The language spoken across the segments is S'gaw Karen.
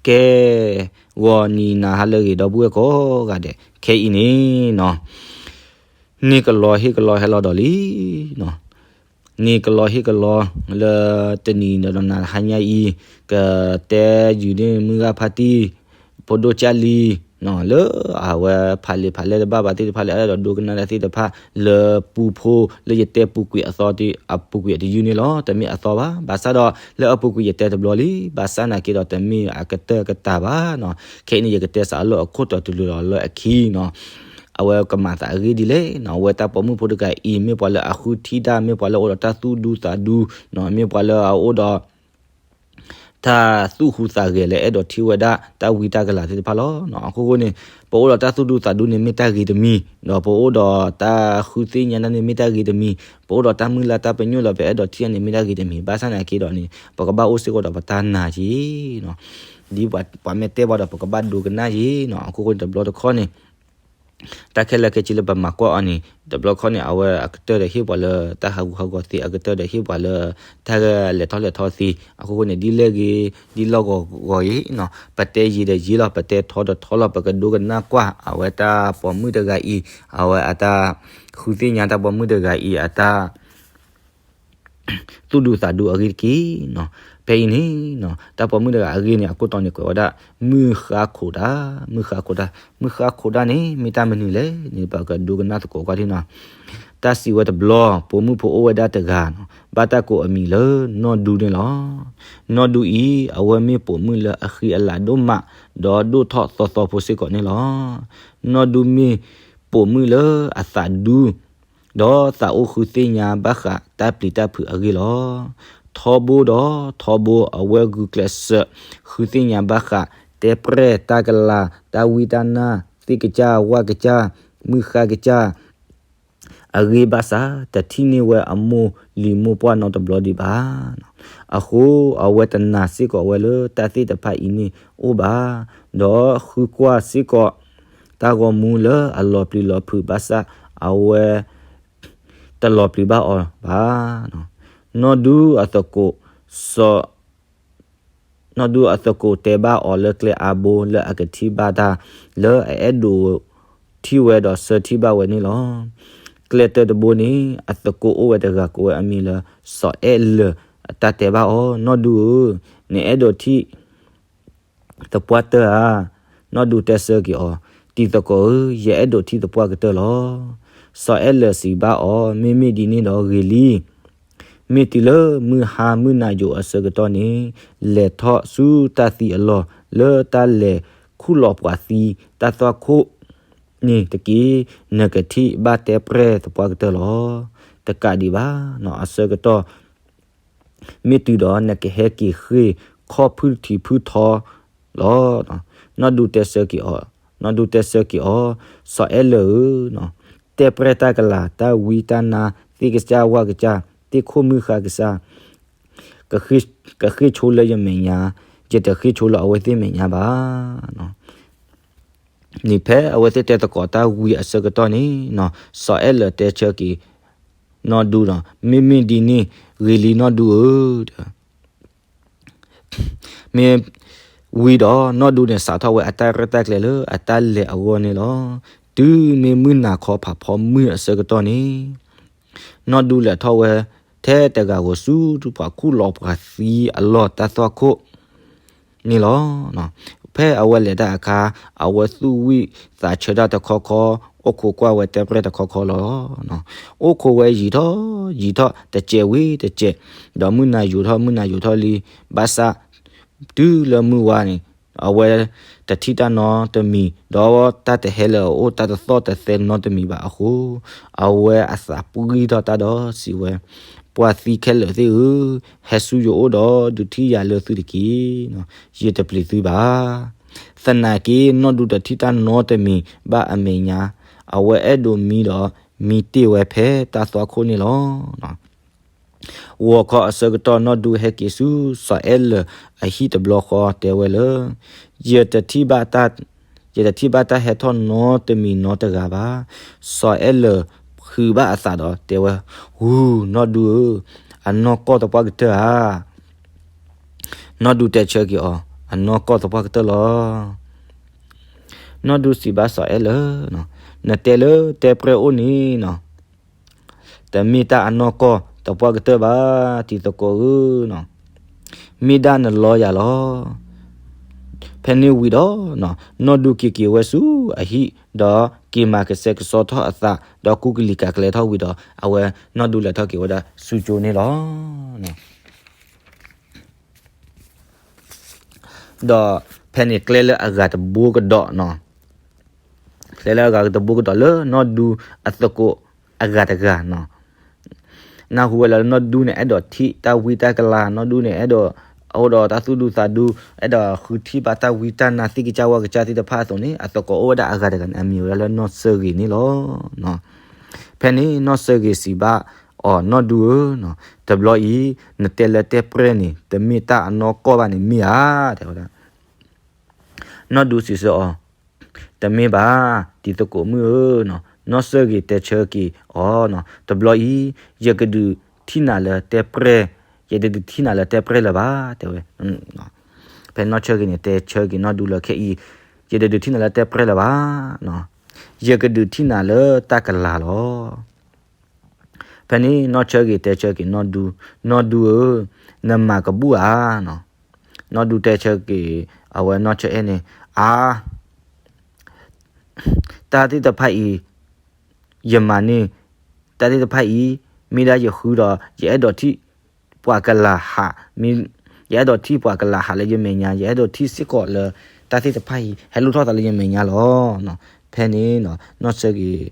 ကဲ ဂီၤနံၤနၤဟါလၢအဂ့ၤ ဒီပုၢ်ဝဲၢ်ကိးဂၤဒဲး ခဲအံၤန့ၣ်နီၤ န့ၢ်ကလီဟ့ၣ်ကလီဟဲလီၤဒီးလံနီၤ. န့ၢ်ကလီဟ့ၣ်ကလီ လၢတနံၤဒီးနၤဟါညါအံၤ ကတဲယုာ်န့ၢ်မုၢ်ဂၤဖါတံၢ် ဖိဒိၣ်ကၢ်လံ လၢအဝဲဖးလံာ်ဖးလဲၢ်တဘၣ်ဘၣ်သ့ၣ်တဖၣ် လၢအဲၣ်ဒိးဒိကနၣ်တၢ်သ့ၣ်တဖၣ် လၢပူဖိ လၢယတဲပူၤကွံာ်အသီ အပူၤကွံာ်အတယုၢ်န့ၣ်လီၤ. တမ့ၢ်အသီဘၣ်. ဘၣ်ဆၣ်ဒီးလၢအပူၤကွံာ်ယတဲတဘျီလံ. ဘၣ်ဆၣ်နာ်က့ဒီးတမ့ၢ်အကတၢၢ်ကတၢၢ်ဘၣ်နီၤ. ခဲအံၤန့ၣ် ယကတဲစးအလၢအခိၣ်တီတုၤလီၤလၢအခံနီၤ. အဝဲကမၤသးအဂ့ၢ်ဒ်လဲၣ်နီၤ. အဝဲတၢ်ပိာ်မုၣ်ဖိတဂၤအံၤ မ့ၢ်ပှၤလၢအဃုထံၣ်တၢ် မ့ၢ်ပှၤလၢအအိၣ်ဒီးတၢ်သူၣ်ဒူသးဒူနီၤ, မ့ၢ်ပှၤလၢအအိၣ်ဒီး တၢ်သူၣ်ဟူးသးဂဲၤလၢအဲၣ်ဒိးထံၣ်ဝဲဒၣ် တၢ်ဝံတၢ်ကလၤသ့ၣ်တဖၣ်လီၤ. အခိၣ်ဃိန့ၣ် ပအိၣ်ဒီးတၢ်သူၣ်ဒူသးဒူန့ၣ် မ့ၢ်တၢ်ဂ့ၤတမံၤ, ဒီးပအိၣ်ဒီးတၢ်ဃုသ့ၣ်ညါတၢ်န့ၣ် မ့ၢ်တၢ်ဂ့ၤတမံၤ, ပအိၣ်ဒီးတၢ်မုၢ်လၢ်တၢ်ပညိၣ်လၢပအဲၣ်ဒိးထံၣ်န့ၣ် မ့ၢ်တၢ်ဂ့ၤတမံၤ, ဘၣ်ဆၣ်နာ်က့ဒီးန့ၣ် ပကဘၣ်အိၣ်စ့ၢ်ကီးဒီးပတၢ်နာ်က့ၤနီၤ. ဒ်ပှၤမ့ၢ်တဲပှၤဒီး ပကဘၣ်ဒိကနၣ်က့ၤနီၤ. အခိၣ်ဃိန့ၣ် တဘျီတခီၣ်န့ၣ် တၢ်ခဲလၢာ်ခဲဆ့လၢပမၤကွၢ်အီၤန့ၣ် တဘျီခီၣ်န့ၣ် အဝဲအကတၢၢ်ဒီးဟ့ၣ်ပှၤလၢတၢ်ဟးဂူာ်ဟးဂီၤသ့, အကတၢၢ်ဒီးဟ့ၣ်ပှၤလၢတၢ်လဲၤထီၣ်လဲၤထီသ့. အဃိဃိန့ၣ် ဒ်လဲၣ်ဂ့ၤ ဒ်လီၢ်ဂီၤဂီၤအံၤနီၤ, ပတဲယံာ်ဒီးယံာ်လီၤ, ပတဲထီဒီးထီလီၤ, ပကဒိကနၣ်ကွၢ်အဝဲတၢ်ပိာ်မုၣ်တဂၤအံၤ, အဝဲအတၢ်ဃုသ့ၣ်ညါတၢ်ပိာ်မုၣ်တဂၤအံၤ အတၢ် သူၣ်ဒူသးဒူအဂ့ၢ်တက့ၢ်နီၤ. ဖဲအံၤန့ၣ်နီၤ တၢ်ပိာ်မုၣ်တဂၤအဂ့ၢ်န့ၣ် အခိၣ်တီန့ၣ်ကွဲးဝဲဒၣ် မုၢ်ဃါခိးတၢ်, မုၢ်ဃါခိးတၢ်, မုၢ်ဃါခိးတၢ်န့ၣ် မ့ၢ်တၢ်မနုၤလဲၣ်န့ၣ် ပကဒိကနၣ်သကိးကွၢ်ထံနီၤ. တၢ်စံးဝဲတဘျီ ပိာ်မုၣ်ဖိအိၣ်ဝဲဒၣ်တဂၤနီၤ, ဘၣ်တၢ်ကိးအမံၤလၢနီၢ်ဒူန့ၣ်လီၤ. နီၢ်ဒူအံၤ အဝဲမ့ၢ်ပိာ်မုၣ်လၢအဃံအလၤဒိၣ်မး, ဒီးဒိၣ်ထီၣ်သီသီဖိစ့ၢ်ကီးန့ၣ်လီၤ. နီၢ်ဒူမ့ၢ်ပိာ်မုၣ်လၢအသးဒူ ဒီးသးအိၣ်ဃုသ့ၣ်ညါဘၣ်ဃးတၢ်ပျံၤတၢ်ဖုးအဂ့ၢ်လီၤ. ထီဘိဒီးထီဘိ အဝဲဂုာ်ကျဲးစၢး ဃုသ့ၣ်ညါဘၣ်ဃး တဲပြဲၢ်တၢ်ကလၤ တၢ်ဝံတၢ်နါ သ့ၣ်ကစၢ်ဝၣ်ကစၢ် မုၢ်ဃါကစၢ် အဂ့ၢ်ဘၣ်ဆၣ် တထံၣ်န့ၢ်ဝဲအမိၢ်လံၤမိၢ်ပှၢ်နီတဘျီဒံးဘၣ်. အဃိ အဝဲတနာ်စ့ၢ်ကီးဝဲလၢတၢ်သ့ၣ်တဖၣ်အံၤန့ၣ်အိၣ်ဘၣ်, ဒီးဃုကွၢ်စ့ၢ်ကီး တၢ်ဂီၤမူလၢအလီၤပျံၤလီၤဖုးဘၣ်ဆၣ် အဝဲ တလီၤပျံၤဘၣ်အီၤဘၣ်. နီၢ်ဒူအသကိး စီၤ နီၢ်ဒူအသကိးတဲဘၣ်အီၤလၢကျဲအါဘိလၢအကထံၣ်ဘၣ်တၢ် လၢအအဲၣ်ဒိးထံၣ်ဝဲဒီးဆၢထံၣ်ဘၣ်ဝဲန့ၣ်လီၤ. ကျဲတၢတဘိန့ၣ် အသကိးအိၣ်ဝဲတဂၤကိးဝဲအမံၤလၢ စီၤအဲၣ်လၢာ် အတၢ်တဲဘၣ်အီၤ နီၢ်ဒူဧၢ, နအဲၣ်ဒိးထံၣ် သပှၢ်တၢၢ်ဧါ. နီၢ်ဒူတဲဆၢက့ၤအီၤ, တံၤသကိးဧၢ, ယအဲၣ်ဒိးထံၣ်သပှၢ်ကတၢၢ်လီၤ. စီၤအဲၣ်လၢာ်စံးဘၣ်အီၤ, မ့မ့ၢ်ဒ်န့ၣ်ဒီးဂ့ၤလံ. မ့ၢ်တုၤလၢမုၢ်ဟါမုၢ်နၤယိာ်အဆၢကတီၢ်န့ၣ် လဲၤထီၣ်ဆူတၢ်သံအလီၢ် လၢတၢ်လဲၤခူၣ်လီၤပှၤသံတၢ်သွၣ်ခိၣ်န့ၣ်တက့ၢ်. နကထံၣ်ဘၣ်တဲပြဲၢ်သပှၢ်ကတၢၢ်လီၤ. တကးဒံးဘၣ်နီၤ အဆၢကတီၢ် မ့ၢ်တုၤဒီးနကဟဲက့ၤဃ့ၢ်ခီၣ်ဖုၣ်ထံဖုၣ်ထီလီၤ. နီၢ်ဒူတဲဆၢက့ၤအီၤ, နီၢ်ဒူတဲဆၢက့ၤအီၤ, စီၤအဲၣ်လၢာ်ဧၢ, တဲပြဲၢ်တၢ်ကလၤ တၢ်ဝံတၢ်နါ သ့ၣ်ကစၢ်ဝၣ်ကစၢ် သ့ၣ်ခိၣ်မုၢ်ဃါကစၢ် ကဃ့ၢ်ဆိလၢယမဲာ်ညါ, ယတဃ့ၢ်ဆိလၢအဝဲသ့ၣ်မဲာ်ညါဘၣ်. န့ၣ်ဖဲအဝဲသ့ၣ်တဲသကိးတၢ်ဝံၤအဆၢကတီၢ်န့ၣ်နီၤ စီၤအဲၣ်လၢာ်တဲဆၢက့ၤ နီၢ်ဒူဒီး မ့မ့ၢ်ဒ်န့ၣ် ဂ့ၤလံနီၢ်ဒူဧၢ, မ့ၢ်ဝံၤဒီး နီၢ်ဒူန့ၣ်စးထီၣ်ဝဲအတၢ်ရဲၣ်တၢ်ကျဲၤလၢအတၢ်လဲၤအဂီၢ်န့ၣ်လီၤ. တုၤမ့ၢ်မုၢ်နၤခီဖးဖီမုၢ်အဆၢကတီၢ်န့ၣ် နီၢ်ဒူလဲၤထီၣ်ဝဲထဲတဂၤဧိၤဆူပှၤခူၣ်လီၤပှၤသံအလီၢ်တၢ်သွၣ်ခိၣ်န့ၣ်လီၤ. ဖဲအဝဲလဲၤတၢ်အခါ အဝဲသူၣ်ဝံၣ်သးဆၢတၢ်တခီခီ, အိၣ်ခိးကွၢ်ဝဲတဲပြဲၢ်တခီခီလီၤ. အိၣ်ခိးဝဲယံာ်ထီၣ်ယံာ်ထီၣ်တစဲးဝံၤတစဲး, ဒီးမုၢ်နၤယိာ်ထီၣ်မုၢ်နၤယိာ်ထီၣ်လံ, ဘၣ်ဆၣ် တုၤလၢမုၢ်ဝါန့ၣ် အဝဲတထံၣ်တၢ်နီတမံၤ, ဒီးတၢ်တဟဲလၢအအိၣ်တၢ်တသီၣ်တသဲနီတမံၤဘၣ်အဃိ, အဝဲအသးပှံၢ်ထီၣ်တၢ်ဒီးစံးဝဲ, ပှၤသံခဲလၢာ်သ့ၣ်ဧၢ, ဟဲဆူယအိၣ်ဒီးဒုးထံၣ်ယၤလၢသုတက့ၢ်. ယတပျံၤသုဘၣ်. သနာ်က့ နီၢ်ဒူတထံၣ်တၢ်နီတမံၤဘၣ်အမဲာ်ညါ, အဝဲအဲၣ်ဒိးမံဒီး မံတ့ၢ်ဝဲဖဲတၢ်သွၣ်ခိၣ်န့ၣ်လီၤ. ဂီၤခီအဆၢကတီၢ် နီၢ်ဒူဟဲက့ၤဆူစီၤအဲၣ်လၢာ်အဟံၣ်တဘျီဃီတဲဝဲလၢ ယတထံၣ်ဘၣ်တၢ်, ယတထံၣ်ဘၣ်တၢ်ဟဲထီၣ်နီတမံၤနီတဂၤဘၣ်. စီၤအဲၣ်လၢာ်ဟုးဘၣ်အသးဒီးတဲဝဲ, ဟူ, နီၢ်ဒူဧၢ, အနီၢ်ကီၢ်သပှၢ်ကတၢၢ်ဧါ. နီၢ်ဒူတဲဆၢက့ၤအီၤ အနီၢ်ကီၢ်သပှၢ်ကတၢၢ်လီၤ. နီၢ်ဒူစံးဘၣ်စီၤအဲၣ်လၢ, နတဲလၢတဲပြဲၢ်အိၣ်န့ၣ်နီၤ, တမ့ၢ်တၢ်အနီၢ်ကီၢ်သပှၢ်ကတၢၢ်ဘၣ် တံၤသကိးဧၢနီၤ, မ့ၢ်ဒၣ်နလီယၤလီၤ. ဖဲန့ၣ်ဝံၤဒီး နီၢ်ဒူက့ၤက့ၤဝဲဆူအဟံၣ် ဒီးက့ၤမၤကဆှဲကဆှီထီၣ်အသး ဒီးကူကလံၤကၤကျဲထီၣ်ဝံၤဒီး အဝဲနီၢ်ဒူလဲၤထီၣ်က့ၤဝဲဒၣ်ဆူကၠိန့ၣ်လီၤ. ဒီးဖဲန့ၣ်ကျဲလၢအဂၤတဘိကဒီးနီၤ, ကျဲလၢအဂၤတဘိကဒီးလၢနီၢ်ဒူအသကိးအဂၤတဂၤနီၤ, နၢ်ဟူဝဲလၢနီၢ်ဒူန့ၣ် အဲၣ်ဒိးထံၣ်တၢ်ဝံတၢ်ကလၤ, နီၢ်ဒူန့ၣ် အဲၣ်ဒိးအိၣ်ဒီးတၢ်သူၣ်ဒူသးဒူ, အဲၣ်ဒိးဃုထံၣ်ဘၣ်တၢ်ဝံတၢ်နါသ့ၣ်ကစၢ်ဝၣ်ကစၢ်သ့ၣ်တဖၣ်အသိးန့ၣ် အသကိးအိၣ်ဝဲဒၣ်အဂၤတဂၤန့ၣ် အမံၤဝဲဒၣ်လၢနီၢ်စၢဂ့ၤန့ၣ်လီၤ. ဖဲန့ၣ်နီၢ်စၢဂ့ၤစံးဘၣ်အီၤ, နီၢ်ဒူဧၢ, တဘျီအံၤ နတဲလၢတဲပြဲၢ်န့ၣ် တမ့ၢ်တၢ်အနီၢ်ကီၢ်ဘၣ်န့ၣ်မ့ၢ်ဧါ, တဲဝဲဒၣ်. နီၢ်ဒူစံးဆၢအီၤ, တမ့ၢ်ဘၣ် တံၤသကိးမုၣ်ဧၢ, နီၢ်စၢဂ့ၤတဲဆၢက့ၤအီၤ, တဘျီအံၤ ယကဒုးထံၣ်နၤလၢတဲပြဲၢ်, ယတဒုးထံၣ်နၤလၢတဲပြဲၢ်လၢၤဘၣ် တဲဝဲ. ဖဲနီၢ်စၢဂ့ၤန့ၣ် တဲဆၢက့ၤနီၢ်ဒူလၢခဲအံၤ ယတဒုးထံၣ်နၤလၢတဲပြဲၢ်လၢၤဘၣ်, ယကဒုးထံၣ်နၤလၢတၢ်ကလၤလီၤ. ဖဲန့ၣ်နီၢ်စၢဂ့ၤတဲဆၢက့ၤနီၢ်ဒူ, နီၢ်ဒူဧၢ, နမၤကဘူၣ်ဧါ. နီၢ်ဒူတဲဆၢက့ၤ အဝဲနီၢ်စၢအဲၣ်န့ၣ်, အါ တၢ်သ့ၣ်တဖၣ်အံၤ ယမၤန့ၢ်, တၢ်သ့ၣ်တဖၣ်အံၤ မ့ၢ်ဒၣ်ယဃုဒီး ယအဲၣ်ဒိးထံၣ်ပှၤကလၤဟး, ယအဲၣ်ဒိးထံၣ်ပှၤကလၤဟးလၢယမဲာ်ညါ, ယအဲၣ်ဒိးထံၣ်စ့ၢ်ကီးလၢ တၢ်သ့ၣ်တဖၣ်အံၤ ဟဲလိၣ်ထီၣ်သးလၢယမဲာ်ညါလီၤ. ဖဲန့ၣ်နီၢ်စၢဂ့ၤ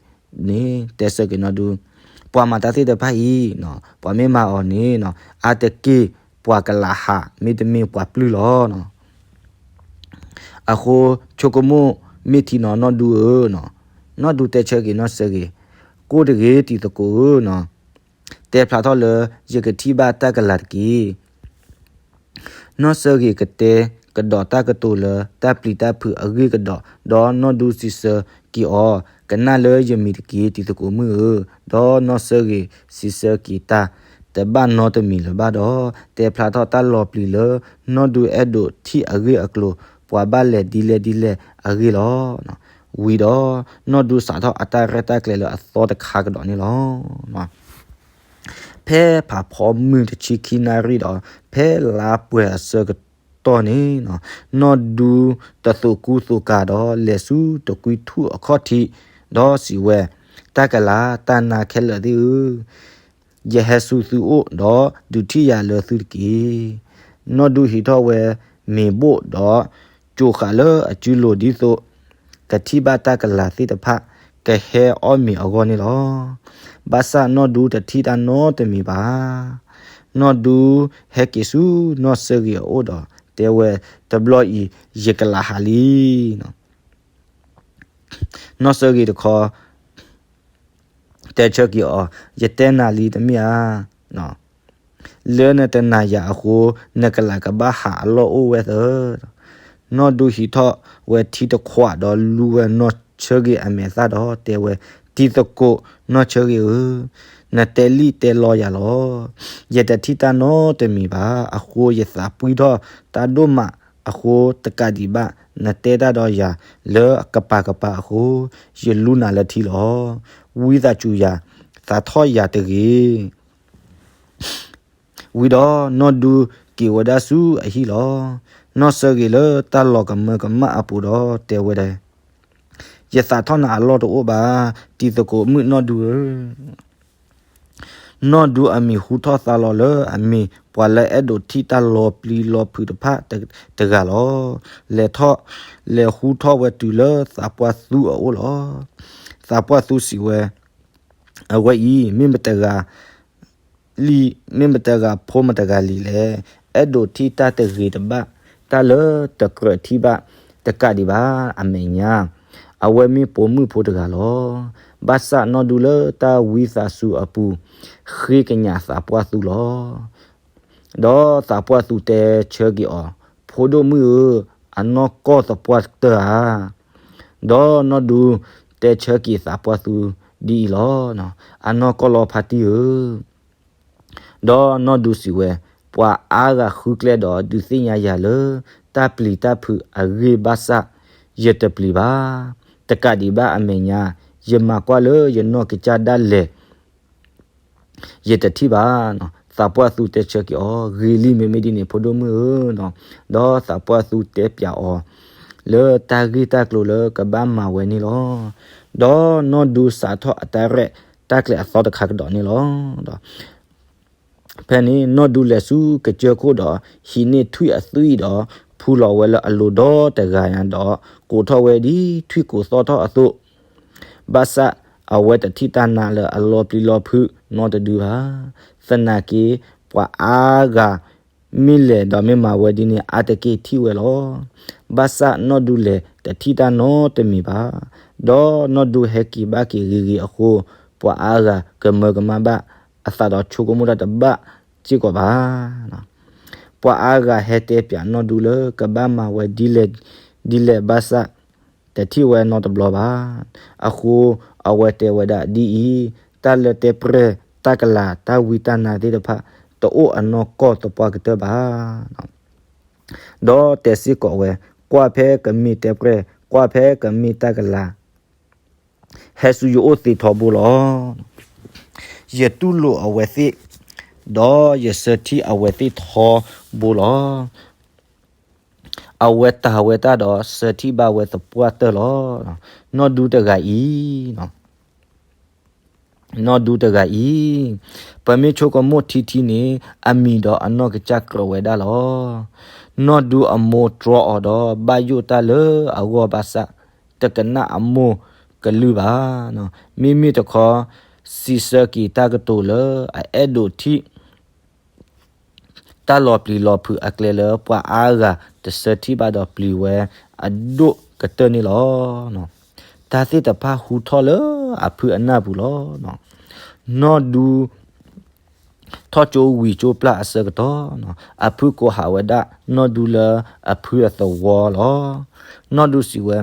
န့ၣ် တဲဆၢက့ၤနီၢ်ဒူ, ပှၤမၤတၢ်သ့ၣ်တဖၣ်အံၤ ပှၤမ့ၢ်မၤအီၤန့ၣ် အါတက့ၢ်ပှၤကလၤဟး မ့တမ့ၢ်ပှၤပျုၢ်လီၤ. အဃိဆိကမိၣ်မ့ၢ်ထံနီၤ နီၢ်ဒူဧၢ, နီၢ်ဒူတဲဆၢက့ၤနီၢ်စၢဂ့ၤ, ကိၢ်တဂ့ၤ တံၤသကိးဧၢ, တဲဖျါထီၣ်လၢယကထံၣ်ဘၣ်တၢ်ကလၤတက့ၢ်. နီၢ်စၢဂ့ၤကတဲကဒီးတၢ်ကတိၤလၢတၢ်ပျံၤတၢ်ဖုးအဂ့ၢ်ကဒီး, ဒီးနီၢ်ဒူစံးဆၢက့ၤအီၤ, ကနၣ်လၢယမံၤတက့ၢ် တံၤသကိးမုၣ်ဧၢ. ဒီးနီၢ်စၢဂ့ၤစံးဆၢက့ၤတၢ် တဘၣ်နီတမံၤလၢၤဘၣ်ဒီး တဲဖျါထီၣ်တၢ်လီၤပျံၤလၢနီၢ်ဒူအဲၣ်ဒိးထံၣ်အဂ့ၢ်အကျိၤ ပှၤဘၣ်လဲၤဒ်လဲၣ်ဒ်လဲၣ်အဂ့ၢ်လီၤ. ဝံၤဒီးနီၢ်ဒူစးထီၣ်အတၢ်ရဲၣ်တၢ်ကျဲၤလၢအသီတခါကဒီးန့ၣ်လီၤ. ဖဲဖးဖီမုၢ်တဆံခံနၣ်ရံၣ်ဒီး ဖဲလါပှဲၤအဆၢကတီၢ်န့ၣ်, နီၢ်ဒူတသိးကူသိးကၤဒီးလဲၤဆူတကွံထူၣ်အခီၣ်ထံး, ဒီးစံးဝဲ, တၢ်ကလၤတၢ်နါခဲလၢာ်သ့ၣ်ဧၢ, ယဟဲဆူသုအိၣ်ဒီးဒုးထံၣ်ယၤလၢသုတက့ၢ်. နီၢ်ဒူဟံးထီၣ်ဝဲမ့ၤဘိၣ်ဒီး ကိၤဃာ်လၢအစုလိၤဒ်သိး ကထံၣ်ဘၣ်တၢ်ကလၤသ့ၣ်တဖၣ် ကဟဲအီၣ်မ့ၤအဂီၢ်န့ၣ်လီၤ. ဘၣ်ဆၣ်နီၢ်ဒူတထံၣ်တၢ်နီတမံၤဘၣ်. နီၢ်ဒူဟဲက့ၤဆူနီၢ်စၢဂ့ၤအအိၣ်ဒီး တဲဝဲ, တဘျီအံၤ ယကလၤဟးလံ. နီၢ်စၢဂ့ၤတခီ တဲဆၢက့ၤအီၤ, ယတဲနၤလံတမ့ၢ်ဧါ. လၢနတနာ်ယၤအဃိ နကလၤကဘၣ်ဟးအလီၢ်အိၣ်ဝဲသၢ. နီၢ်ဒူဟံးထီၣ်ဝဲထံတခွးဒီးလူဝဲနီၢ်ဆၢဂ့ၤအမဲာ်သၣ်ဒီးတဲဝဲ, တံၤသကိးနီၢ်ဆၢဂ့ၤဧၢ, နတဲလံၣ်တဲလီယၤလီၤ. ယတထံၣ်တၢ်နီတမံၤဘၣ်အဃိ ယသးပှံၢ်ထီၣ်တၢ်ဒိၣ်မးအဃိတကးဒံးဘၣ်, နတဲတၢ်ဒီးယၤလၢကပၤကပၤအဃိ ယလူနၤလၢထံလီၤ. ဝံသးစူၤယၤ, သးထီၣ်ယၤတဂ့ၤ. ဝံၤဒီးနီၢ်ဒူက့ၤဝဲဒၣ်ဆူအဟံၣ်လီၤ. နီၢ်စၢဂ့ၤလၢတၢ်လီၤကမၢကမၣ်အပူၤဒီးတဲဝဲဒၣ်, ယသးထီၣ်နၤအလီၢ်တအိၣ်ဘၣ်, တံၤသကိးမုၣ်နီၢ်ဒူဧၢ. နီၢ်ဒူအမံၤဟူထီၣ်သါလီၤလၢအမ့ၢ်ပှၤလၢအဲၣ်ဒိးထံၣ်တၢ်လီၤပျံၤလီၤဖုးတဖၣ်တဂၤလီၤ. လဲၤထီၣ်လဲၤဟူထီၣ်ဝဲတုၤလၢသးပှၢ်သူအအိၣ်လီၤ. သးပှၢ်သူစံးဝဲ, အဝဲအံၤ မ့ၢ်မတဂၤလံ, မ့ၢ်မတဂၤဖိမတဂၤလံလဲၣ်. အဲၣ်ဒိးထံၣ်တၢ်တဂ့ၤတဘၣ်, တၢ်လၢတကြၢးထံၣ်ဘၣ်တကးဒံးဘၣ်အမဲာ်ညါ, အဝဲမ့ၢ်ပိာ်မုၣ်ဖိတဂၤလီၤ. ဘၣ်ဆၣ်နီၢ်ဒူလၢတၢ်ဝံသးစူၤအပူၤ ဃ့ကညးသးပှၢ်သူလီၤ. ဒီးသးပှၢ်သူတဲဆၢက့ၤအီၤ, ဖိဒိၣ်မုၣ်ဧၢ, အနီၢ်ကီၢ်သပှၢ်ကတၢၢ်ဧါ. ဒီးနီၢ်ဒူတဲဆၢက့ၤသးပှၢ်သူဒ်အံၤလီၤ. အနီၢ်ကီၢ်လီၤဖါတံၢ်ဧၢ. ဒီးနီၢ်ဒူစံးဝဲ, ပှၤအါဂၤဃုကျဲဒီးဒုးသ့ၣ်ညါယၤလၢ တၢ်ပျံၤတၢ်ဖုးအဂ့ၢ်ဘၣ်ဆၣ်, ယတပျံၤဘၣ်. တကးဒံးဘၣ်အမဲာ်ညါ, ယမၤကွၢ်လၢယနီၢ်ကစၢ်ဒၣ်လဲာ် ယတထံၣ်ဘၣ်. သးပှၢ်သူတဲဆၢက့ၤအီၤ, ဂ့ၤလံ မ့မ့ၢ်ဒ်န့ၣ် ဖိဒိၣ်မုၣ်ဧၢ, ဒီးသးပှၢ်သူတဲပၠးအီၤ လၢတၢ်ဂ့ၢ်တၢ်ကျိၤလၢကဘၣ်မၤဝဲန့ၣ်လီၤ. ဒီးနီၢ်ဒူစးထီၣ်အတၢ်ရဲၣ်တၢ်ကျဲၤအသီတခါကဒီးန့ၣ်လီၤ. ဒီး ဖဲန့ၣ် နီၢ်ဒူလဲၤဆူကစၢၢ်ခိၣ်ဒီး ဟံးန့ၢ်ထွံၣ်အသွံၣ်ဒီး ဖူလီၤဝဲလၢအလိၤဒီတဂၤညါဒီး ကိးထီၣ်ဝဲဒ်ထွံၣ်ကိးသီၣ်ထီၣ်အသိး, ဘၣ်ဆၣ်အဝဲတထံၣ်တၢ်နါလၢအလီၤပျံၤလီၤဖုးနီတဒုဘၣ်. သနာ်က့ ပှၤအါဂၤ မ့ၢ်လဲၤဒီးမ့ၢ်မၤဝဲဒ်န့ၣ် အါတက့ၢ်ထံၣ်ဝဲလီၤ. ဘၣ်ဆၣ်နီၢ်ဒူလဲၤတထံၣ်တၢ်နီတမံၤဘၣ်. ဒီးနီၢ်ဒူဟဲက့ၤဘၣ်က့ၤဂ့ၤဂ့ၤအဃိ, ပှၤအါဂၤကမၢကမၣ်ဘၣ်အသးဒီးဆိကမိၣ်တၢ်တဘၣ်စ့ၢ်ကီးဘၣ်. ပှၤအါဂၤဟဲတဲပၠးနီၢ်ဒူလၢကဘၣ်မၤဝဲဒ်လဲၣ်ဒ်လဲၣ်ဘၣ်ဆၣ် တထံၣ်ဝဲနီတဘျီဘၣ်. အဃိအဝဲတဲဝဲဒၣ်ဒ်အံၤ, တၢ်လၢတဲပြဲၢ် တၢ်ကလၤ တၢ်ဝံတၢ်နါသ့ၣ်တဖၣ် တအိၣ်အနီၢ်ကီၢ်သပှၢ်ကတၢၢ်ဘၣ်. ဒီးတဲစ့ၢ်ကီးဝဲ, ကွၢ်ဖဲကမ့ၢ်တဲပြဲၢ်, ကွၢ်ဖဲကမ့ၢ်တၢ်ကလၤ ဟဲဆူယအိၣ်သ့ထီဘိလီၤ. ယတူၢ်လိာ်အဝဲသ့ၣ်, ဒီးယဆၢထံၣ်အဝဲသ့ၣ်ထီဘိလီၤ. အဝဲတၢ်ဝဲတၢ်ဒီးဆၢထံၣ်ဘၣ်ဝဲသပှၢ်တၢၢ်လီၤ. နီၢ်ဒူတဂၤအံၤ, နီၢ်ဒူတဂၤအံၤ, ပမ့ၢ်ဆိကမိၣ်ထံထံန့ၣ် အမံၤဒီးအနီၢ်ကစၢ်ကြၢးဝဲဒၣ်လီၤ. နီၢ်ဒူအမိၢ်တြီအီၤဒီးဘၣ်ယိၣ်တၢ်လၢအဂီၢ်ဘၣ်ဆၣ်, တကနၣ်အမိၢ်ကလုၢ်ဘၣ်. မ့မ့ၢ်တခီ စံးဆၢက့ၤတၢ်ကတိၤလၢအအဲၣ်ဒိးထံၣ် တၢ်လီၤပျံၤလီၤဖုးအကျဲလၢပှၤအါဂၤတဆၢထံၣ်ဘၣ်ဒီးပျံၤဝဲအဒိၣ်ကတၢၢ်န့ၣ်လီၤ. တၢ်သ့ၣ်တဖၣ်ဟူထီၣ်လၢအဖုအနၢ်ပူၤလီၤ. နီၢ်ဒူ ထီၣ်ကၠိဝံၤကၠိပျၢ်အဆၢကတီၢ်, အဖုကိးဟးဝဲဒၣ်နီၢ်ဒူလၢအဖုအသဝီလီၤ. နီၢ်ဒူစံးဝဲ,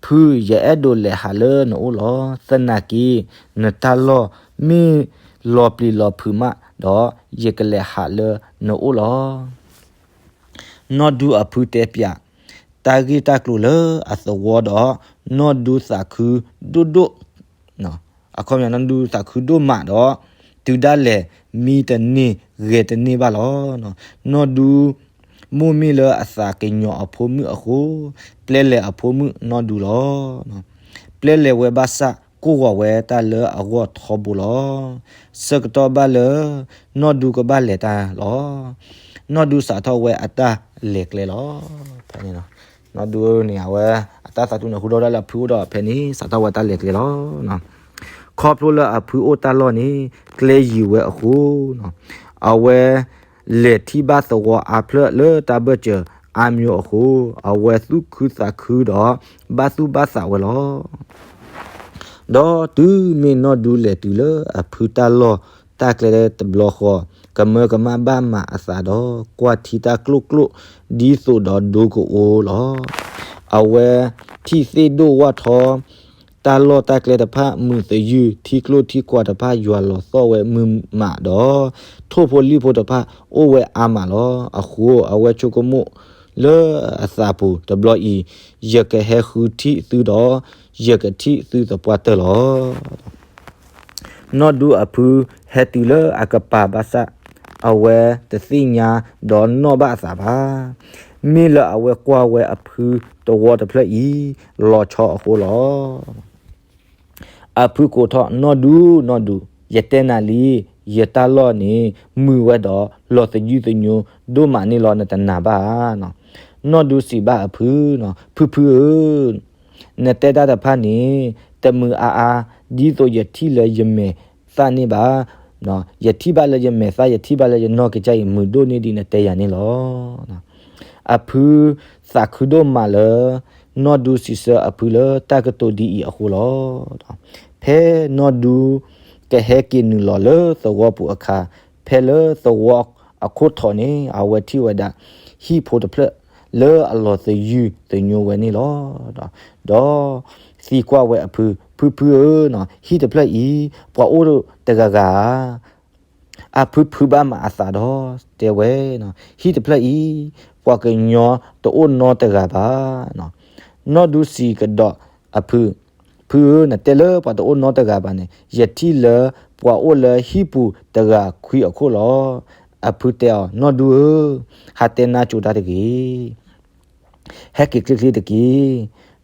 ဖု, ယအဲၣ်ဒိးလဲၤဟးလၢနအိၣ်လီၤ. သနာ်က့ နတၢ်လီၢ်မ့ၢ်လီၤပျံၤလီၤဖုးမးဒီး ယကလဲၤဟးလၢနအိၣ်လီၤ. နီၢ်ဒူအဖုတဲပၠး တၢ်ဂ့ၢ်တၢ်ကျိၤလၢအသဝီဒီး နီၢ်ဒူသးခုဒိၣ်ဒိၣ်, အခီပညီ နီၢ်ဒူသးခုဒိၣ်မးဒီး တုၤဒၣ်လဲာ်မံတန့ၢ်ဂဲၤတန့ၢ်ဘၣ်လီၤ. နီၢ်ဒူ မိၣ်မ့ၢ်လၢအသးကညီၤအဖိမုၣ်အဃိ, ပျဲလဲၤအဖိမုၣ်နီၢ်ဒူလီၤ. ပျဲလဲၤဝဲဘၣ်ဆၣ် ကိၢ်ဂီၤဝဲတၢ်လၢအဂီၢ်ထီဘိလီၤ. ဆၢကတီၢ်ဘၣ်လၢ နီၢ်ဒူကဘၣ်လဲၤတၢ်လီၤ. နီၢ်ဒူစးထီၣ်ဝဲအတၢ်လဲၤကျဲလီၤ. ဖဲန့ၣ် နီၢ်ဒူန့ၣ် အဝဲအတၢ်သးတူၢ်န့ၣ်ဟူထီၣ်ဒၣ်လၢအဖုအိၣ်ဒီး ဖဲန့ၣ် စးထီၣ်ဝဲတၢ်လဲၤကျဲလီၤ. ခီဖျိလၢအဖုအိၣ်တၢ်လီၢ်န့ၣ် ကျဲယံၤဝဲအဃိ, အဝဲလဲၤထံၣ်ဘၣ်သဝီအါဖျၢၣ်လၢတၢ်ဘၢၣ်စၢၤအါမျိၤအဃိ, အဝဲသူၣ်ခုသးခုဒီး ဘၣ်သူၣ်ဘၣ်သးဝဲလီၤ. ဒီးတုၤမ့ၢ်နီၢ်ဒူလဲၤတုၤလၢအဖုတၢ်လီၢ်တၢ်ကျဲတဘျီဃီ, ကမၢကမၣ်ဘၣ်မးအသးဒီး ကွၢ်ထံတၢ်ကျိၣ်ကျိၣ် ဒ်သိးဒီးဒိကအိလီၤ. အဝဲထံၣ်သ့ၣ်ဒိၣ်ဝၣ်ထီ တၢ်လီၢ်တၢ်ကျဲတဖၣ်မုာ်သယုၢ်, ထံကျိထံကွာ်တဖၣ်ယွၤလီၤသီၣ်ဝဲမုာ်မးဒီး ထိၣ်ဖိလံၣ်ဖိတဖၣ်အိၣ်ဝဲအါမးလီၤ. အဃိအဝဲဆိကမိၣ်လၢအသးပူၤတဘျီအံၤ, ယကဟဲဃုထံၣ်သုဒီး ယကထံၣ်သုသပှၢ်တၢၢ်လီၤ. နီၢ်ဒူအဖုဟဲတုၤလၢအကပၤဘၣ်ဆၣ်, အဝဲတသ့ၣ်ညါဒီးနီၣ်ဘၣ်အသးဘၣ်. မ့ၢ်လၢအဝဲကွၢ်ဝဲအဖုသဝီတဖျၢၣ်အံၤ လီၤဆီအဃိလီၤ. အဖုကိးထီၣ်, နီၢ်ဒူ, နီၢ်ဒူ, ယတဲနၤလံ, ယတၢ်လီၢ်န့ၣ် မုာ်ဝဲဒီးလီၤသယုၢ်သညိဒိၣ်မးန့ၣ်လီၤ, နတနာ်ဘၣ်ဧါ. နီၢ်ဒူစံးဘၣ်အဖု, ဖုဖုဧၢ, နတဲတၢ်တဖၣ်န့ၣ် တမုာ်အါအါ ဒ်သိးယထံၣ်လၢယမဲာ်သၣ်န့ၣ်ဘၣ်. ယထံၣ်ဘၣ်လၢယမဲာ်သၣ်, ယထံၣ်ဘၣ်လၢယနီၢ်ကစၢ်အံၤ မုာ်ဒိၣ်န့ၢ်ဒ်နတဲယၤန့ၣ်လီၤ. အဖုသးခုဒိၣ်မးလၢ နီၢ်ဒူစံးဆၢအဖုလၢတၢ်ကတိၤဒ်အံၤအဃိလီၤ. ဖဲနီၢ်ဒူကဟဲက့ၤနုာ်လီၤလၢသဝီပူၤအခါ, ဖဲလၢသဝီအခိၣ်ထံးန့ၣ် အဝဲထံၣ်ဝဲဒၣ် ဟံၣ်ဖိတဖျၢၣ်လၢအလီၤသယုၢ်သညိဝဲန့ၣ်လီၤ. ဒီးသံကွၢ်ဝဲအဖု, ဖုဖုဧၢ, ဟံၣ်တဖျၢၣ်အံၤ ပှၤအိၣ်တဂၤဂၤဧါ. အဖုဖုဘၣ်မးအသးဒီးတဲဝဲ, ဟံၣ်တဖျၢၣ်အံၤ ပှၤကညီတအိၣ်နီတဂၤဘၣ်. နီၢ်ဒူစံးကဒီးအဖု, ဖုဧၢ, နတဲလၢပှၤတအိၣ်နီတဂၤဘၣ်န့ၣ် ယထံၣ်လၢပှၤအိၣ်လၢဟံၣ်ပူၤတဂၤခွံအခိၣ်လီၤ. အဖုတဲအီၤ, နီၢ်ဒူဧၢ, ဟးတဲနါကၠိတၢ်တဂ့ၤ. ဟဲက့ၤချ့ချ့တက့ၢ်.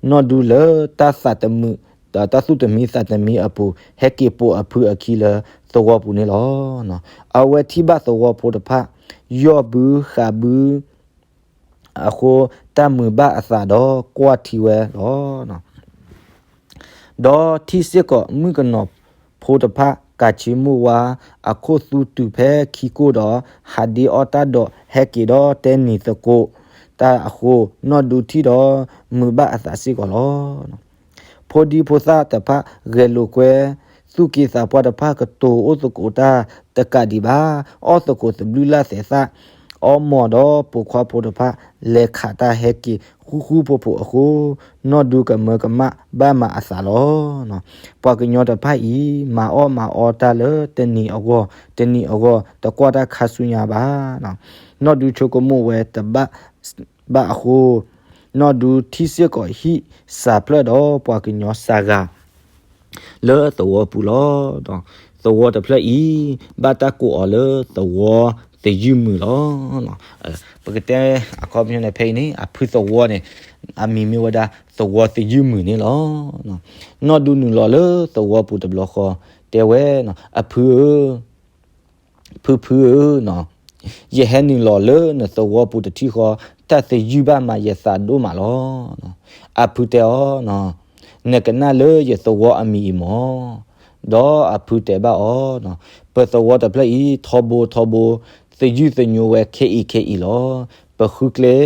နီၢ်ဒူလၢတၢ်သးတမုာ်, တၢ်သူၣ်တမံသးတမံအပူၤ ဟဲက့ၤပိာ်အဖုအခံလၢသဝီပူၤန့ၣ်လီၤ. အဝဲထံၣ်ဘၣ်သဝီဖိတဖၣ် ယီၢ်ဘုဃးဘုအဃိ တၢ်မုာ်ဘၣ်အသးဒီးကွၢ်ထံဝဲလီၤ. ဒီးထံၣ်စ့ၢ်ကီးမုၣ်ကနီၤဖိတဖၣ် ကးဆ့မိၢ်ဝါအခိၣ်သူတုၤဖဲခံကိၢ်ဒီး ဟးဒ့အီၣ်တၢ်ဒီးဟဲက့ၤဒီးတဲနံၤသကိးတၢ်အဃိ နီၢ်ဒူထံၣ်ဒီးမုာ်ဘၣ်အသးစ့ၢ်ကီးလီၤ. ဖိဒံဖိသၣ်တဖၣ်ဂဲၤလိာ်ကွဲ သူၣ်က့သးပှၢ်တဖၣ်ကတိၤအိၣ်သကိးတၢ်တကးဒံးဘၣ်, အီၣ်သကိးသဘျုးလၢ်သဲးသၣ်, အီမိာ်ဒီးပိာ်ခွါဖိတဖၣ် လဲၤခးတၢ်ဟဲက့ၤဃူဃူဖိးဖိးအဃိ, နီၢ်ဒူကမၢကမၣ်ဘၣ်မးအသးလီၤ. ပှၤကညီတဖၣ်အံၤ မၤအီၣ်မၤအီတၢ်လၢတနံၤအဂီၢ်, တနံၤအဂီၢ် တကွၢ်တၢ်ခါဆူညါဘၣ်. နီၢ်ဒူဆိကမိၣ်ဝဲတဘၣ်ဘၣ်အဃိ, နီၢ်ဒူထံၣ်စ့ၢ်ကီးဟံၣ်စးဖျၢၣ်ဒီးပှၤကညီစှၤဂၤ လၢသဝီပူၤလီၤ. ဒီးသဝီတဖျၢၣ်အံၤ ဘၣ်တၢ်ကိးအီၤလၢသဝီသယုၢ်မုၢ်လီၤ. ပကတဲအခီပညီန့ၣ် ဖဲအံၤန့ၣ် အဖုသဝီန့ၣ် အမံၤမ့ၢ်ဝဲဒၣ်သဝီသယုၢ်မုၢ်န့ၣ်လီၤ. နီၢ်ဒူနုာ်လီၤလၢသဝီပူၤတဘျီဃီ တဲဝဲ, အဖုဧၢ, ဖုဖုဧၢ, ယဟဲနုာ်လီၤလၢနသဝီပူၤတထံၣ်ဃီ, တၢ်သယုၢ်ဘၣ်မးယသးဒိၣ်မးလီၤ. အဖုတဲအီၤ, နကနၣ်လၢယသဝီအမံၤအံၤမၢ်. ဒီးအဖုတဲဘၣ်အီၤ, ပသဝီတဖျၢၣ်အံၤ ထီဘိထီဘိ သယုၢ်သညိဝဲခဲအံၤခဲအံၤလီၤ. ပဃုကျဲ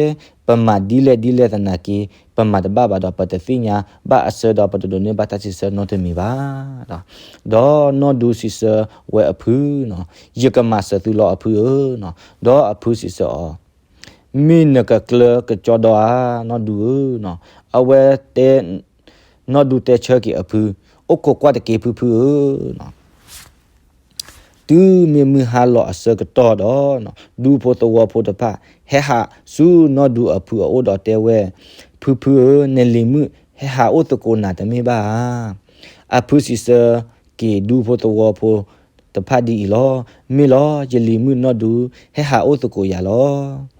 ပမၤဒ်လဲၣ်ဒ်လဲၣ်သနာ်က့ ပမၤတဘၣ်ဘၣ်ဒီး ပတသ့ၣ်ညါဘၣ်အဆၢဒီး ပတဒိးန့ၢ်ဘၣ်တၢ်စံးဆၢနီတမံၤဘၣ်. ဒီးနီၢ်ဒူစံးဆၢဝဲအဖု, ယကမၤစၢၤသုလီၤအဖုဧၢ. ဒီးအဖုစံးဆၢအီၤ, မ့ၢ်နကကျၢၤကကၠီဒီဧါ နီၢ်ဒူဧၢ. အဝဲတဲ, နီၢ်ဒူတဲဆၢက့ၤအဖု, အိၣ်ခိးကွၢ်တက့ၢ်ဖုဖုဧၢ. တုၤမ့ၢ်မုၢ်ဟါလီၤအဆၢကတီၢ်ဒီး, ဒူဖိသဝီဖိတဖၣ် ဟဲဟးဆူနီၢ်ဒူအဖုအအိၣ်ဒီးတဲဝဲ, ဖုဖုဧၢ, နလံၤမုၣ်ဟဲဟးအိၣ်သကိးနၤတမ့ၢ်ဘၣ်ဧါ. အဖုစံးဆၢက့ၤဒူဖိသဝီဖိတဖၣ်ဒ်အံၤလီၤ, မ့ၢ်လီၤ, ယလံၤမုၣ်နီၢ်ဒူ ဟဲဟးအိၣ်သကိးယၤလီၤ.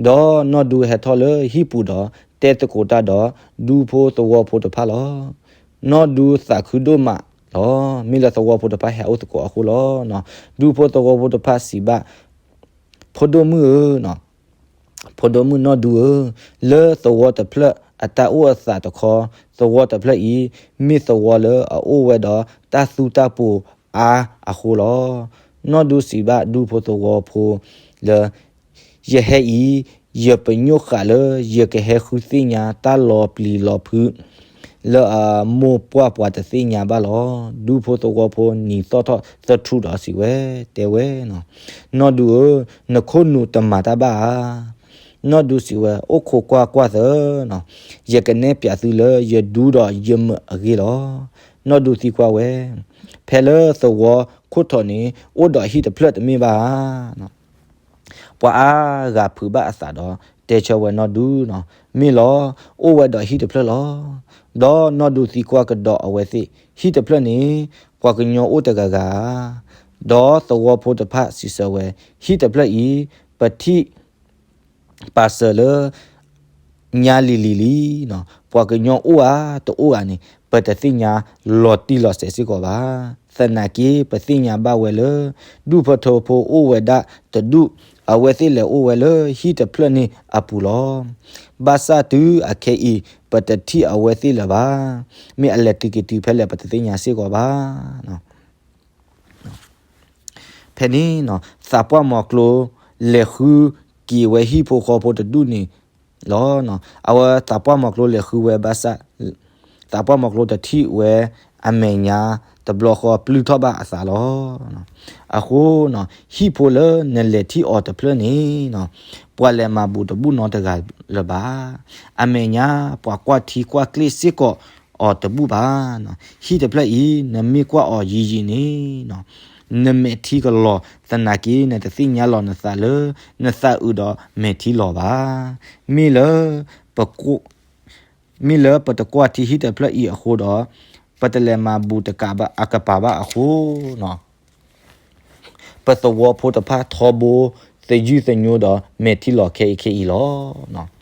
ဒီးနီၢ်ဒူဟဲထီၣ်လၢဟံၣ်ပူၤဒီး တဲသကိးတၢ်ဒီး ဒူဖိသဝီဖိတဖၣ်လီၤ. နီၢ်ဒူသးခုဒိၣ်မးလီၤ, မ့ၢ်လၢသဝီဖိတဖၣ်ဟဲအိၣ်သကိးအဃိလီၤ. ဒူဖိသဝီဖိတဖၣ်စံးဘၣ်, ဖိဒိၣ်မုၣ်ဧၢ, ဖိဒိၣ်မုၣ်နီၢ်ဒူဧၢ, လၢသဝီတဖျၢၣ်အတၢ်အိၣ်အသးတခီ, သဝီတဖျၢၣ်အံၤ မ့ၢ်သဝီလၢအအိၣ်ဝဲဒီးတၢ်သူတၢ်ပူၤအါအဃိလီၤ. နီၢ်ဒူစံးဘၣ်ဒူဖိသဝီဖိလၢ ယဟဲအံၤ, ယပညိၣ်ဃာ်လၢယကဟဲဃုသ့ၣ်ညါတၢ်လီၤပျံၤလီၤဖုး လၢအမိၢ်ပှၢ်ပှၤတသ့ၣ်ညါဘၣ်လီၤ. ဒူဖိသဝီဖိနံၤသီၣ်ထီၣ်သထူးဒီးစံးဝဲ, တဲဝဲ, နီၢ်ဒူဧၢ, နခိၣ်နူာ်တမၤတၢ်ဘၣ်ဧါ. နီၢ်ဒူစံးဝဲ, အိၣ်ခိးကွၢ်ကွၢ်သၢ, ယကနဲၣ်ပၠးသုလၢယဒူဒီးယမုာ်အဂ့ၢ်လီၤ. နီၢ်ဒူသံကွၢ်ဝဲ, ဖဲလၢသဝီခိၣ်ထိးန့ၣ် အိၣ်ဒီးဟံၣ်တဖျၢၣ်တမ့ၢ်ဘၣ်ဧါ. ပှၤအါဂၤဖုးဘၣ်အသးဒီး တဲဆၢဝဲနီၢ်ဒူ, မ့ၢ်လီၤ, အိၣ်ဝဲဒီးဟံၣ်တဖျၢၣ်လီၤ. ဒီးနီၢ်ဒူသံကွၢ်ကဒီးအဝဲသ့ၣ်, ဟံၣ်တဖျၢၣ်န့ၣ် ပှၤကညီအိၣ်တဂၤဂၤဧါ. ဒီးသဝီဖိတဖၣ်စံးဆၢဝဲ, ဟံၣ်တဖျၢၣ်အံၤ ပထံၣ် ပာ်စၢၤလၢ ညါလံၤလံၤလံ, ပှၤကညီအိၣ်ဧါတအိၣ်ဧါန့ၣ် ပတသ့ၣ်ညါလီၤတံၢ်လီၤဆဲးစ့ၢ်ကီးဘၣ်. သနာ်က့ ပသ့ၣ်ညါဘၣ်ဝဲလၢ ဒူၣ်ဖိထၢဖိအိၣ်ဝဲဒၣ်တဒူၣ်, အဝဲသ့ၣ်လဲၤအိၣ်ဝဲလၢဟံၣ်တဖျၢၣ်န့ၣ်အပူၤလီၤ. ဘၣ်ဆၣ်တုၤအခဲအံၤ ပတထံၣ်အဝဲသ့ၣ်လၢၤဘၣ်. မ့ၢ်အလဲၤတုၤက့ၤတုၤဖဲလဲၣ် ပတသ့ၣ်ညါစ့ၢ်ကီးဘၣ်. ဖဲန့ၣ် သးပှၢ်မီၤကျိ လဲၤဃုက့ၤဝဲဟံၣ်ဖိဃီဖိတဒူၣ်န့ၣ်လီၤ. အဝဲသးပှၢ်မီၤကျိလဲၤဃုဝဲဘၣ်ဆၣ်, သးပှၢ်မီၤကျိတထံၣ်ဝဲအမဲာ်ညါတဘျီဃီ ပျုၢ်ထီၣ်ဘၣ်အသးလီၤ. အဃိ ဟံၣ်ဖိလၢနလဲၤထံၣ်အီၤတဖျၢၣ်န့ၣ် ပှၤလဲၤမၤဘူးတဘူၣ်နီတဂၤလၢၤဘၣ်. အမဲာ်ညါပှၤကွၢ်ထံကွၢ်ကျ့စ့ၢ်ကီးအီၤတဘူၣ်ဘၣ်. ဟံၣ်တဖျၢၣ်အံၤ နမ့ၢ်ကွၢ်အီၤယံာ်ယံာ်န့ၣ် နမဲာ်ထံကလီၤသနာ်က့ နတသ့ၣ်ညါလီၤနသးလၢ နသးအုးဒီးမဲာ်ထံလီၤဘၣ်. မ့ၢ်လၢ မ့ၢ်လၢပတကွၢ်ထံဟံၣ်တဖျၢၣ်အံၤအဃိဒီး ပတလဲၤမၤဘူးတကးဘၣ်အကပၤဘၣ်အဃိ ပသဝီဖိတဖၣ်ထီဘိ သယုၢ်သညိဒီး မဲာ်ထံလီၤခဲအံၤခဲအံၤလီၤ.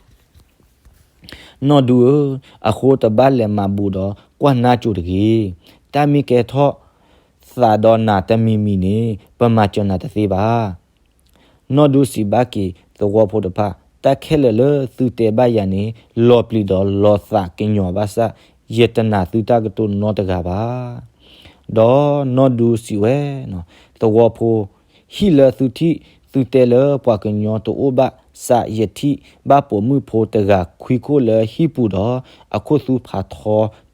နီၢ်ဒူဧၢ, အဃိတဘၣ်လဲၤမၤဘူးဒီး ကွၢ်နါစိၤတဂ့ၤ. တၢ်မ့ၢ်ကဲထီၣ်သးဒီးနၤတမံၤမံၤန့ၣ် ပမၤစၢၤနၤတသ့ဘၣ်. နီၢ်ဒူစံးဘၣ်က့ၤသဝီဖိတဖၣ်, တၢ်ခဲလၢာ်လၢသုတဲဘၣ်ယၤန့ၣ် လီၤပျံၤဒီးလီၤသးကညီၤဘၣ်ဆၣ် ယတနာ်သုတၢ်ကတိၤနီတဂၤဘၣ်. ဒီးနီၢ်ဒူစံးဝဲ, သဝီဖိ, ဟံၣ်လၢသုထံၣ်သုတဲလၢပှၤကညီတအိၣ်ဘၣ်ဆၣ် ယထံၣ်ဘၣ်ပိာ်မုၣ်ဖိတဂၤခွံခိၣ်လၢဟံၣ်ပူၤဒီး အခိၣ်သူဖးထီ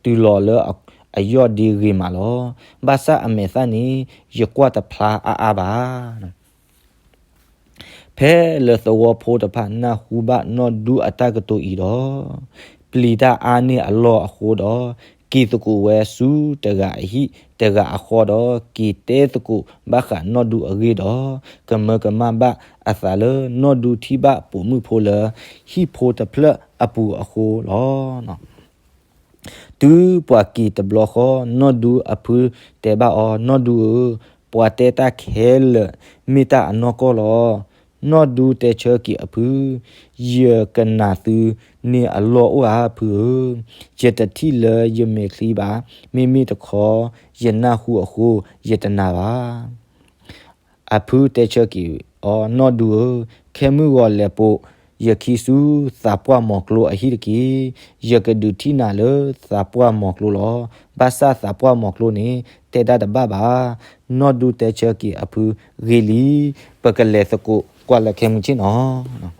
တုၤလီၤလၢအယီၢ်ဒ့ဂ့ၤမးလီၤ. ဘၣ်ဆၣ်အမဲာ်သၣ်န့ၣ် ယကွၢ်တဖျါအါအါဘၣ်. ဖဲလၢသဝီဖိတဖၣ်နၢ်ဟူဘၣ်နီၢ်ဒူအတၢ်ကတိၤအံၤဒီး, ပျံၤတၢ်အါန့ၢ်အလီၢ်အဃိဒီး, က့ၤသကိးဝဲဆူတဂၤအဟံၣ်တဂၤအဃီဒီး က့ၤတဲသကိးဘၣ်ဃးနီၢ်ဒူအဂ့ၢ်ဒီး, ကမၢကမၣ်ဘၣ်အသးလၢနီၢ်ဒူထံၣ်ဘၣ်ပိာ်မုၣ်ဖိလၢဟံၣ်ဖိတဖျၢၣ်အပူၤအဃိလီၤ. တုၤပှၤက့ၤတဘျီဃီ, နီၢ်ဒူအဖုတဲဘၣ်အီၤ, နီၢ်ဒူဧၢ, ပှၤတဲတၢ်ခဲလၢာ်မ့ၢ်တၢ်အနီၢ်ကီၢ်လီၤ. နီၢ်ဒူတဲဆၢက့ၤအဖု, ယကနၣ်သုန့ၢ်အလီၢ်အိၣ်ဧါဖုဧၢ, ယတထံၣ်လၢယမဲာ်ချံဘၣ်, မ့မ့ၢ်တခီ ယနၢ်ဟူအဃိ ယတနာ်ဘၣ်. အဖုတဲဆၢက့ၤအီၤ, နီၢ်ဒူဧၢ, ခဲမုၢ်ဂီၤလဲၤပိာ်ယခံဆူသးပှၢ်မီၤကျိအဟံၣ်တက့ၢ်. ယကဒုးထံၣ်နၤလၢသးပှၢ်မီၤကျိလီၤ. ဘၣ်ဆၣ်သးပှၢ်မီၤကျိန့ၣ် တဲတၢ်တဘၣ်ဘၣ်. နီၢ်ဒူတဲဆၢက့ၤအဖု, ဂ့ၤလံ, ပကလဲၤသကိးကွၢ်လၢခဲမုၢ်ဆ့ၣ်နီၤ.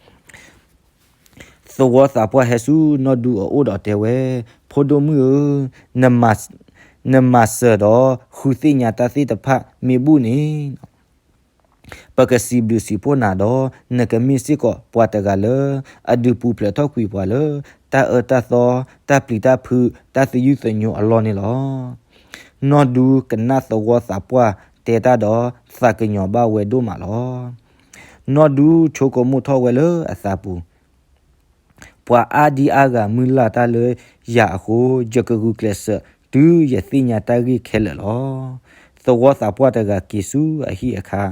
သဝီသးပှၢ်ဟဲဆူနီၢ်ဒူအအိၣ်ဒီးတဲဝဲ, ဖိဒိၣ်မုၣ်ဧၢ, နမၤစၢၤဒီးဃုသ့ၣ်ညါတၢ်သ့ၣ်တဖၣ်မ့ၢ်ဘူၣ်န့ၣ် ပကစံးဘျုးစံးဖှိၣ်နၤဒီး နကမ့ၢ်စ့ၢ်ကီးပှၤတဂၤလၢ အဒုးပူၤဖျဲးထီၣ်ကွံာ်ပှၤလၢ တၢ်အၢတၢ်သီ တၢ်ပျံၤတၢ်ဖုး တၢ်သယုၢ်သညိအလီၢ်န့ၣ်လီၤ. နီၢ်ဒူကနၣ်သဝီသးပှၢ်တဲတၢ်ဒီး သးကညီၤဘၣ်ဝဲဒိၣ်မးလီၤ. နီၢ်ဒူဆိကမိၣ်ထီၣ်ဝဲလၢအသးပူၤ ပှၤအါဒံအါဂၤမုၢ်လၢ်တၢ်လၢယၤအဃိ ယကဂုာ်ကျဲးစၢးတုၤယသ့ၣ်ညါတၢ်ဂ့ၢ်ခဲလၢာ်လီၤ. သဝီသးပှၢ်တဂၤက့ၤဆူအဟံၣ်အခါ,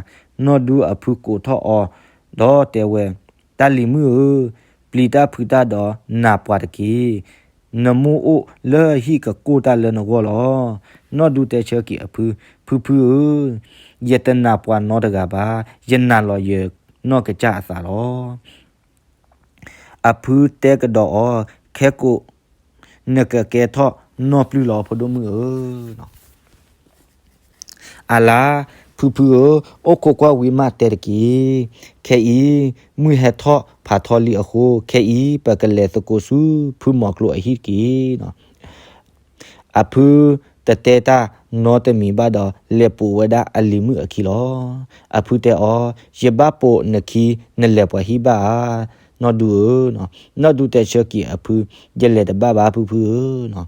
နီၢ်ဒူအဖုကိးထီၣ်အီၤဒီးတဲဝဲ, တၢ်လံၤမုၣ်ဧၢ, ပျံၤတၢ်ဖုးတၢ်ဒီးနာ်ပှၤတက့ၢ်. နမိၢ်အိၣ်လၢဟံၣ်ကကိၢ်တၢ်လၢနဂီၢ်လီၤ. နီၢ်ဒူတဲဆၢက့ၤအဖု, ဖုဖုဧၢ, ယတနာ်ပှၤနီတဂၤဘၣ်, ယနာ်လီၤယနီၢ်ကစၢ်အသးလီၤ. အဖုတဲကဒီးအီၤ, ခဲကိး နကကဲထီၣ်နီၢ်ပျုၢ်လီၤ ဖိဒိၣ်မုၣ်ဧၢ. အလါ, ဖုဖုဧၢ, အိၣ်ခိးကွၢ်ဝံၤမးတဲတက့ၢ်. ခဲအံၤ မုၢ်ဟဲထီၣ်ဖးထီလံအဃိ ခဲအံၤပကလဲၤသကိးဆူဖုမီၤကျိအဟံၣ်တက့ၢ်. အဖုတတဲတၢ်နီတမံၤဘၣ်ဒီး လဲၤပိာ်ဝဲဒၣ်အလံၤမုၣ်အခံလီၤ. အဖုတဲအီၤ, ယဘၣ်ပိာ်နခံ နလဲၤပှၤဟံၣ်ဘၣ်ဧါ, နီၢ်ဒူဧၢ. နီၢ်ဒူတဲဆၢက့ၤအဖု, ယလဲၤတဘၣ်ဘၣ် ဖုဖုဧၢ.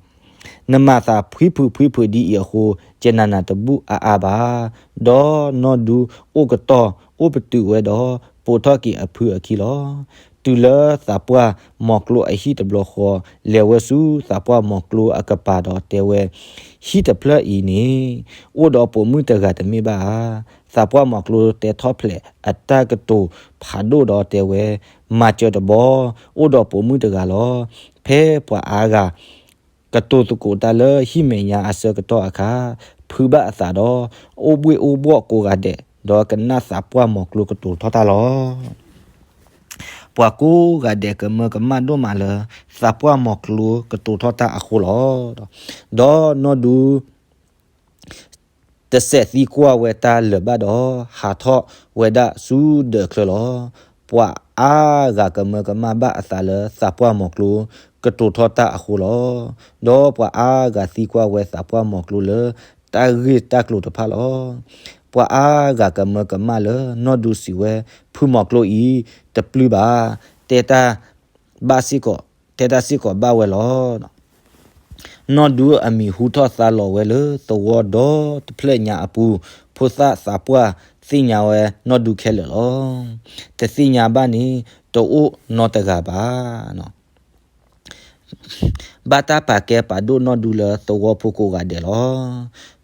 နမၤသးဖှံဖုးဖှံဖုးဒ်အံၤအဃိ ယနာ်နၤတဘူၣ်အါအါဘၣ်. ဒီးနီၢ်ဒူအိၣ်ကတီၢ်အိၣ်ပတုာ်ဝဲဒီး ပိာ်ထီၣ်က့ၤအဖုအခံလီၤ. တုၤလၢသးပှၢ်မီၤကျိအဟံၣ်တဘျီဃီ, လဲၤဝဲဆူသးပှၢ်မီၤကျိအကပၤဒီးတဲဝဲ, ဟံၣ်တဖျၢၣ်အံၤန့ၣ် အိၣ်ဒီးပိာ်မုၣ်တဂၤတမ့ၢ်ဘၣ်ဧါ. သးပှၢ်မီၤကျိတဲထီၣ်ဖျဲးအတၢ်ကတိၤဖးဒိၣ်ဒီးတဲဝဲ, မၤစၢၤတဘီ, အိၣ်ဒီးပိာ်မုၣ်တဂၤလီၤ. ဖဲပှၤအါဂၤ ကတိၤသကိးတၢ်လၢဟံၣ်မဲာ်ညါအဆၢကတီၢ်အခါ, ဖုးဘၣ်အသးဒီး အိၣ်ဘှ့ၣ်အိၣ်ဘှီၣ်ကိးဂၤဒဲး, ဒီးကနၣ်သးပှၢ်မီၤကျိကတိၤထီၣ်တၢ်လီၤ. ပှၤကိးဂၤဒဲးကမၢကမၣ်ဒိၣ်မးလၢ သးပှၢ်မီၤကျိကတိၤထီၣ်တၢ်အဃိလီၤ. ဒီးနီၢ်ဒူ တစဲးသံကွၢ်ဝဲတၢ်လၢၤဘၣ်ဒီး ဟးထီၣ်ဝဲဒၣ်ဆူဒၢးချၢလီၤ. ပှၤအါဂၤကမၢကမၣ်ဘၣ်အသးလၢသးပှၢ်မီၤကျိကတိၤထီၣ်တၢ်အဃိလီၤ. ဒီးပှၤအါဂၤသံကွၢ်ဝဲသးပှၢ်မီၤကျိလၢတၢ်ဂ့ၢ်တၢ်ကျိၤတဖၣ်လီၤ. ပှၤအါဂၤကမၢကမၣ်လၢနီၢ်ဒူစံးဝဲ ဖုမီၤကျိအံၤ တပျုၢ်ဘၣ်, တဲတၢ်ဘၣ်စ့ၢ်ကီး, တဲတၢ်စ့ၢ်ကီးဘၣ်ဝဲလီၤ. နီၢ်ဒူအမံၤဟူထီၣ်သါလီၤဝဲလၢသဝီဒီတဖျၢၣ်ညါအပူၤ, ဖိသၣ်သးပှၢ်သ့ၣ်ညါဝဲနီၢ်ဒူခဲလၢာ်လီၤ. တသ့ၣ်ညါဘၣ်န့ၣ် တအိၣ်နီတဂၤဘၣ်. ဘၣ်တၢ်ပာ်ကဲပာ်ဒိၣ်နီၢ်ဒူလၢသဝီဖိကိးဂၤဒဲးလီၤ.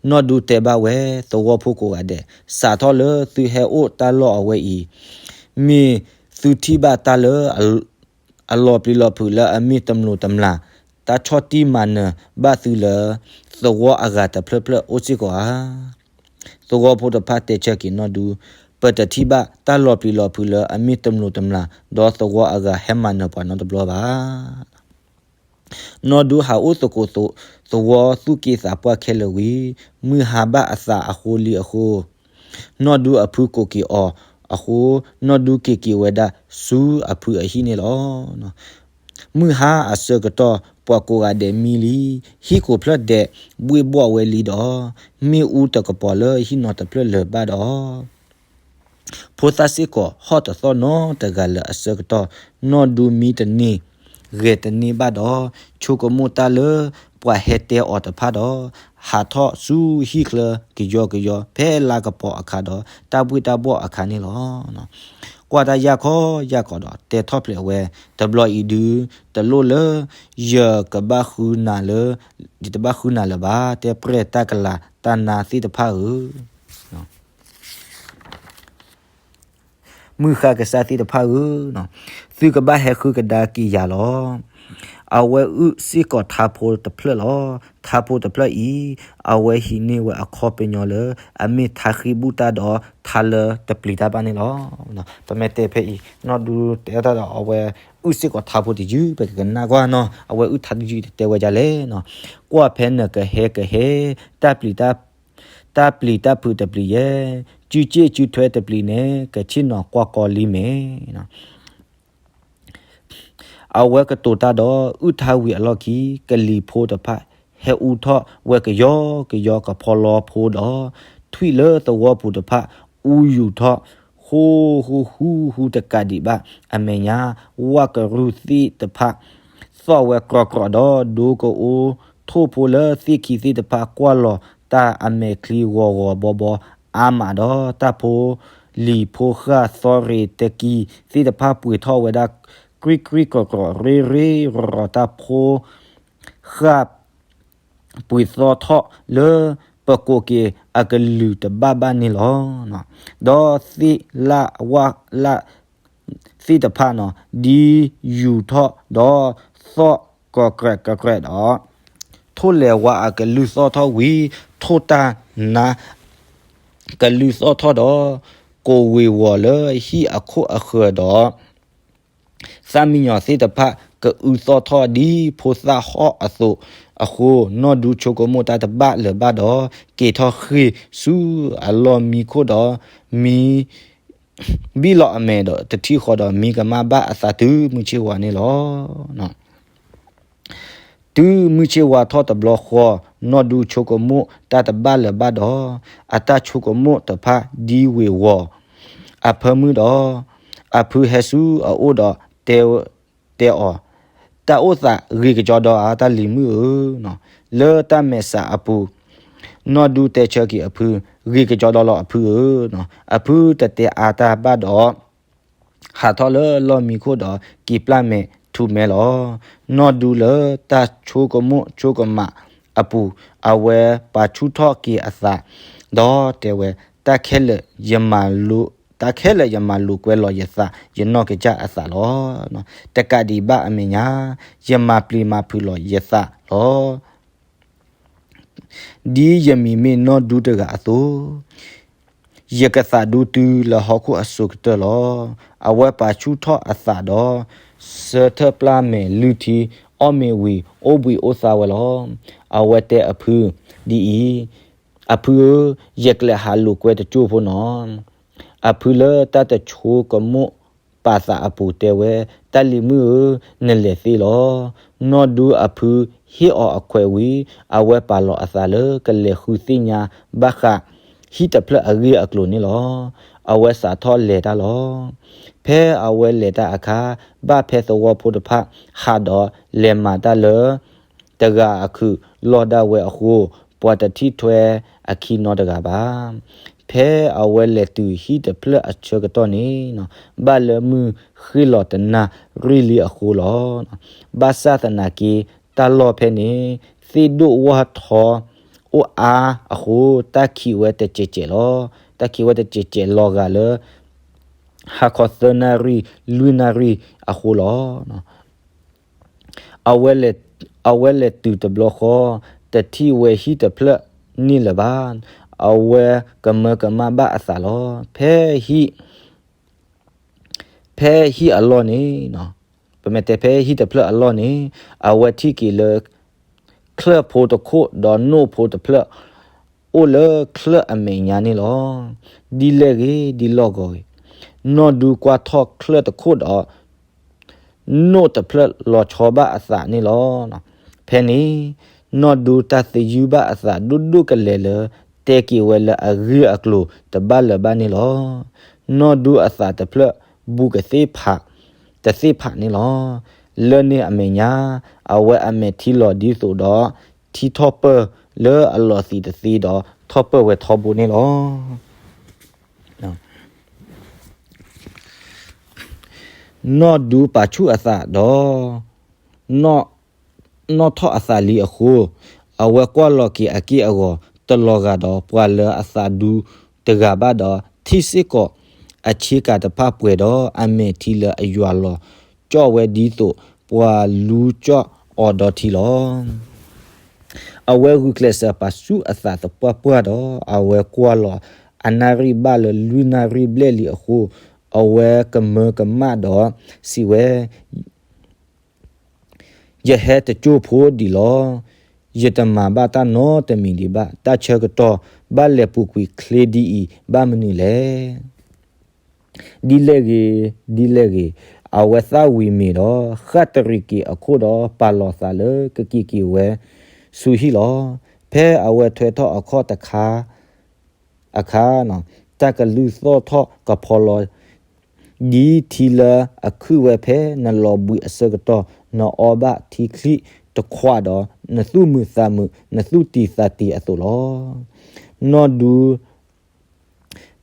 နီၢ်ဒူတဲဘၣ်ဝဲသဝီဖိကိးဂၤဒဲး, စးထီၣ်လၢသုဟဲအိၣ်တၢ်လီၢ်အဝဲအံၤ, မ့ၢ်သုထံၣ်ဘၣ်တၢ်လၢ အလီၤပျံၤလီၤဖုးလၢအမ့ၢ်တမျိးတမျာ်, တၢ်ဆီၣ်တံၢ်မၤနၢၤဘၣ်သုလၢ သဝီအဂၤတဖျၢၣ်ဖျၢၣ်အိၣ်စ့ၢ်ကီးဧါ. သဝီဖိတဖၣ်တဲဆၢက့ၤနီၢ်ဒူ, ပတထံၣ်ဘၣ်တၢ်လီၤပျံၤလီၤဖုးလၢအမ့ၢ်တမျိးတမျာ် ဒီးသဝီအဂၤဟဲမၤနၢၤပှၤနီတဘျီဘၣ်. နီၢ်ဒူဟးအိၣ်သကိးသဝီသူၣ်က့သးပှၢ်ခဲလၢာ်ဝံၤ, မုၢ်ဟါဘၣ်အသးအဃိလံအဃိ, နီၢ်ဒူအဖုကိးက့ၤအီၤအဃိ, နီၢ်ဒူက့ၤက့ၤဝဲဒၣ်ဆူအဖုအဟံၣ်န့ၣ်လီၤ. မုၢ်ဟါအဆၢကတီၢ် ပှၤကိးဂၤဒဲးမံလံ, ဟံၣ်ကိးဖျၢၣ်ဒဲးဘှ့ၣ်ဘှီၣ်ဝဲလံဒီး, မ့ၣ်အူတကပီၤလၢဟံၣ်နီၤတဖျၢၣ်လၢၤဘၣ်ဒီး ဖိသၣ်စ့ၢ်ကီးဟီၣ်တသီၣ်နီတဂၤလၢၤအဆၢကတီၢ်, နီၢ်ဒူမံတန့ၢ် ဂဲၤတန့ၢ်ဘၣ်ဒီး, ဆိကမိၣ်တၢ်လၢပှၤဟဲတဲအီၤတဖၣ်ဒီး, ဟးထီၣ်ဆူဟံၣ်ချၢကယီကယီ ဖဲလါကပီၤအခါဒီး တၢ်ဘှ့ၣ်တၢ်ဘှီၣ်အခါန့ၣ်လီၤ. ကွၢ်တၢ်ယၢ်ခီယၢ်ခီဒီး တဲထီၣ်ဖျဲးဝဲ, တဘျီအံၤဒုး တလိၣ်လၢ ယကဘၣ်ဃုနၤလၢ, ယတဘၣ်ဃုနၤလၢၤဘၣ်, တဲပျဲၢ်တၢ်ကလၤတၢ်နါသ့ၣ်တဖၣ်ဧၢ. မုၢ်ဃါကစၢ်သ့ၣ်တဖၣ်ဧၢ, သုကဘၣ်ဟဲဃုကဒါက့ၤယၤလီၤ. အဝဲအုၣ်စ့ၢ်ကီးထါဖိတဖျၢၣ်လီၤ. ထါဖိတဖျၢၣ်အံၤ, အဝဲဟံးန့ၢ်ဝဲအခီပညီလၢ အမ့ၢ်ထါဃ့ၢ်ဘူၣ်တၢ်ဒီး ထါလၢတပျံၤတၢ်ဘၣ်န့ၣ်လီၤ. ပမ့ၢ်တဲဖဲအံၤ နီၢ်ဒူတဲတၢ်ဒီး အဝဲအုၣ်စ့ၢ်ကီးထါဖိတယုၢ် ပကကနၣ်ကွၢ်နီၤ, အဝဲအုၣ်ထါတယုၢ်တဲဝဲဒ်လဲၣ်နီၤ. ကွၢ်ဖဲနကဟဲကဟဲ, တၢ်ပျံၤတၢ် တၢ်ပျံၤတၢ်ဖုးတပျံၤယဲ, စုစ့ၣ်စုထွဲတပျံၤန့ၣ် ကဆ့ၣ်နီၤကွၢ်ကီလံမဲာ်. အဝဲကတိၤတၢ်ဒီး အုၣ်ထါဝံၤအလီၢ်ခံ ကလံၤဖိတဖၣ် ဟဲအူထီၣ်ဝဲကယီကယီ ကဖီလီဖိဒီး ထွံၣ်လၢသဝီပူၤတဖၣ် အူယူၤထီၣ် ဃူဃူဃူဃူတကးဒံးဘၣ်အမဲာ်ညါ, ဝၣ်ကရူၢ်သ့ၣ်တဖၣ် သီၣ်ဝဲကြီကြီဒီး ဒိကအိထိၣ်ဖိလၢသ့ၣ်ခံသ့ၣ်တဖၣ် ကွၢ်လီၤတၢ်အမဲာ်ချံဂီၤဂီၤဘီဘီအါမးဒီး တၢ်ဖိလံၤဖိဃၢ်သီရ့ၤတကံသ့ၣ်တဖၣ် ပှ့ၤထီၣ်ဝဲဒၣ် ကြံၣ်ကြံၣ်ကြီကြီ ရ့ရ့ရီၤရီၤ တၢ်ဖိဃၢ် ပှ့ၤသီၣ်ထီၣ်လၢ ပကိးက့ၤအကလုာ်တဘၣ်ဘၣ်န့ၣ်လီၤ. ဒီးသ့ၣ်လၣ်ဝၣ်လၣ်သ့ၣ်တဖၣ်နီၤ ဒ်ယူၤထီၣ်ဒီးသီၣ်ကြီကြီကြီဒီး ထိၣ်လဲၤဝါအကလုၢ်သီၣ်ထီၣ်ဝံၤ ထိၣ်တၢ်နါ ကလုၢ်သီၣ်ထီၣ်ဒီး ကိးဝ့ၤဝီၤလၢဟံၣ်အခိၣ်အဃၢၤဒီး သၣ်မံယီၤသ့ၣ်တဖၣ် ကအုးသီၣ်ထီၣ်ဒ်ဖိသၣ်ဟီၣ်အသိးအဃိ, နီၢ်ဒူဆိကမိၣ်တၢ်တဘၣ်လၢၤဘၣ်ဒီး က့ၤထီၣ်ဃ့ၢ်ဆူအလီၢ်မံခိၣ်ဒီး မံ ဘံၣ်လီၤအမဲာ်ဒီးတထံၣ်ဃီဒီး မံကမၣ်ဘၣ်အသးတုၤမုၢ်ဆ့ၣ်ဝါန့ၣ်လီၤ. တုၤမုၢ်ဆ့ၣ်ဝါထီၣ်တဘျီဃီ, နီၢ်ဒူဆိကမိၣ်တၢ်တဘၣ်လၢၤဘၣ်ဒီး အတၢ်ဆိကမိၣ်တဖၣ်ဒ်ဝ့ၤဝီၤအဖၢမုၢ်ဒီး အဖုဟဲဆူအအိၣ်ဒီး တဲအီၤ, တၢ်အိၣ်သးဂ့ၤကကီဒီးဧါ တၢ်လံၤမုၣ်ဧၢ, လၢတၢ်မဲာ်ဆှးအပူၤ, နီၢ်ဒူတဲဆၢက့ၤအဖု, ဂ့ၤကကီဒီးလီၤအဖုဧၢ, အဖုတတဲအါတၢ်ဘၣ်ဒီး ဟးထီၣ်လၢလီၢ်မံခိၣ်ဒီး က့ၤပျၢ်မဲာ်ထူမဲာ်လီၤ. နီၢ်ဒူလၢတၢ်ဆိကမိၣ်ဆိကမးအပူၤ, အဝဲပာ်ဆူၣ်ထီၣ်က့ၤအသး, ဒီးတဲဝဲ, တၢ်ခဲလၢာ်ယမၤလိာ်, တၢ်ခဲလၢာ်ယမၤလိာ်ကွဲလီၤယသး, ယနီၢ်ကစၢ်အသးလီၤ. တကးဒံးဘၣ်အမဲာ်ညါ, ယမၤပျံၤမၤဖုးလီၤယသးလီၤ. ဒ်ယမံၤမ့ၢ်နီၢ်ဒူတဂၤအသိး, ယကသးဒူတုၤလၢဟီၣ်ခိၣ်အစိၤကတၢၢ်လီၤ. အဝဲပာ်ဆူၣ်ထီၣ်အသးဒီး ဆၢထၢၣ်ပျၢ်မဲာ်လုၢ်ထံ အီၣ်မ့ၤဝံၤ အိၣ်ဘှံးအိၣ်သါဝဲလီၤ. အဝဲတဲအဖုဒ်အံၤ, အဖုဧၢ, ယကျဲးဟးလိာ်ကွဲတစိၢ်ဖိနီၤ. အဖုလၢတၢ်တဆိကမိၣ်ပာ်သးအပူၤတဲဝဲ, တၢ်လံၤမုၣ်ဧၢ, နလဲၤသ့လီၤ. နီၢ်ဒူအဖုဟ့ၣ်အီၤအခွဲးဝံၤ, အဝဲပာ်လီၤအသးလၢကလဲၤဃုသ့ၣ်ညါဘၣ်ဃးဟံၣ်တဖျၢၣ်အဂ့ၢ်အကျိၤန့ၣ်လီၤ. အဝဲစးထီၣ်လဲၤတၢ်လီၤ. ဖဲအဝဲလဲၤတၢ်အခါ, ဘၣ်ဖဲသဝီဖိတဖၣ်ဟးဒီးလဲၤမၤတၢ်လၢ တဂၤအခုးလီၢ်ဒၣ်ဝဲအဃိ, ပှၤတထံၣ်ထွဲအခံနီတဂၤဘၣ်. ဖဲအဝဲလဲၤတုၤဟံၣ်တဖျၢၣ်အဆၢကတီၢ်န့ၣ်, ဘၣ်လၢမုၢ်ဃ့ၢ်လီၤတနၣ်ရံၣ်လံအဃိလီၤ. ဘၣ်ဆၣ်သနာ်က့ တၢ်လီၢ်ဖဲန့ၣ် သ့ၣ်ဒိၣ်ဝၣ်ထီ အိၣ်အါအဃိ တၢ်ခံးဝဲတစဲးစဲးလီၤ. တၢ်ခံးဝဲတစဲးစဲးလီၤဂာ်လၢ ဟါခီသၢနၣ်ရံၣ် လွံၢ်နၣ်ရံၣ်အဃိလီၤ. အဝဲလဲၤတုၤတဘျီဃီ တထံၣ်ဝဲဟံၣ်တဖျၢၣ်န့ၣ်လၢၤဘၣ်. အဝဲကမၢကမၣ်ဘၣ်အသးလီၤ. ဖဲဟံၣ် ဖဲဟံၣ်အလီၢ်န့ၣ်, ပမ့ၢ်တဲဖဲဟံၣ်တဖျၢၣ်အလီၢ်န့ၣ်, အဝဲထံၣ်က့ၤလၢ ချၢၣ်ဖိတခိၣ်ဒီးနိၣ်ဖိတဖျၢၣ် အိၣ်လၢချၢၣ်အမဲာ်ညါန့ၣ်လီၤ. ဒ်လဲၣ်ဂ့ၤ ဒ်လီၢ်ဂီၤဂ့ၤ, နီၢ်ဒူကွၢ်ထီၣ်ချၢၣ်တခိၣ်ဒီး နိၣ်တဖျၢၣ်လီၤဆီဘၣ်အသးန့ၣ်လီၤ. ဖဲန့ၣ် နီၢ်ဒူတၢ်သယုၢ်ဘၣ်အသးဒိၣ်ဒိၣ်ကလဲာ်လၢ တဲက့ၤဝဲလၢအဂ့ၢ်အကျိၤတဘၣ်လၢၤဘၣ်န့ၣ်လီၤ. နီၢ်ဒူအသးတဖျၢၣ်ဘူးကသ့ၣ်ဖး တသ့ၣ်ဖးန့ၣ်လီၤ. လၢန့ၣ်အမဲာ်ညါ အဝဲအမဲာ်ထံလီၤဒ်သိးဒီး ထံထီၣ်ပၢၢ်လၢအလီၤသံးတသ့ဒီး ထီၣ်ပၢၢ်ဝဲထီဘိန့ၣ်လီၤ. နီၢ်ဒူပာ်ဆူၣ်အသးဒီး နီၣ်ထီၣ်အသးလံအဃိ, အဝဲကွၢ်လီၤက့ၤအက့ၢ်အဂီၤ တလီၤဂာ်ဒီးပှၤလၢအသးဒူတဂၤဘၣ်ဒီး ထံၣ်စ့ၢ်ကီးအဆ့ကၤတဖၣ်ပှဲၤဒီး အမဲာ်ထံလၢအယွၤလီၤကၠီၣ်ဝဲဒ်သိး ပှၤလူကၠီၣ်အီၤဒီထံလီၤ. အဝဲဂုာ်ကျဲးစၢးပာ်ဆူၣ်အသးသပှၢ်ပှၢ်ဒီး အဝဲကွၢ်လီၤအနၣ်ရံၣ်ဘၣ်လၢလွံၢ်နၣ်ရံၣ်ဘျဲၣ်လံအဃိ, အဝဲကမၢကမၣ်ဒီးစံးဝဲ, ယဟဲတကၠိၢ်ဖိဒံးလီၤ. ယတမၤဘၣ်တၢ်နီတမံၤဒံးဘၣ်. တၢ်ဆၢကတီၢ် ဘၣ်လဲၤပူၤကွံာ်ချ့ဒ်အံၤ ဘၣ်မနုၤလဲၣ်. ဒ်လဲၣ်ဂ့ၤ, ဒ်လဲၣ်ဂ့ၤ, အဝဲသၣ်ဝံၤမ့ၤဒီး ဃၣ်တရံးက့ၤအခိၣ်ဒီး ပာ်လီၤသးလၢကက့ၤက့ၤဝဲဆူဟံၣ်လီၤ. ဖဲအဝဲထွဲထီၣ်အခီၣ်တခါအခါ, တၢ်ကလုၢ်သီၣ်ထီၣ်ကဖီလီၤ ဒ်ထံလၢအခုၣ်ဝဲဖဲနလီၤဘှံးအဆၢကတီၢ် နအီဘၣ်ထံချံၣ်တခွးဒီး နသူၣ်မုာ်သးမုာ် နသူၣ်တံၤသးတံၤအသိးလီၤ. နီၢ်ဒူ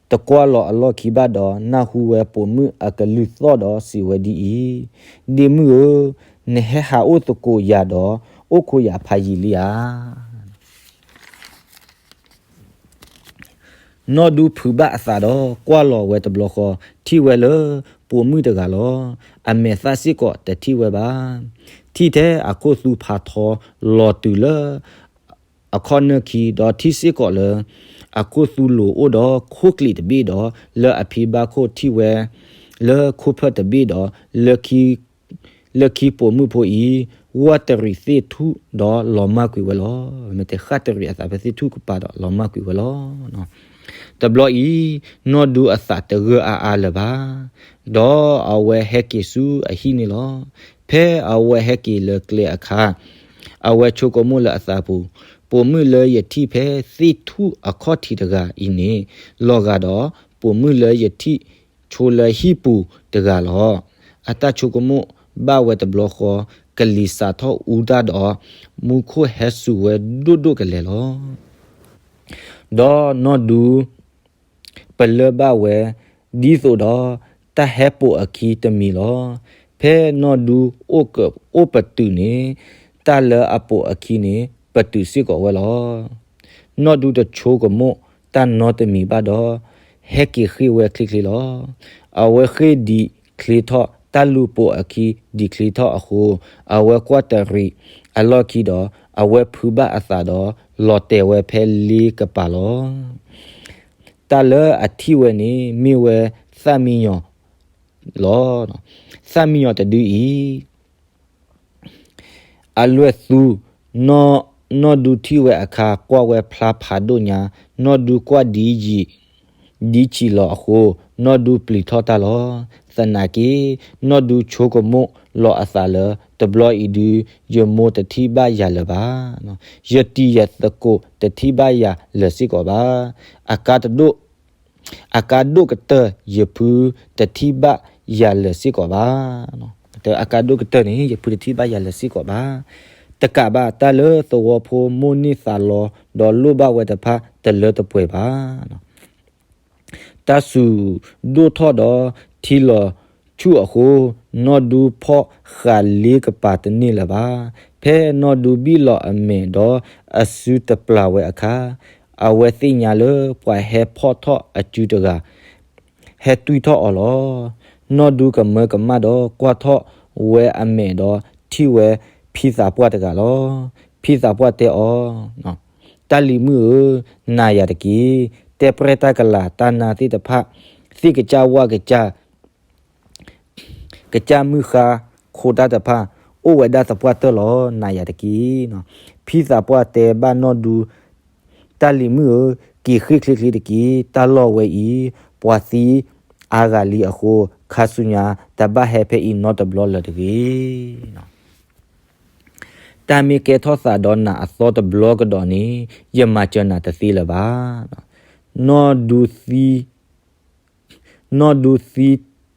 တကွၢ်လီၤအလီၢ်ခံဘၣ်ဒီး နၢ်ဟူဝဲပိာ်မုၣ်အကလုၢ်သီၣ်ဒီးစံးဝဲဒ်အံၤ, ဒ့မုၣ်ဧၢ, နဟဲဟးအိၣ်သကိးယၤဒီး အိၣ်ခိးယၤဖးယံာ်လံဧါ. နီၢ်ဒူဖုးဘၣ်အသးဒီးကွၢ်လီၤဝဲတဘျီဃီ, ထံၣ်ဝဲလၢပိာ်မုၣ်တဂၤလီၤ. အမဲာ်သၣ်စ့ၢ်ကီးတထံၣ်ဝဲဘၣ်. ထံၣ်ထဲအခိၣ်သူဖးထီလီၤတုၤလၢအခီၣ်နၢၢ်ခံ, ဒီးထံၣ်စ့ၢ်ကီးလၢ အခိၣ်သူလိၤအိၣ်ဒီးခိၣ်ကျံးတဘ့ၣ်ဒီး လၢအဖံဘၣ်ခိၣ်ထံၣ်ဝဲလၢခိၣ်ဖၢၣ်တဘ့ၣ်ဒီး လၢခံပိာ်မုၣ်ဖိအံၤ ဝၢ်တရံးသ့ၣ်ထူၣ်ဒီးလီၤမၢ်ကွံာ်ဝဲလီၤ. မ့ၢ်တဲဃၣ်တရံးအသးဖဲသ့ၣ်ထူၣ်ကပၤဒီးလီၤမၢ်ကွံာ်ဝဲလီၤ. တဘျီအံၤ နီၢ်ဒူအသးတဂၢၢ်အါအါလၢၤဘၣ်. ဒီးအဝဲဟဲက့ၤဆူအဟံၣ်န့ၣ်လီၤ. ဖဲအဝဲဟဲက့ၤလၢကျဲအခါ, အဝဲဆိကမိၣ်လၢအသးပူၤ, ပိာ်မုၣ်လၢယထံၣ်ဖဲသ့ၣ်ထူၣ်အခီၣ်ထံးတဂၤအံၤန့ၣ် လီၤဂာ်ဒီးပိာ်မုၣ်လၢယထံၣ်ဆိလၢဟံၣ်ပူၤတဂၤလီၤ. အတၢ်ဆိကမိၣ်ဘၣ်ဝဲတဘျီဃီ, ကလံၤစးထီၣ်အူတၢ်ဒီး မူခိၣ်ဟဲစူၤဝဲဒိၣ်ဒိၣ်ကလဲာ်လီၤ. ဒီးနီၢ်ဒူ ပလၢၢ်ဘၣ်ဝဲ ဒ်သိးဒီးတၢ်ဟဲပိာ်အခံတမံၤလီၤ. ဖဲနီၢ်ဒူအိၣ်ပတုာ်န့ၣ် တၢ်လၢအပိာ်အခံန့ၣ် ပတုာ်စ့ၢ်ကီးဝဲလီၤ. နီၢ်ဒူတဆိကမိၣ်တၢ်နီတမံၤဘၣ်ဒီး ဟဲက့ၤဃ့ၢ်ဝဲချ့ချ့လီၤ. အဝဲဃ့ၢ်ဒံးချ့ထီၣ်တၢ်လူၤပိာ်အခံဒံးချ့ထီၣ်အဃိ, အဝဲကွၢ်တရံးအလီၢ်ခံဒီး အဝဲဖုးဘၣ်အသးဒီး လီၤတဲာ်ဝဲဖဲလ့ကပၤလီၤ. တၢ်လၢအထံၣ်ဝဲန့ၣ် မ့ၢ်ဝဲသၣ်မံယီၤလီၤ. သၣ်မံယီၤတဒုအံၤ အလွဲၢ်သူ, နီၢ်ဒူထံၣ်ဝဲအခါ ကွၢ်ဝဲဖျါဖးဒိၣ်ညါ, နီၢ်ဒူကွၢ်ဒ်ယံာ်ဒ်ဆံးလီၤအဃိ, နီၢ်ဒူပျံၤထီၣ်တၢ်လီၤ. သနာ်က့ နီၢ်ဒူဆိကမိၣ်လီၤအသးလၢ တဘျီအံၤဒု ယမိၢ်တထံၣ်ဘၣ်ယၤလၢၤဘၣ်. ယတံၤယသကိးတထံၣ်ဘၣ်ယၤလၢၤစ့ၢ်ကီးဘၣ်. အကါတဒိၣ် အကါဒိၣ်ကတၢၢ် ယဖုတထံၣ်ဘၣ်ယၤလၢၤစ့ၢ်ကီးဘၣ်. အကါဒိၣ်ကတၢၢ်န့ၣ် ယဖုတထံၣ်ဘၣ်ယၤလၢၤစ့ၢ်ကီးဘၣ်. တကးဘၣ် တၢ်လၢသဝီဖိမိၣ်န့ၢ်သးလီ ဒီးလိၣ်ဘၣ်ဝဲတဖၣ်တလၢတပှဲၤဘၣ်. တၢ်စူၤဒိၣ်ထီၣ်ဒီးထံလီၤဆူၣ်အဃိ, နီၢ်ဒူဖီၣ်ဃးလ့ကပၤတန့ၢ်လၢၤဘၣ်. ဖဲနီၢ်ဒူဘံၣ်လီၤအမဲာ်ဒီးအစုတပျၢ်ဝဲအခါ, အဝဲသ့ၣ်ညါလၢပှၤဟဲဖီၣ်ထီၣ်အစုတဂၤ ဟဲတွံၢ်ထီၣ်အီၤလီၤ. နီၢ်ဒူကမၢကမၣ်ဒီးကွၢ်ထီၣ်ဝဲအမဲာ်ဒီးထံၣ်ဝဲဖံသးပှၢ်တဂၤလီၤ. ဖံသးပှၢ်တဲအီၤ, တၢ်လံၤမုၣ်ဧၢ, နာ်ယၤတက့ၢ်. တဲပြဲၢ်တၢ်ကလၤတၢ်နါသ့ၣ်တဖၣ်, သ့ၣ်ကစၢ်ဝၣ်ကစၢ် ကစၢ်မုၢ်ဃါခိၣ်တၢ်တဖၣ်, အိၣ်ဝဲဒၣ်သပှၢ်တၢၢ်လီၤ, နာ်ယၤတက့ၢ်. ဖံသးပှၢ်တဲဘၣ်နီၢ်ဒူ, တၢ်လံၤမုၣ်ဧၢ, က့ၤဃ့ၢ်ချ့ချ့တက့ၢ်. တၢ်လီၢ်ဝဲအံၤ ပှၤသံအါဂၤလံအဃိ, ခါဆူညါတဘၣ်ဟဲဖဲအံၤနီတဘျီလၢၤတဂ့ၤ. တၢ်မ့ၢ်ကဲထီၣ်သးဒီးနၤအသီတဘျီကဒီးန့ၣ်, ယမၤစၢၤနၤတသ့လၢၤဘၣ်. နီၢ်ဒူသံ နီၢ်ဒူ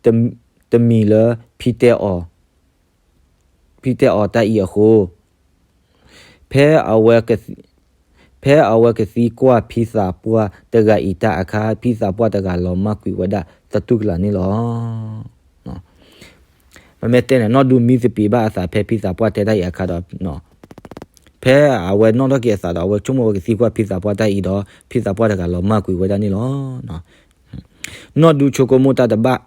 သံတမံၤလၢ ဖံတဲအီၤတၢ်အံၤအဃိ, ဖဲအဝဲကသံကွၢ်ဖံသးပှၢ်တဂၤအံၤတၢ်အခါ, ဖံသးပှၢ်တဂၤလီၤမၢ်ကွံာ်ဝဲဒၣ်သတူၢ်ကလာ်န့ၣ်လီၤ. ပမ့ၢ်တဲန့ၣ် နီၢ်ဒူမံသပ့ၤဘၣ်အသးဖဲဖံသးပှၢ်တဲတၢ်အံၤအခါဒီး, ဖဲအဝဲနီၣ်ထီၣ်က့ၤအသးဒီး အဝဲဆိကမိၣ်ဝဲကသံကွၢ်ဖံသးပှၢ်တၢ်အံၤဒီး ဖံသးပှၢ်တဂၤလီၤမၢ်ကွံာ်ဝဲဒၣ်န့ၣ်လီၤ. နီၢ်ဒူဆိကမိၣ်တၢ်တဘၣ်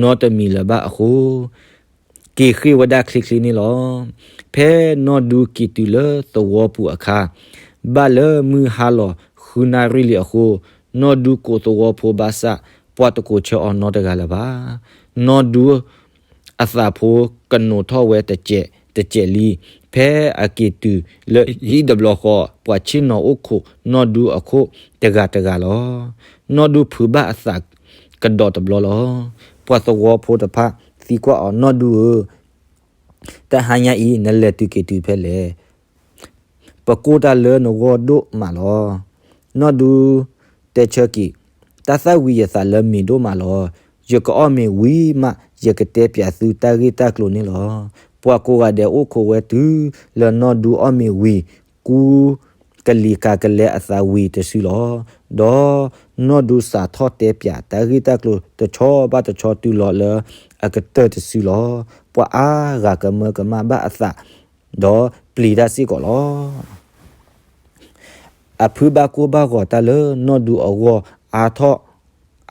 နီတမံၤလၢၤဘၣ်အဃိ, က့ၤဃ့ၢ်ဝဲဒၣ်ချ့ချ့န့ၣ်လီၤ. ဖဲနီၢ်ဒူက့ၤတုၤလၢသဝီပူၤအခါ, ဘၣ်လၢမုၢ်ဟါလီၤဃုနၣ်ရံၣ်လံအဃိ, နီၢ်ဒူကိးသဝီဖိဘၣ်ဆၣ်, ပှၤတကိးဆၢအီၤနီတဂၤလၢၤဘၣ်. နီၢ်ဒူအသးဖိကနိးထီၣ်ဝဲတစဲးတစဲးလံ. ဖဲအက့ၤတုၤလၢဟံၣ်တဘျီဃီ, ပှၤဆ့ၣ်နီၤအိၣ်ခိးနီၢ်ဒူအခိၣ်တဂၤတဂၤလီၤ. နီၢ်ဒူဖုးဘၣ်အသးကဒီးတဘျီလီၤ. ပှၤသဝီဖိတဖၣ်သံကွၢ်အီၤ, နီၢ်ဒူဧၢ, တဟါညါအံၤ နလဲၤတုၤက့ၤတုၤဖဲလဲၣ်. ပကိၢ်တၢ်လၢနဂီၢ်ဒိၣ်မးလီၤ. နီၢ်ဒူတဲဆၢက့ၤ, တၢ်သၣ်ဝံၤယသးလၢမ့ၤဒိၣ်မးလီၤ. ယကအီၣ်မ့ၤဝံၤမး ယကတဲပၠးသုတၢ်ဂ့ၢ်တၢ်ကျိၤန့ၣ်လီၤ. ပှၤကိးဂၤဒဲးအိၣ်ခိးဝဲတုၤလၢနီၢ်ဒူအီၣ်မ့ၤဝံၤ, ကူကလံၤကၤကလဲအသးဝံၤတစုလီၤ. ဒီးနီၢ်ဒူစးထီၣ်တဲပၠးတၢ်ဂ့ၢ်တၢ်ကျိၤတဆီဘၣ်တဆီတုၤလီၤလၢအကတၢၢ်တစုလီၤ. ပှၤအါဂၤကမၢကမၣ်ဘၣ်အသး ဒီးပျံၤတၢ်စ့ၢ်ကီးလီၤ. အဖုဘၣ်ကိၢ်ဘၣ်ဂီၤတၢ်လၢနီၢ်ဒူအဂီၢ်အါထီၣ်,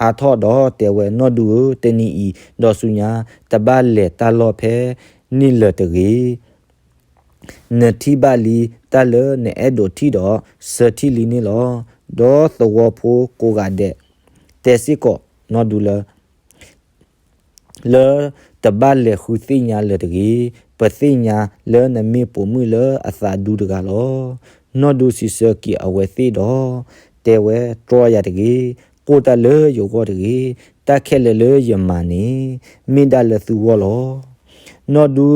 အါထီၣ်ဒီးတဲဝဲ, နီၢ်ဒူဧၢ, တနံၤအံၤဒီးဆူညါ တဘၣ်လဲၤတၢ်လီၢ်ဖဲန့ၣ်လၢၤတဂ့ၤ. နထံၣ်ဘၣ်လံတၢ်လၢနအဲၣ်ဒိးထံၣ်ဒီး ဆၢထံၣ်လံန့ၣ်လီၤ. ဒီးသဝီဖိကိးဂၤဒဲး တဲစ့ၢ်ကီးနီၢ်ဒူလၢ လၢတဘၣ်လဲၤဃုသ့ၣ်ညါလၢၤတဂ့ၤ. ပသ့ၣ်ညါလၢနမ့ၢ်ပိာ်မုၣ်လၢအသးဒူတဂၤလီၤ. နီၢ်ဒူစံးဆၢက့ၤအဝဲသ့ၣ်ဒီး တဲဝဲ, တြီယၤတဂ့ၤ, ကိၢ်တၢ်လၢယဂီၢ်တဂ့ၤ. တၢ်ခဲလၢာ်လၢယမၤန့ၣ် မ့ၢ်ဒၣ်လၢသုဂီၢ်လီၤ. နီၢ်ဒူ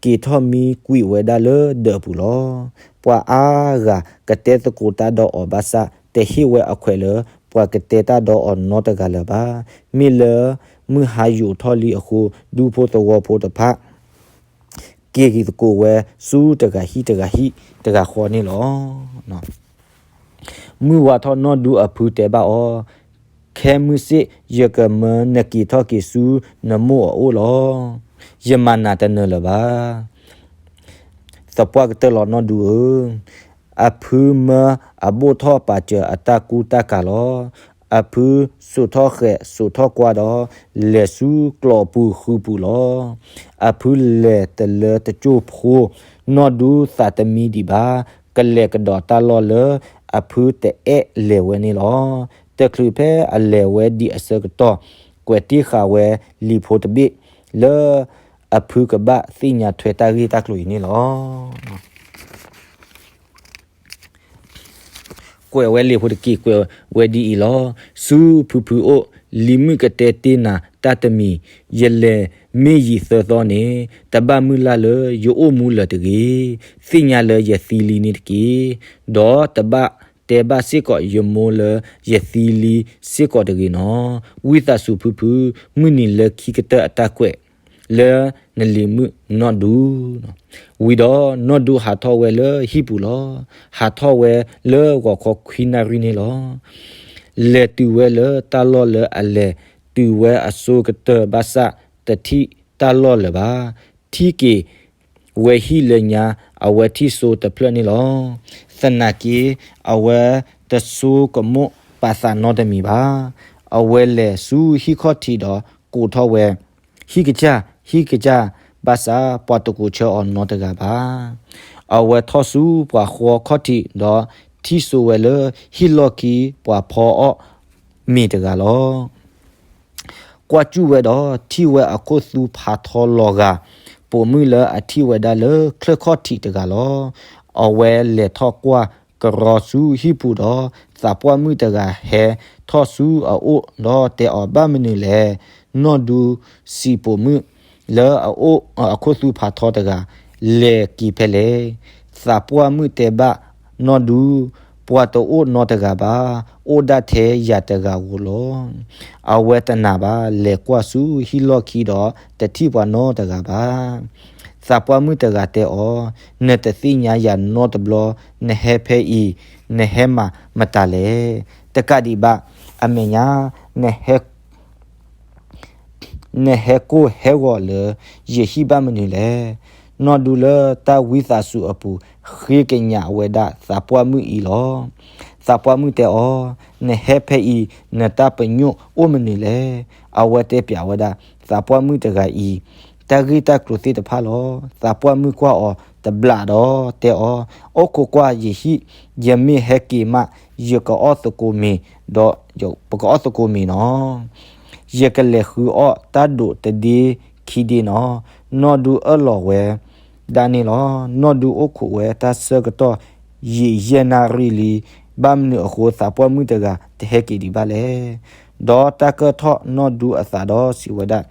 က့ၤထီၣ်မံကွံာ်ဝဲဒၣ်လၢဒၢးပူၤလီၤ. ပှၤအါဂၤကတဲသကိးတၢ်ဒီးအီၤဘၣ်ဆၣ် တဟ့ၣ်ဝဲအခွဲးလၢ ပှၤကတဲတၢ်ဒီးအီၤနီတဂၤလၢၤဘၣ်. မ့ၢ်လၢမုၢ်ဟါယိာ်ထီၣ်လံအဃိ ဒူဖိသဝီဖိတဖၣ် က့ၤက့ၤသကိးဝဲဆူတဂၤဟံၣ်တဂၤဟံၣ်တဂၤဃီန့ၣ်လီၤ. မုၢ်ဝါထီၣ်နီၢ်ဒူအဖုတဲဘၣ်အီၤ, ခဲမုၢ်ဆ့ၣ်ယကမၢနက့ၤထီၣ်က့ၤဆူနမိၢ်အအိၣ်လီၤ. ယမၤနၤတနၢၤလၢၤဘၣ်. သပှၢ်ကတၢၢ်လီၤနီၢ်ဒူဧၢ, အဖုမၢအဘိၣ်ထီၣ်ပာ်စၢၤအတၢ်ကူတၢ်ကၤလီၤ. အဖုစိာ်ထီၣ်ဃဲးစိာ်ထီၣ်ကွါဒီး လဲၤဆူကျီးပူၤဃုပူၤလီၤ. အဖုလဲၤတလၢတကၠိၢ်ဖိ, နီၢ်ဒူသးတမံဒံးဘၣ်, ကလဲၤကဒီးတၢ်လီၢ်လၢအဖုတအဲၣ်လဲၤဝဲန့ၣ်လီၤ. တချုးဖဲအလဲၤဝဲဒံးအဆၢကတီၢ်, ကွဲးတ့ၢ်ဃာ်ဝဲလံာ်ဖိတဘ့ၣ် လၢအဖုကဘၣ်သ့ၣ်ညါထွဲတၢ်ဂ့ၢ်တၢ်ကျိၤအံၤန့ၣ်လီၤ. ကွဲးဝဲလံာ်ဖိတက့ၢ်, ကွဲးဝဲဒ်အံၤလီၤ. ဆူဖုဖုအိၣ်, လံၤမုၣ်ကတဲတ့ၢ်နၤတၢ်တမံၤ, ယလဲၤမ့ၢ်ယံာ်သၢသီန့ၣ်, တဘၣ်မုၢ်လၢ်လၢယအိၣ်မူလၢၤတဂ့ၤ. သ့ၣ်ညါလၢယသံလံန့ၣ်တက့ၢ်. ဒီးတဘၣ်တဲဘၣ်စ့ၢ်ကီးယမိၢ်လၢယသံလံစ့ၢ်ကီးတဂ့ၤနီၢ်. ဝံသးစူၤဖုဖု, မုၢ်နံၤလၢခံကတၢၢ်အတၢ်ကွဲး လၢနလံၤမုၣ်နီၢ်ဒူ. ဝံၤဒီးနီၢ်ဒူဟးထီၣ်ဝဲလၢဟံၣ်ပူၤလီၤ. ဟးထီၣ်ဝဲလၢဂီၤခီခွံနၣ်ရံၣ်န့ၣ်လီၤ. လဲၤတုၤဝဲလၢတၢ်လီၢ်လၢအလဲၤတုၤဝဲအစိၤကတၢၢ်ဘၣ်ဆၣ် တထံၣ်တၢ်လီၢ်လၢၤဘၣ်. ထံၣ်က့ၤဝဲဟံၣ်လၢညါ အဝဲထံၣ်စိတဖျၢၣ်န့ၣ်လီၤ. သနာ်က့ အဝဲတဆိကမိၣ်ပာ်သးနီတမံၤဘၣ်. အဝဲလဲၤဆူဟံၣ်ခီၣ်ထံးဒီးကိးထီၣ်ဝဲ, ဟံၣ်ကစၢ်, ဟံၣ်ကစၢ်, ဘၣ်ဆၣ်ပှၤတကိးဆၢအီၤနီတဂၤဘၣ်. အဝဲထီၣ်ဆူပှၤဃီခီၣ်ထံးဒီးထံၣ်စိဝဲလၢဟံၣ်လီၢ်ခံ ပှၤဖီအီၣ်မ့ၤတဂၤလီၤ. ကွၢ်စူၣ်ဝဲဒီးထံၣ်ဝဲအခိၣ်သူဖးထီလီၤဂာ် ပိာ်မုၣ်လၢအထံၣ်ဝဲဒၣ်လၢချၢၣ်ခီၣ်ထံးတဂၤလီၤ. အဝဲလဲၤထီၣ်ကွၢ်ကရီဆူဟံၣ်ပူၤဒီး သးပှၢ်မုၣ်တဂၤဟဲထီၣ်ဆူအအိၣ်ဒီးတဲအီၤ, ဘၣ်မနုၤလဲၣ်. နီၢ်ဒူစံးပိာ်မုၣ်လၢအအိၣ်အခိၣ်သူဖးထီတဂၤ, လဲၤက့ၤဖဲလဲၣ်. သးပှၢ်မုၣ်တဲဘၣ်နီၢ်ဒူ, ပှၤတအိၣ်နီတဂၤဘၣ်, အိၣ်ဒၣ်ထဲယၤတဂၤဧိၤလီၤ. အဝဲတနာ်ဘၣ်, လဲၤကွၢ်ဆူဟံၣ်လီၢ်ခံဒီးတထံၣ်ပှၤနီတဂၤဘၣ်. သးပှၢ်မုၣ်တဂၤတဲအီၤ, နတသ့ၣ်ညါယၤနီတဘျီ, နဟဲဖဲအံၤ နဟဲမၤမတၤလဲၣ်. တကးဒံးဘၣ်, အမဲာ်ညါ နဟဲ နဟဲကိၢ်ဟဲဂီၤလၢယဟံၣ်ဘၣ်မနုၤလဲၣ်. နီၢ်ဒူလၢတၢ်ဝံသးစူၤအပူၤ ဃ့ကညးဝဲဒၣ်သးပှၢ်မုၣ်အံၤလီၤ. သးပှၢ်မုၣ်တဲအီၤ, နဟဲဖဲအံၤ နတၢ်ပညိၣ်အိၣ်မနုၤလဲၣ်. အဝဲတဲပျးဝဲဒၣ်သးပှၢ်မုၣ်တဂၤအံၤ တၢ်ဂ့ၢ်တၢ်ကျိၤသ့ၣ်တဖၣ်လီၤ. သးပှၢ်မုၣ်ကွၢ်အီၤတဘျးဒီးတဲအီၤ, အိၣ်ခိးကွၢ်ယဟံၣ်, ယမ့ၢ်ဟဲက့ၤမး ယကအီၣ်သကိးမ့ၤ, ဒီးပကအီၣ်သကိးမ့ၤနီၤ. ယကလဲၤဃုအီၣ်တၢ်ဒိးတဒ့ခံဒ့နီၤ. နီၢ်ဒူအၢၣ်လီၤဝဲဒၣ်န့ၣ်လီၤ. နီၢ်ဒူအိၣ်ခိးဝဲတၢ်ဆၢကတီၢ် ယံာ်ယဲၢ်နၣ်ရံၣ်လံ. ဘၣ်မနုၤအဃိ သးပှၢ်မုၣ်တဂၤတဟဲက့ၤဒံးဘၣ်လဲၣ်. ဒီးတၢ်ကၢၢ်ထီၣ်နီၢ်ဒူအသးဒီးစံးဝဲဒၣ်,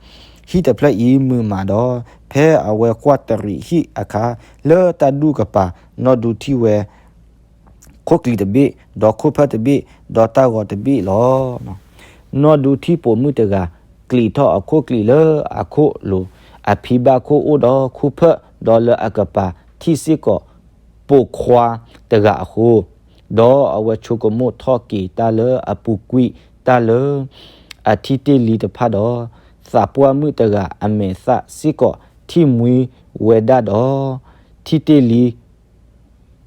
ဟံၣ်တဖျၢၣ်အံၤမုာ်မးဒီး, ဖဲအဝဲကွၢ်တရံးဟံၣ်အခါ, လၢတၢ်ဒူၣ်ကပၤ နီၢ်ဒူထံၣ်ဝဲ ခိၣ်ကျံၤတဘ့ၣ်, ဒီးခိၣ်ဖၢၣ်တဘ့ၣ်, ဒီးတၢ်ဂီၤတဘ့ၣ်လီၤ. နီၢ်ဒူထံၣ်ပိာ်မုၣ်တဂၤ ကျံးထီၣ်အခိၣ်ကျံၤလၢအခိၣ်လိၤ, အဖံဘၣ်ခိၣ်အိၣ်ဒီးခိၣ်ဖၢၣ်, ဒီးလၢအကပၤထံၣ်စ့ၢ်ကီးပိာ်ခွါတဂၤအဃိ, ဒီးအဝဲဆိကမိၣ်ထီၣ်က့ၤတၢ်လၢအပူၤကွံာ်တၢ်လၢ အထံတ့ၢ်လံတဖၣ်ဒီး, သးပှၢ်မုၣ်တဂၤအမဲာ်သၣ်စ့ၢ်ကီးထံၣ်မှံဝဲဒၣ်ဒီး ထံတ့ၢ်လံ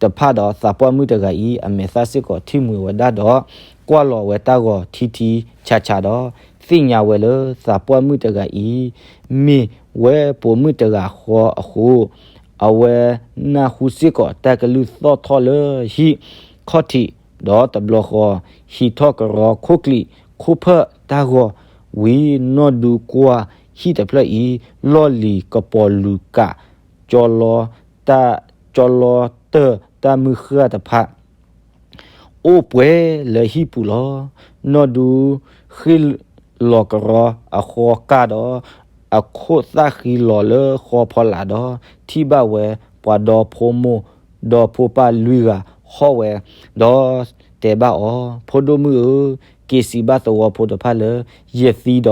တဖၣ်ဒီး သးပှၢ်မုၣ်တဂၤအံၤ အမဲာ်သၣ်စ့ၢ်ကီးထံၣ်မှံဝဲဒၣ်ဒီး ကွၢ်လီၤဝဲတၢ်ဂီၤထံထံဆးဆးဒီး သ့ၣ်ညါဝဲလၢသးပှၢ်မုၣ်တဂၤအံၤ မ့ၢ်ဝဲပိာ်မုၣ်တဂၤဃီအဃိ, အဝဲနၢ်ဟူစ့ၢ်ကီးတၢ်ကလုၢ်သီၣ်ထီၣ်လၢဟံၣ်ခီၣ်ထံး, ဒီးတဘျီဃီ ဟံးထီၣ်ကရီခိၣ်ကျံာ်ခိၣ်ဖၢၣ်တၢ်ဂီၤဝံၤ, နီၢ်ဒူကွၢ်ဟံၣ်တဖျၢၣ်အံၤ လီၢ်လံၤကပီၤလူၤကး ကၠီလီတၢ်, ကၠီလီတၢၢ်တၢ်မုၢ်ဃၢ်တဖၣ် အိၣ်ပှဲၤလၢဟံၣ်ပူၤလီၤ. နီၢ်ဒူဃ့ၢ်လီၤကရီအဃီကၢ်ဒီး အခိၣ်သၣ်ဃံလီၤလၢဃီဖီလာ်ဒီး ထံၣ်ဘၣ်ဝဲပှၤဒီဖိမိၢ်ဒီဖိပၢ်လွံၢ်ဂၤဟီၣ်ဝဲ, ဒီးတဲဘၣ်အီၤ, ဖိဒိၣ်မုၣ်ဧၢ, က့ၤစံးဘၣ်သဝီဖိတဖၣ်လၢ ယသံဒီး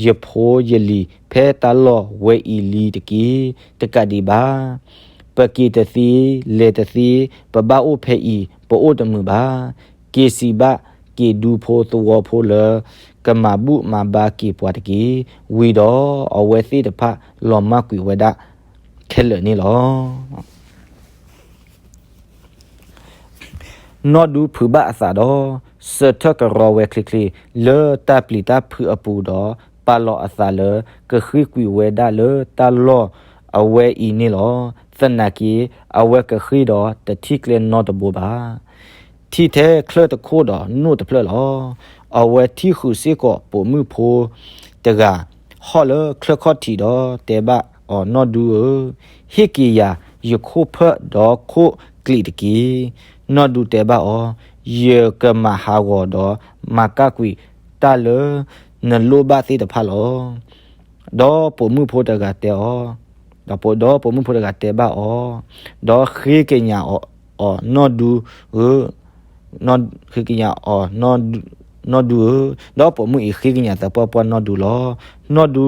ယဖိယလံၤဖဲတၢ်လီၢ်ဝဲအံၤလံတက့ၢ်. တကးဒံးဘၣ် ပက့ၤတသ့ လဲၤတသ့, ပဘၣ်အိၣ်ဖဲအံၤ ပအိၣ်တမုာ်ဘၣ်. က့ၤစံးဘၣ်က့ၤဒူဖိသဝီဖိလၢ ကမၤဘူၣ်မၤဘါက့ၤပှၤတက့ၢ်. ဝံၤဒီးအဝဲသ့ၣ်တဖၣ်လီၤမၢ်ကွံာ်ဝဲဒၣ်ခဲလၢာ်န့ၣ်လီၤ. နီၢ်ဒူဖုးဘၣ်အသးဒီး စၢထၢၣ်ကရီဝဲချ့ချ့ လၢတၢ်ပျံၤတၢ်ဖုးအပူၤဒီး ပာ်လီၤအသးလၢ ကဃ့ၢ်ကွံာ်ဝဲဒၣ်လၢတၢ်လီၢ်အဝဲအံၤန့ၣ်လီၤ. သနာ်က့ အဝဲကဃ့ၢ်ဒီးတထံၣ်ကျဲနီတဘိဘၣ်. ထံၣ်ထဲချၢၣ်တခိၣ်ဒီးနိၣ်တဖျၢၣ်လီၤ. အဝဲထံၣ်ဃုာ်စ့ၢ်ကီးပိာ်မုၣ်ဖိတဂၤ ဟီၣ်လၢချၢၣ်ခီၣ်ထံးဒီးတဲဘၣ်အီၤ, နီၢ်ဒူဧၢ, ဟ့ၣ်က့ၤယၤယခိၣ်ဖၢၣ်ဒီးခိၣ်ကျံးတက့ၢ်. နီၢ်ဒူတဲဘၣ်အီၤ, ယကမၤဟးဂီၤဒီးမၤကၢ်ကွံာ်တၢ်လၢနလိၣ်ဘၣ်သ့ၣ်တဖၣ်လီၤ. ဒီးပိာ်မုၣ်ဖိတဂၤတဲအီၤ, ဒီးပိာ်မုၣ်ဖိတဂၤတဲဘၣ်အီၤ, ဒီးဃ့ကညးအီၤ, နီၢ်ဒူဧၢ, ဃ့ကညးအီၤ, နီၢ်ဒူဧၢ, ဒီးပိာ်မုၣ်အံၤဃ့ကညးသးပှၢ်ပှၢ်နီၢ်ဒူလီၤ. နီၢ်ဒူ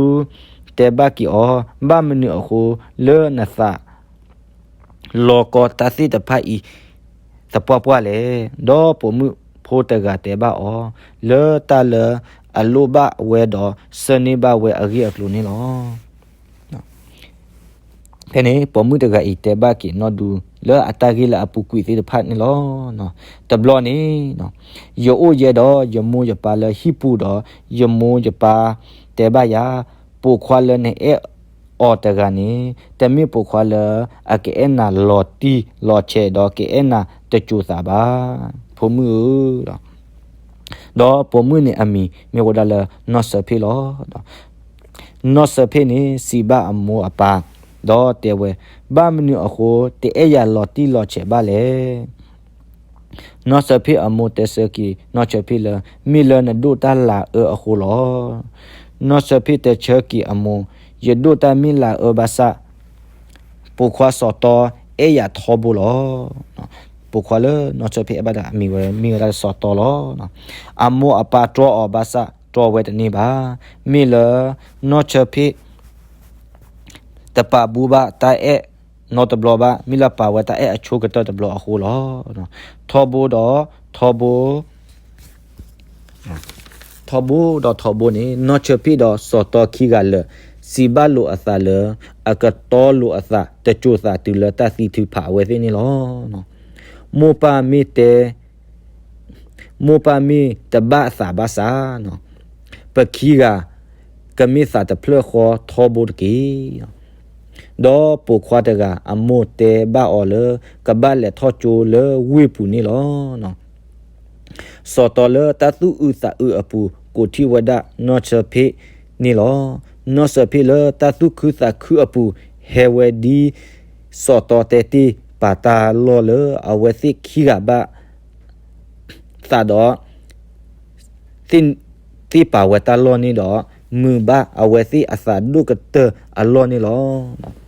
တဲဘၣ်က့ၤအီၤ, ဘၣ်မနုၤအဃိလၢနသး လီၤကီတၢ်သ့ၣ်တဖၣ်အံၤသပှၢ်ပှၢ်လဲၣ်. ဒီးပိာ်မုၣ်ဖ ဖိတဂၤတဲဘၣ်အီၤ လၢတၢ်လၢအလိၣ်ဘၣ်ဝဲဒီး ဆၢန့ၢ်ဘၣ်ဝဲအဂ့ၢ်အကျိၤန့ၣ်လီၤ. ဖဲန့ၣ် ပိာ်မုၣ်တဂၤအံၤတဲဘၣ်က့ၤနီၢ်ဒူ လၢအတၢ်ဂ့ၢ်လၢအပူၤကွံာ်သ့ၣ်တဖၣ်န့ၣ်လီၤ. တဘျီန့ၣ် ယအိၣ်ယဲဒီးယမိၢ်ယပၢ်လၢဟံၣ်ပူၤဒီး ယမိၢ်ယပၢ်တဲဘၣ်ယၤ, ပိာ်ခွါလၢနအဲၣ်အီၤတဂၤန့ၣ် တမ့ၢ်ပိာ်ခွါလၢအကအဲၣ်နၤလီၤတံၢ်လီၤဆဲးဒီးကအဲၣ်နၤတစိၤသးဘၣ်. ဖိမုၣ်ဧၢ, ဒီးပိာ်မုၣ်န့ၣ်အမံၤမ့ၢ်ဝဲဒၣ်လၢနီၢ်စၢဖ့ၣ်လီၤ. နီၢ်စၢဖ့ၣ်န့ၣ်စံးဘၣ်အမိၢ်အပၢ် ဒီးတဲဝဲ, ဘၣ်မနုၤအဃိတအဲၣ်ယၤလီၤတံၢ်လီၤဆဲးဘၣ်လဲၣ်. နီၢ်စၢဖ့ၣ်အမိၢ်တဲဆၢက့ၤနီၢ်စၢဖ့ၣ်လၢ မ့ၢ်လၢနဒိၣ်တၢ်လၤအၢအဃိလီၤ. နီၢ်စၢဖ့ၣ်တဲဆၢက့ၤအမိၢ်, ယဒိၣ်တၢ်မ့ၢ်လၤအၢဘၣ်ဆၣ် ပိာ်ခွါစီၤတီအဲၣ်ယၤထီဘိလီၤ. ပိာ်ခွါလၢနီၢ်စၢဖ့ၣ်အဲၣ်ဘၣ်တဂၤအမံၤဝဲ မ့ၢ်ဝဲဒၣ်စီၤတီလီၤ. အမိၢ်အပၢ်တြီအီၤဘၣ်ဆၣ် တြီဝဲတန့ၢ်ဘၣ်. မ့ၢ်လၢနီၢ်စၢဖ့ၣ် တပာ်ဘူဘၣ်တၢ်အဲၣ်နီတဘျီဘၣ်, မ့ၢ်လၢပာ်ဝဲတၢ်အဲၣ်အဆိကတၢၢ်တဘျီအဃိလီၤ. ထီဘိဒီးထီဘိ ထီဘိဒီးထီဘိန့ၣ် နီၢ်စၢဖ့ၣ်ဒီးစီၤတီခံဂၤလၢာ် စံးဘၣ်လိာ်အသးလၢ အကတီလိာ်အသးတစိၤသးတုၤလၢတၢ်သံထုးဖးအဝဲသ့ၣ်န့ၣ်လီၤ. မိၢ်ပၢ်မ့ၢ်တဲ မိၢ်ပၢ်မ့ၢ်တဘၣ်သးဘၣ်ဆၣ်, ပခံဂၤကမ့ၢ်သးတဖျၢၣ်ဃီထီဘိတက့ၢ်. ဒီးပိာ်ခွါတဂၤအမိၢ်တဲဘၣ်အီၤလၢ ကဘၣ်လဲၤထီၣ်ကၠိလၢဝ့ၢ်ပူၤန့ၣ်လီၤ. စီၤတီလၢတၢ်သူၣ်အုးသးအုးအပူၤ ကိးထီၣ်ဝဲဒၣ်နီၢ်စၢဖ့ၣ်န့ၣ်လီၤ. နီၢ်စၢဖ့ၣ်လၢတၢ်သူၣ်ခုသးခုအပူၤ ဟဲဝဲဒ်စီၤတီတဲတ့ၢ်ပာ်တၢ်လီၢ်လၢအဝဲသ့ၣ်ခံဂၤဘၣ် သးဒီး သ့ၣ်ပာ်ဝဲတၢ်လီၢ်န့ၣ်ဒီး မုာ်ဘၣ်အဝဲသ့ၣ်အသးဒိၣ်ကတၢၢ်အလီၢ်န့ၣ်လီၤ.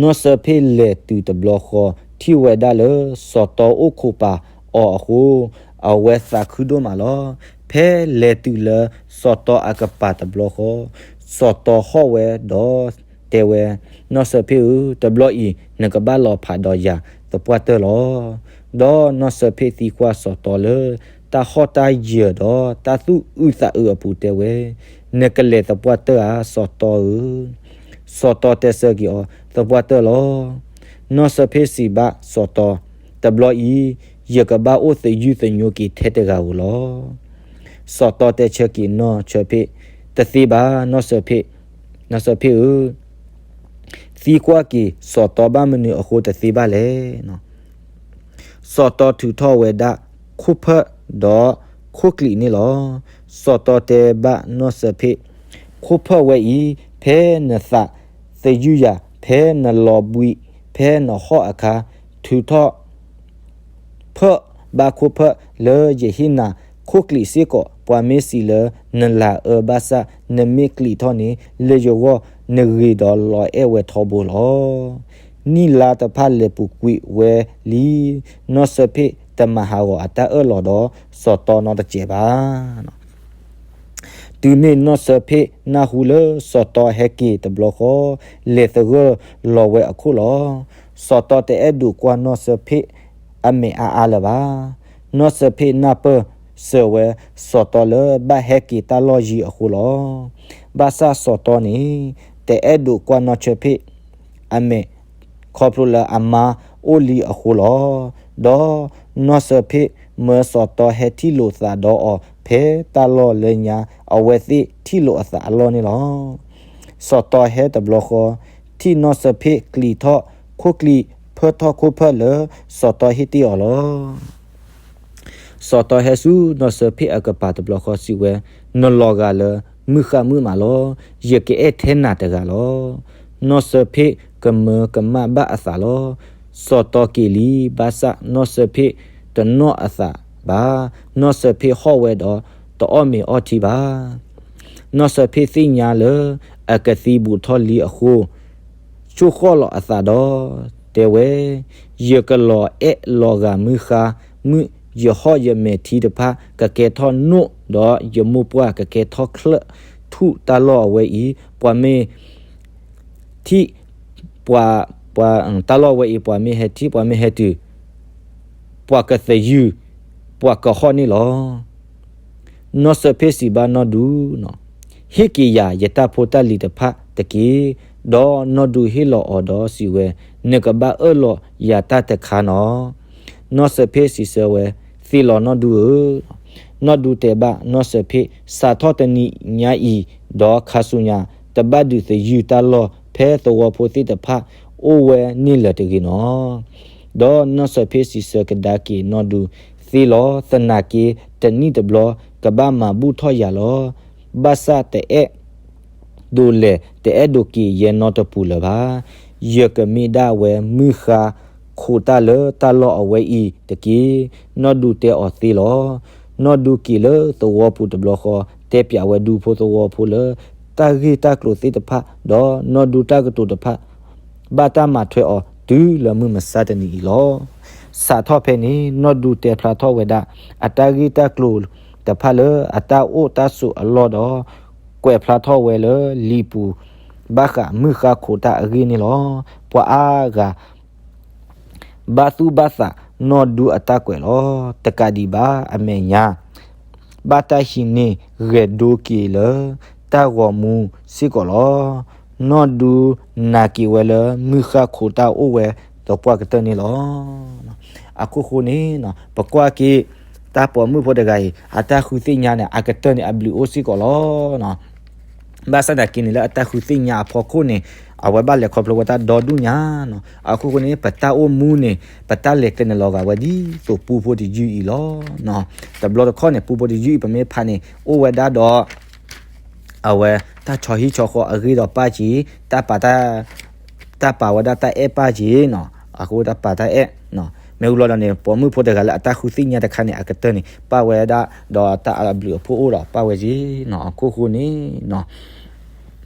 နီၢ်စၢဖ့ၣ်လဲၤတုၤတဘျီဃီ ထံၣ်ဝဲဒၣ်လၢစီၤတီအိၣ်ခိးပာ်အီၤအဃိ အဝဲသးခုဒိၣ်မးလီၤ. ဖဲလဲၤတုၤလၢစီၤတီအကပၤတဘျီဃီ စီၤတီဟီၣ်ဝဲဒီးတဲဝဲ, နီၢ်စၢဖ့ၣ်ဧၢ, တဘျီအံၤနကဘၣ်လီၤဖးဒီးယၤသပှၢ်တၢၢ်လီၤ. ဒီးနီၢ်စၢဖ့ၣ်သံကွၢ်စီၤတီလၢ တၢ်ဟီၣ်တၢ်ယၢၤဒီးတၢ်သူၣ်အုးသးအုးအပူၤတဲဝဲ, နကလဲၤသပှၢ်တၢၢ်ဧါ စီၤတီဧၢ. စီၤတီတဲဆၢက့ၤအီၤ, သပှၢ်တၢၢ်လီၤ. နီၢ်စၢဖ့ၣ်စံးဘၣ်စီၤတီ, တဘျီအံၤ ယကဘၣ်အိၣ်သယုၢ်သညိက့ၤထဲတဂၤဧိၤလီၤ. စီၤတီတဲဆၢက့ၤနီၢ်စၢဖ့ၣ်, တသ့ဘၣ်, နီၢ်စၢဖ့ၣ်, နီၢ်စၢဖ့ၣ်ဧၢ, သံကွၢ်က့ၤစီၤတီဘၣ်မနုၤအဃိတသ့ဘၣ်လဲၣ်. စီၤတီထုးထီၣ်ဝဲဒၣ်ခိၣ်ဖၢၣ်ဒီးခိၣ်ကျံးန့ၣ်လီၤ. စီၤတီတဲဘၣ်နီၢ်စၢဖ့ၣ်, ခိၣ်ဖၢၣ်ဝဲအံၤ ဖဲနသးသယုၢ်ယၤ, ဖဲနလီၤဘှံး, ဖဲနဟီၣ်အခါ, ထုးထီၣ် ဖၢၣ်ဘၣ်ခိၣ်ဖၢၣ်လၢယဟ့ၣ်နၤ, ခိၣ်ကျံးစ့ၢ်ကီး ပှၤမ့ၢ်စံးလၢနလၤအၢဘၣ်ဆၣ် နမ့ၢ်ကျံးထီၣ်န့ၣ် လၢယဂီၢ်နဂ့ၤဒီးလီၤအဲၣ်ဝဲထီဘိလီၤ. နံၣ်လါတဖၣ်လဲၤပူၤကွံာ်ဝဲလံ, နီၢ်စၢဖ့ၣ်တမၤဟးဂီၤအတၢ်အၢၣ်လီၤဒီးစီၤတီနီတစဲးဘၣ်. တုၤမ့ၢ်နီၢ်စၢဖ့ၣ်နၢ်ဟူလၢစီၤတီဟဲက့ၤတဘျီဃီ, လဲၤသဂၢၢ်လီၤဝဲအခိၣ်လီၤ. စီၤတီတအဲၣ်ဒိးကွၢ်နီၢ်စၢဖ့ၣ်အမဲာ်အါအါလၢၤဘၣ်. နီၢ်စၢဖ့ၣ်နၢ်ပၢၢ်စၢၤဝဲစီၤတီလၢဘၣ်ဟဲက့ၤတၢ်လီၢ်ယံၤအဃိလီၤ. ဘၣ်ဆၣ်စီၤတီန့ၣ် တအဲၣ်ဒိးကွၢ်နီၢ်စၢဖ့ၣ် အမဲာ် ခီဖျိလၢအမါအိၣ်လံအဃိလီၤ. ဒီးနီၢ်စၢဖ့ၣ်မၢစီၤတီဟဲထံၣ်လိာ်သးဒီးအီၤဖဲတၢ်လီၢ်လၢညါ အဝဲသ့ၣ်ထံၣ်လိာ်အသးအလီၢ်န့ၣ်လီၤ. စီၤတီဟဲတဘျီဃီ ထံၣ်နီၢ်စၢဖ့ၣ်ကျံးထီၣ်ခိၣ်ကျံး ဖၢၣ်ထီၣ်ခိၣ်ဖၢၣ်လၢစီၤတီဟ့ၣ်တ့ၢ်အီၤလီၤ. စီၤတီဟဲဆူနီၢ်စၢဖ့ၣ်အကပၤတဘျီဃီစံးဝဲ, နလီၤဂာ်လၢမုၢ်ဃါမုၢ်မးလီၤ. ယကအဲၣ်ထဲနၤတဂၤလီၤ. နီၢ်စၢဖ့ၣ်ကမၢကမၣ်ဘၣ်အသးလီၤ. စီၤတီက့ၤလံ, ဘၣ်ဆၣ်နီၢ်စၢဖ့ၣ်တနီၣ်အသးဘၣ်. နီၢ်စၢဖ့ၣ်ဟီၣ်ဝဲဒီးတအီၣ်မ့ၤအီထံဘၣ်. နီၢ်စၢဖ့ၣ်သ့ၣ်ညါလၢအကသံဘူးထီၣ်လံအဃိ ဆူၣ်ဃီၣ်လီၤအသးဒီးတဲဝဲ, ယကလီၤအဲၣ်လီၤဂာ်မုၢ်ဃါမုၢ်, ယဟီၣ်ယမဲာ်ထံတဖၣ်ကကဲထီၣ်နိၣ်, ဒီးယမိၢ်ပှၢ်ကကဲထီၣ်ချၢၣ်ထူၣ်တၢ်လီၢ်အဝဲအံၤ, ပှၤမ့ၢ်ထံၣ်, ပှၤ, ပှၤ, တၢ်လီၢ်ဝဲအံၤ ပှၤမ့ၢ်ဟဲထံၣ်, ပှၤမ့ၢ်ဟဲတုၤ, ပှၤကသယုၢ် ပှၤကဟီၣ်န့ၣ်လီၤ. နီၢ်စၢဖ့ၣ်စံးဘၣ်နီၢ်ဒူ, ဟ့ၣ်က့ၤယၤယတၢ်ဖိတၢ်လံၤတဖၣ်တက့ၢ်. ဒီးနီၢ်ဒူဟ့ၣ်လီၤအီၤဒီးစံးဝဲ, နကဘၣ်အၢၣ်လီၤယၤတၢ်တခါနီၤ. နီၢ်စၢဖ့ၣ်စံးဆၢဝဲ, သ့လီၤနီၢ်ဒူဧၢ. နီၢ်ဒူတဲဘၣ်နီၢ်စၢဖ့ၣ်, စးထီၣ်တနံၤညါအံၤ, ဒီးခါဆူညါ, တဘၣ်ဒုးသယုၢ်တၢ်လီၢ်ဖဲသဝီဖိသ့ၣ်တဖၣ်အိၣ်ဝဲန့ၣ်လၢၤတဂ့ၤနီၤ. ဒီးနီၢ်စၢဖ့ၣ်စံးဆၢကဒါက့ၤနီၢ်ဒူ, သ့လီၤ, သနာ်က့တနံၣ်တဘျီ ကဘၣ်မၤဘူၣ်ထီၣ်ယၤလီၤ. ဘၣ်ဆၣ်တအဲၣ်ဒိးလဲၤ တအဲၣ်ဒိးက့ၤယဲနီတပူၤလၢၤဘၣ်. ယကမ့ၢ်ဒၣ်ဝဲမုၢ်ဃါခိးတၢ်လၢတၢ်လီၢ်အဝဲအံၤတက့ၢ်. နီၢ်ဒူတဲအီၤသ့လီၤ. နီၢ်ဒူက့ၤလၢသဝီပူၤတဘျီဃီ, တဲပၠးဝဲဒူဖိသဝီဖိလၢ တၢ်ဂ့ၢ်တၢ်ကျိၤသ့ၣ်တဖၣ်, ဒီးနီၢ်ဒူတၢ်ကတိၤတဖၣ် ဘၣ်တၢ်မၤထွဲအီၤတုၤလၢမုၢ်မဆါတနံၤအံၤလီၤ. စးထီၣ်ဖဲန့ၣ် နီၢ်ဒူတဲဖျါထီၣ်ဝဲဒၣ် အတၢ်ဂ့ၢ်တၢ်ကျိၤတဖၣ်လၢအတၢ်အိၣ်တၢ်ဆိးအလီၢ်ဒီး ကွဲးဖျါထီၣ်ဝဲလၢလံာ်ပူၤ ဘၣ်ဃးမုၢ်ဃါခိးတၢ်အဂ့ၢ်န့ၣ်လီၤ. ပှၤအါဂၤ ဘၣ်သူၣ်ဘၣ်သးနီၢ်ဒူအတၢ်ကွဲးလီၤ. တကးဒံးဘၣ်အမဲာ်ညါ ဘၣ်တၢ်ဟံးန့ၢ်ဂဲၤဒိက့ၤလၢတၢ်ဂီၤမူစ့ၢ်ကီးလီၤ. နီၢ်ဒူနာ်က့ၤဝဲလၢမုၢ်ဃါခိးတၢ်အိၣ်ဝဲသပှၢ်ကတၢၢ်န့ၣ်လီၤ. အခိၣ်ဃိန့ၣ် ပကွၢ်က့ၤ တၢ်ပိာ်မုၣ်ဖိတဂၤအံၤ အတၢ်ဃုသ့ၣ်ညါန့ၣ် အကတၢၢ်န့ၣ်အဘျုးအိၣ်စ့ၢ်ကီးလီၤ. ဘၣ်ဆၣ်သနာ်က့န့ၣ် လၢအတၢ်ဃုသ့ၣ်ညါအဖီခိၣ်န့ၣ် အဝဲဘၣ်လဲၤခီဖျိဝဲတၢ်ဒီဒူၣ်ညါနီၤ. အခိၣ်ဃိန့ၣ် ပတၢ်အိၣ်မူန့ၣ် ပတၢ်လဲၤကျဲန့ၣ်လီၤဂာ်ဝဲဒ်သိးပူဖိတယုၢ်အံၤလီၤ. တဘျီတခီၣ်န့ၣ် ပူဖိတယုၢ်အံၤ ပမ့ၢ်ဖးန့ၣ် အိၣ်ဝဲဒၣ်ဒီး အဝဲတၢ်ဆီဟံၣ်ဆီဃီအဂ့ၢ်ဒီးပၢ်က့ၤ, တၢ်ပာ်တၢ် တၢ်ပာ်ဝဲဒၣ်တၢ်အဲၣ်ပၢ်က့ၤနီၤ, အဃိတၢ်ပာ်တၢ်အဲၣ်နီၤ. မ့ၢ်ဝံၤလီၤဒီးန့ၣ် ပိာ်မုၣ်ဖိတဂၤလၢအတၢ်ဃုသ့ၣ်ညါတခါန့ၣ် အကတၢၢ်န့ၣ် ပၣ်ဝဲဒၣ်ဒီးတၢ်အဘျုးအဖှိၣ်အိၣ်ဒီးပၣ်ဝဲက့ၤနီၤ. အခိၣ်ဃိန့ၣ်နီၤ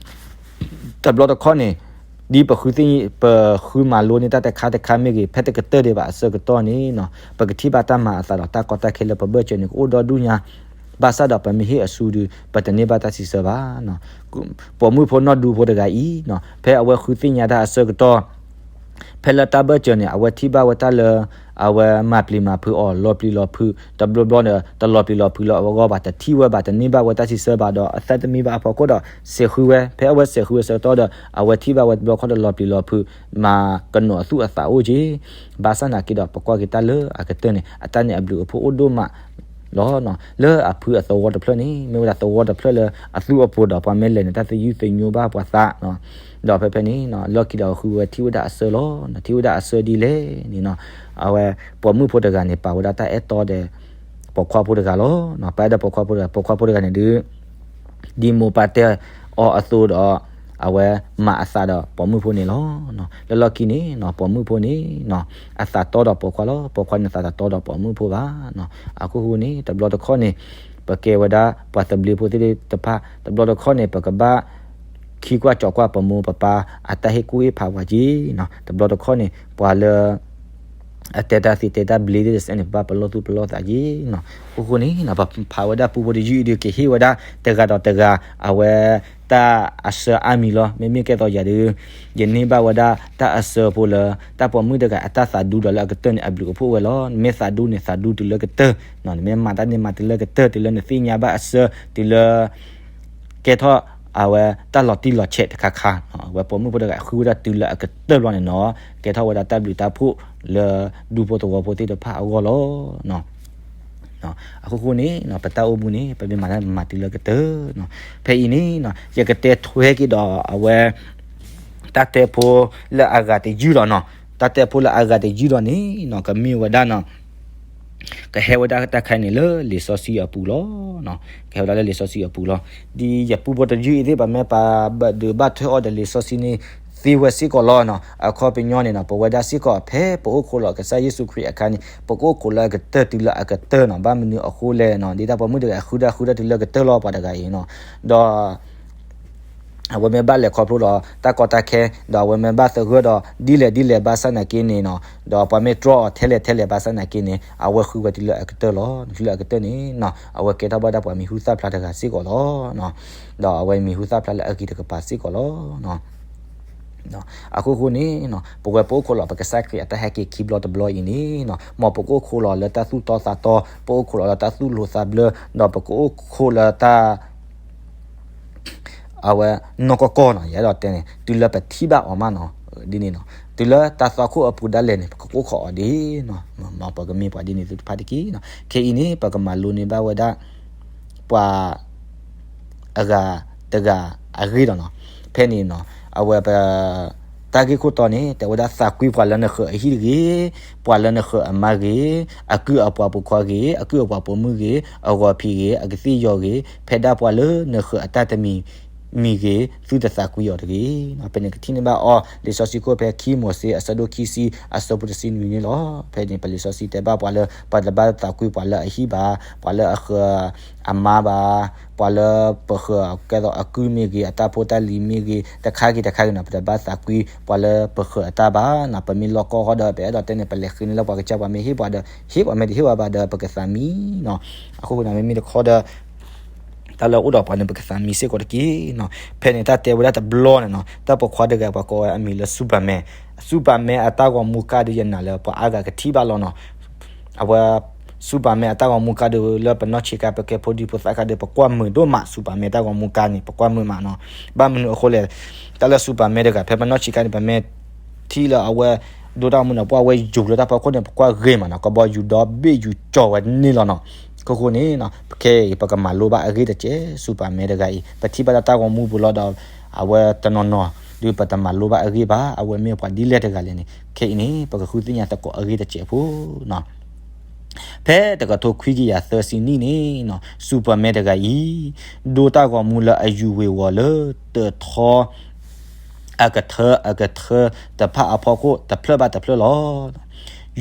တဘျီတခီၣ်န့ၣ် ဒ်ပဃုသ့ၣ်ညါ ပဃုမၤလိန့ၢ်တၢ်တခါတခါမ့ၢ်ဂ့ၤ ဖဲတကတၢၢ်ဒံးဘၣ်အဆၢကတီၢ်န့ၣ်နီၤ ပကထံၣ်ဘၣ်တၢ်မၤအသးဒီးတၢ်ကီတၢ်ခဲလၢပဘၢၣ်စၢၤန့ၣ် ကအိၣ်ဒီဒူၣ်ညါ, ဘၣ်ဆၣ်ဒီးပမ့ၢ်ဟ့ၣ်အစုဒုး ပတန့ၢ်ဘၣ်တၢ်စံးဆၢဘၣ်နီၤ. ပိာ်မုၣ်ဖိနီၢ်ဒူဖိတဂၤအံၤနီၤ ဖဲအဝဲဃုသ့ၣ်ညါတၢ်အဆၢကတီၢ် ဖဲလၢတၢ်ဘၢၣ်စၢၤန့ၣ် အဝဲထံၣ်ဘၣ်ဝဲတၢ်လၢ အဝဲမၤပျံၤမၤဖုးအီၤ လီၤပျံၤလီၤဖုး တဘျီဘျီဒီး တလီၤပျံၤလီၤဖုးလၢအဂီၢ်ဘၣ်, တထံၣ်ဝဲဘၣ်, တန့ၢ်ဘၣ်ဝဲတၢ်စံးဆၢဘၣ်ဒီး အသးတမံဘၣ်အဖီခိၣ်ဒီး စဲးဃုဝဲ, ဖဲအဝဲစဲးဃုဝဲဆၢကတီၢ်ဒီး အဝဲထံၣ်ဘၣ်ဝဲတဘျီခီၣ်တလီၤပျံၤလီၤဖုး မၤကနိးအသူၣ်အသးအိၣ်က့ၤ, ဘၣ်ဆၣ်နာ်က့ဒီး ပကွၢ်က့ၤတၢ်လၢအကတၢၢ်န့ၣ် အတၢ်န့ၣ်အဘျုးအဖှိၣ်အိၣ်ဒိၣ်မးလီၤ. လၢအဖုအသဝီတဖျၢၣ်န့ၣ် မ့ၢ်ဝဲဒၣ်သဝီတဖျၢၣ်လၢအသူအပိၤဒီး ပှၤမ့ၢ်လဲၤန့ၣ် တၢ်သယုၢ်သညိဘၣ်ပှၤသး ဒီးဖဲဖဲန့ၣ် လီၢ်ခံဒီးဃုဝဲထံၣ်ဝဲဒၣ်အဆၢလီၤ. ထံၣ်ဝဲဒၣ်အဆၢဒ်လဲၣ်န့ၣ်နီၤ အဝဲ ပိာ်မုၣ်ဖိတဂၤန့ၣ် ပာ်ဝဲဒၣ်တၢ်အဲၣ်တီဒီး ပိာ်ခွါဖိတဂၤလီၤ. ပာ်အဲၣ်တီပိာ်ခွါဖိတဂၤ, ပိာ်ခွါဖိတဂၤန့ၣ်ဒုး ဒ်မိၢ်ပၢ်တဲအီၤအသိးဒီး အဝဲမၤအသးဒီးပိာ်မုၣ်ဖိန့ၣ်လီၤ. လၢလီၢ်ခံန့ၣ်နီၤ ပိာ်မုၣ်ဖိန့ၣ်နီၤ အသးတီဒီးပိာ်ခွါလီၤ. ပိာ်ခွါန့ၣ်သးတတီဒီးပိာ်မုၣ်ဖိဘၣ်နီၤ. အခိၣ်ဃိန့ၣ် တဘျီတခီၣ်န့ၣ် ပကဲဝဲဒၣ်ပှၤသဘျ့ဖိသ့ၣ်တဖၣ် တဘျီတခီၣ်န့ၣ် ပကဘၣ် ခံကွၢ်ကၠီကွၢ်ပမိၢ်ပပၢ် အတၢ်ဟ့ၣ်ကူၣ်ဟ့ၣ်ဖးပှၤက့ၤနီၤ. တဘျီတခီၣ်န့ၣ် ပှၤလၢ အတဲတၢ်သ့တဲတၢ်ဘျ့သ့ၣ်တဖၣ်န့ၣ် ပဘၣ်ပလီၢ်သူၣ်ပလီၢ်သးက့ၤနီၤ. အဃိဃိန့ၣ်နီၤ ပဖးဝဲဒၣ်ပူဖိတယုၢ်အံၤဒုး ကဟ့ၣ်ဝဲဒၣ်တဂၤဒီးတဂၤ အဝဲတၢ်အဆၢအါမံၤလီၤ. မ့မ့ၢ်ကဲသိးယၤဒုး ယန့ၢ်ဘၣ်ဝဲဒၣ်တၢ်အဆၢဖိလၢ တၢ်ပိာ်မုၣ်တဂၤအတၢ်သးဒူဒီးလၢအကတၢၢ်န့ၣ် အဘျုးအဖှိၣ်ဝဲလီၤ. နမ့ၢ်သးဒူန့ၣ် သးဒူတုၤလၢကတၢၢ်နီၤ. နမ့ၢ်မၤတၢ်န့ၣ် မၤတုၤလၢကတၢၢ် တုၤလၢနသ့ၣ်ညါဘၣ်အဆၢ တုၤလၢ ကဲထီၣ်အဝဲတၢ်လီၤတံၢ်လီၤဆဲးတခါခါနီၤ. အဝဲပိာ်မုၣ်ဖိတဂၤ ဃုဝဲဒၣ်တုၤလၢအကတၢၢ်ဘျီန့ၣ်နီၤ ကဲထီၣ်ဝဲဒၣ်တၢ်ဘျုးတၢ်ဖှိၣ်လၢဒူဖိသဝီဖိသ့ၣ်တဖၣ်အဂီၢ်လီၤ. အဃိဃိန့ၣ်နီၤ ပတၢ်အိၣ်မူန့ၣ် ပမ့ၢ်မၤတၢ်မၤတုၤလၢကတၢၢ်နီၤ. ဖဲအံၤန့ၣ်နီၤ ယကတဲထွဲက့ၤဒီးအဝဲ တၢ်တဲဖိလၢအဂၤတယုၢ်ဒီးနီၤ. တၢ်တဲဖိလၢအဂၤတယုၢ်ဒီးန့ၣ်နီၤ ကမ့ၢ်ဝဲဒၣ်နီၤ ကဟဲဝဲဒၣ်တၢ်ခါန့ၣ်လၢလံာ်စီဆှံအပူၤလီၤ. ကဟဲဝဲဒၣ်လၢလံာ်စီဆှံအပူၤလီၤ. ဒ်ယပူဖိတယုၢ်အံၤသ့ၣ် ပမ့ၢ်ပာ်ဒုးဘၣ်ထွဲအီၤဒီးလံာ်စီဆှံန့ၣ် သ့ဝဲစ့ၢ်ကီးလီၤနီၤ. အခီပညီန့ၣ်နီၤ ပဝဲဒၣ်စ့ၢ်ကီး ဖဲပအိၣ်ခိးလီၤကစၢ်ယ့ၣ်ၡူးခရံာ်အခါန့ၣ် ပကအိၣ်ခိးလၢအကတၢၢ်တုၤလၢအကတၢၢ်နီၤ. ဘၣ်မနုၤအဃိလဲၣ်နီၤ ဒ်တၢ်ပိာ်မုၣ်တဂၤ ဃုဒၣ်ဃုဒၣ်တုၤလၢကတၢၢ်လီၤ ပှၤတဂၤအံၤနီၤ. ဒီး အဝဲမ့ၢ်ဘၣ်လဲၤခီဖျိဒီးတၢ်ကီတၢ်ခဲ ဒီးအဝဲမ့ၢ်ဘၣ်သဂၢၢ်ဒီး ဒ်လဲၣ်ဒ်လဲၣ်ဘၣ်ဆၣ်နာ်က့န့ၣ်နီၤ ဒီးပှၤမ့ၢ်တြီအီၤထဲလဲၣ်ထဲလဲၣ်ဘၣ်ဆၣ်နာ်က့န့ၣ် အဝဲဃုဝဲတုၤလၢအကတၢၢ်လီၤ. တုၤလၢအကတၢၢ်န့ၣ်နီၤ အဝဲကဲထီၣ်ဘၣ်ဒၣ်ပှၤမံၤဟူသၣ်ဖျါတဂၤစ့ၢ်ကီးလီၤ. ဒီးအဝဲမံၤဟူသၣ်ဖျါလၢအဂ့ၤတကပၤစ့ၢ်ကီးလီၤ. အဃိဃိန့ၣ် ပဝဲပအိၣ်ခိးလီၤပကစၢ်ခရံာ်အတၢ်ဟဲက့ၤခံဘျီတဘျီအံၤန့ၣ် မ်ပကအိၣ်ခိးလီၤလၢတၢ်သူၣ်တီသးတီ, ပအိၣ်ခိးလီၤလၢတၢ်သူၣ်လိၤသးဘျၢ, ဒီးပကအိၣ်ခိးလၢတၢ် အဝဲနီၢ်ကီၢ်ကီၢ်နီၤ, ယအဲၣ်ဒိးတဲန့ၣ် တုၤလၢပထံၣ်ဘၣ်အီၤမးနီၤ, ဒ်န့ၣ်နီၤ, တုၤလၢတၢ်သွၣ်ခိၣ်အပူၤဒၣ်လဲာ်န့ၣ် ပကအိၣ်ခိးအီၤဒ်နီၤ, မ်ပကမ့ၢ်ပှၤဒ်န့ၣ်သ့ၣ်တဖၣ်တက့ၢ်နီၤ. ခဲအံၤန့ၣ် ပကမၤလိန့ၢ်ဘၣ်ဝဲဒၣ် ပှၤ အဂၤတဂၤအဂ့ၢ်လီၤနီၤ. ဖဲန့ၣ်နီၤ အဝဲပ တၢ်ဂ့ၢ်ခိၣ်တီန့ၣ် တဲဝဲဒၣ်သးကွံပှၤလၢနဃၢၤအဟံၣ်တဂ့ၤ, ပှၤလၢနဃၢၤအမါဂ့ၤ, အကုၢ်အပှၤပိာ်ခွါဂ့ၤ, အကုၢ်အပှၤပိာ်မုၣ်ဂ့ၤ, အဂီၤဖံးဂ့ၤ, အကသ့ၣ်ယီၤဂ့ၤ, ဖဲဒၣ်ပှၤလၢနဃၢၤအတၢ်တမံၤမံၤဂ့ၤ, သုတသးကွံအီၤတဂ့ၤ. ဖဲန့ၣ်ကထံၣ်န့ၢ်ဘၣ်အီၤ လံာ်စီဆှံခိၣ်ဖဲခံမိၤၡ့အဆၢဒိၣ်ခံဆံအဆၢဖိတဆံနွံန့ၣ်လီၤ. ဖဲန့ၣ်ပလံာ်စီဆှံတဲဘၣ်ပှၤလၢ ပတဘၣ်သးကွံပှၤလၢအဟံၣ်ဘၣ်, ပှၤလၢအဃၢၤအမါဘၣ်, ပှၤလၢပဃၢၤကဲသိးအကုၢ်မ့ၢ်ဂ့ၤ, အတၢ်ဖိတၢ်လံၤမ့ၢ်ဂ့ၤ, တခါဂ့ၤတခါဂ့ၤနီၤ ပတဘၣ်သးကွံပှၤလၢပဃၢၤအတၢ်ဘၣ်နီၤ. ပမ့ၢ်လီၢ်ကီၢ်ဃီဒီး ပအဲၣ်ဒိးတဲန့ၣ် ပလဲၤဃ့န့ၢ်လၢပှၤကစၢ်, ပှၤမ့ၢ်ဟ့ၣ်ပှၤဒီး ဟ့ၣ်, ပှၤမ့ၢ်တဟ့ၣ်ဝဲဘၣ်ဒီး ပကသးမံနီၤ. အဃိန့ၣ် မ့မ့ၢ်တခီဒီး တၢ်လၢအိၣ်ဒီးပှၤန့ၣ် ပကသးမံစ့ၢ်ကီးတက့ၢ်နီၤ. ဖဲန့ၣ်တၢ်တဲဝဲဒၣ်တဘျီန့ၣ်နီၤ, တၢ်ပိာ်ခွါတဂၤ ပှၤကိးဝဲအမံၤလၢ Superman, Superman အတၢ်ဂီၤမူကါဒီး ယနာ်လၢပှၤအါဂၤကထံၣ်ဘၣ်လီၤနီၤ. အဝဲ Superman အတၢ်ဂီၤမူကါဒီး လၢပနီၢ်ဆံးခါ ပကဲဖိဒံဖိသၣ်ခါဒီး ပကွၢ်မုာ်ဒိၣ်မး, Superman တၢ်ဂီၤမူကါန့ၣ် ပကွၢ်မုာ်မးနီၤ. ဘၣ်မနုၤအဃိလဲၣ်, တၢ်လၢ Superman တဂၤ ဖဲပနီၢ်ဆံးခါန့ၣ် ပမ့ၢ်ထံၣ်လၢအဝဲ ဒိတၢ်ဂီၤမူန့ၣ် ပှၤဝဲယူၤလၢတၢ်ဖီခိၣ်န့ၣ် ပကွၢ်ဂ့ၤမးနီၤ, ကဘီယူၤဒီဘ့ၣ်ယူၤကၠီၤဝဲန့ၣ်လီၤနီၤ. အဃိန့ၣ် ခဲအံၤ ပကမၤလိဘၣ်အဂ့ၢ်တစဲး, Superman တဂၤအံၤ ပထံၣ်ဘၣ်လၢတၢ်ဂီၤမူပူၤလီၤဒီး အဝဲတနီၤနီၤ ဒုးပတမၤလိဘၣ်အဂ့ၢ်ဘၣ်, အဝဲမ့ၢ်ပှၤဒ်လဲၣ်တဂၤလဲၣ်န့ၣ် ခဲအံၤန့ၣ် ပကဃုသ့ၣ်ညါသကိးအဂ့ၢ်တစဲးဖိနီၤ. ဖဲတကထိခွံကယၤသၢဆံနံၣ်န့ၣ်နီၤ, Superman တဂၤအံၤ ဒိတၢ်ဂီၤမူလၢအယူၤဝ့ၤဝီၤလၢတထီ အကထၢအကထၢတဖၣ်အဖီခိၣ် တဖျၢၣ်ဘၣ်တဖျၢၣ်လီၤ.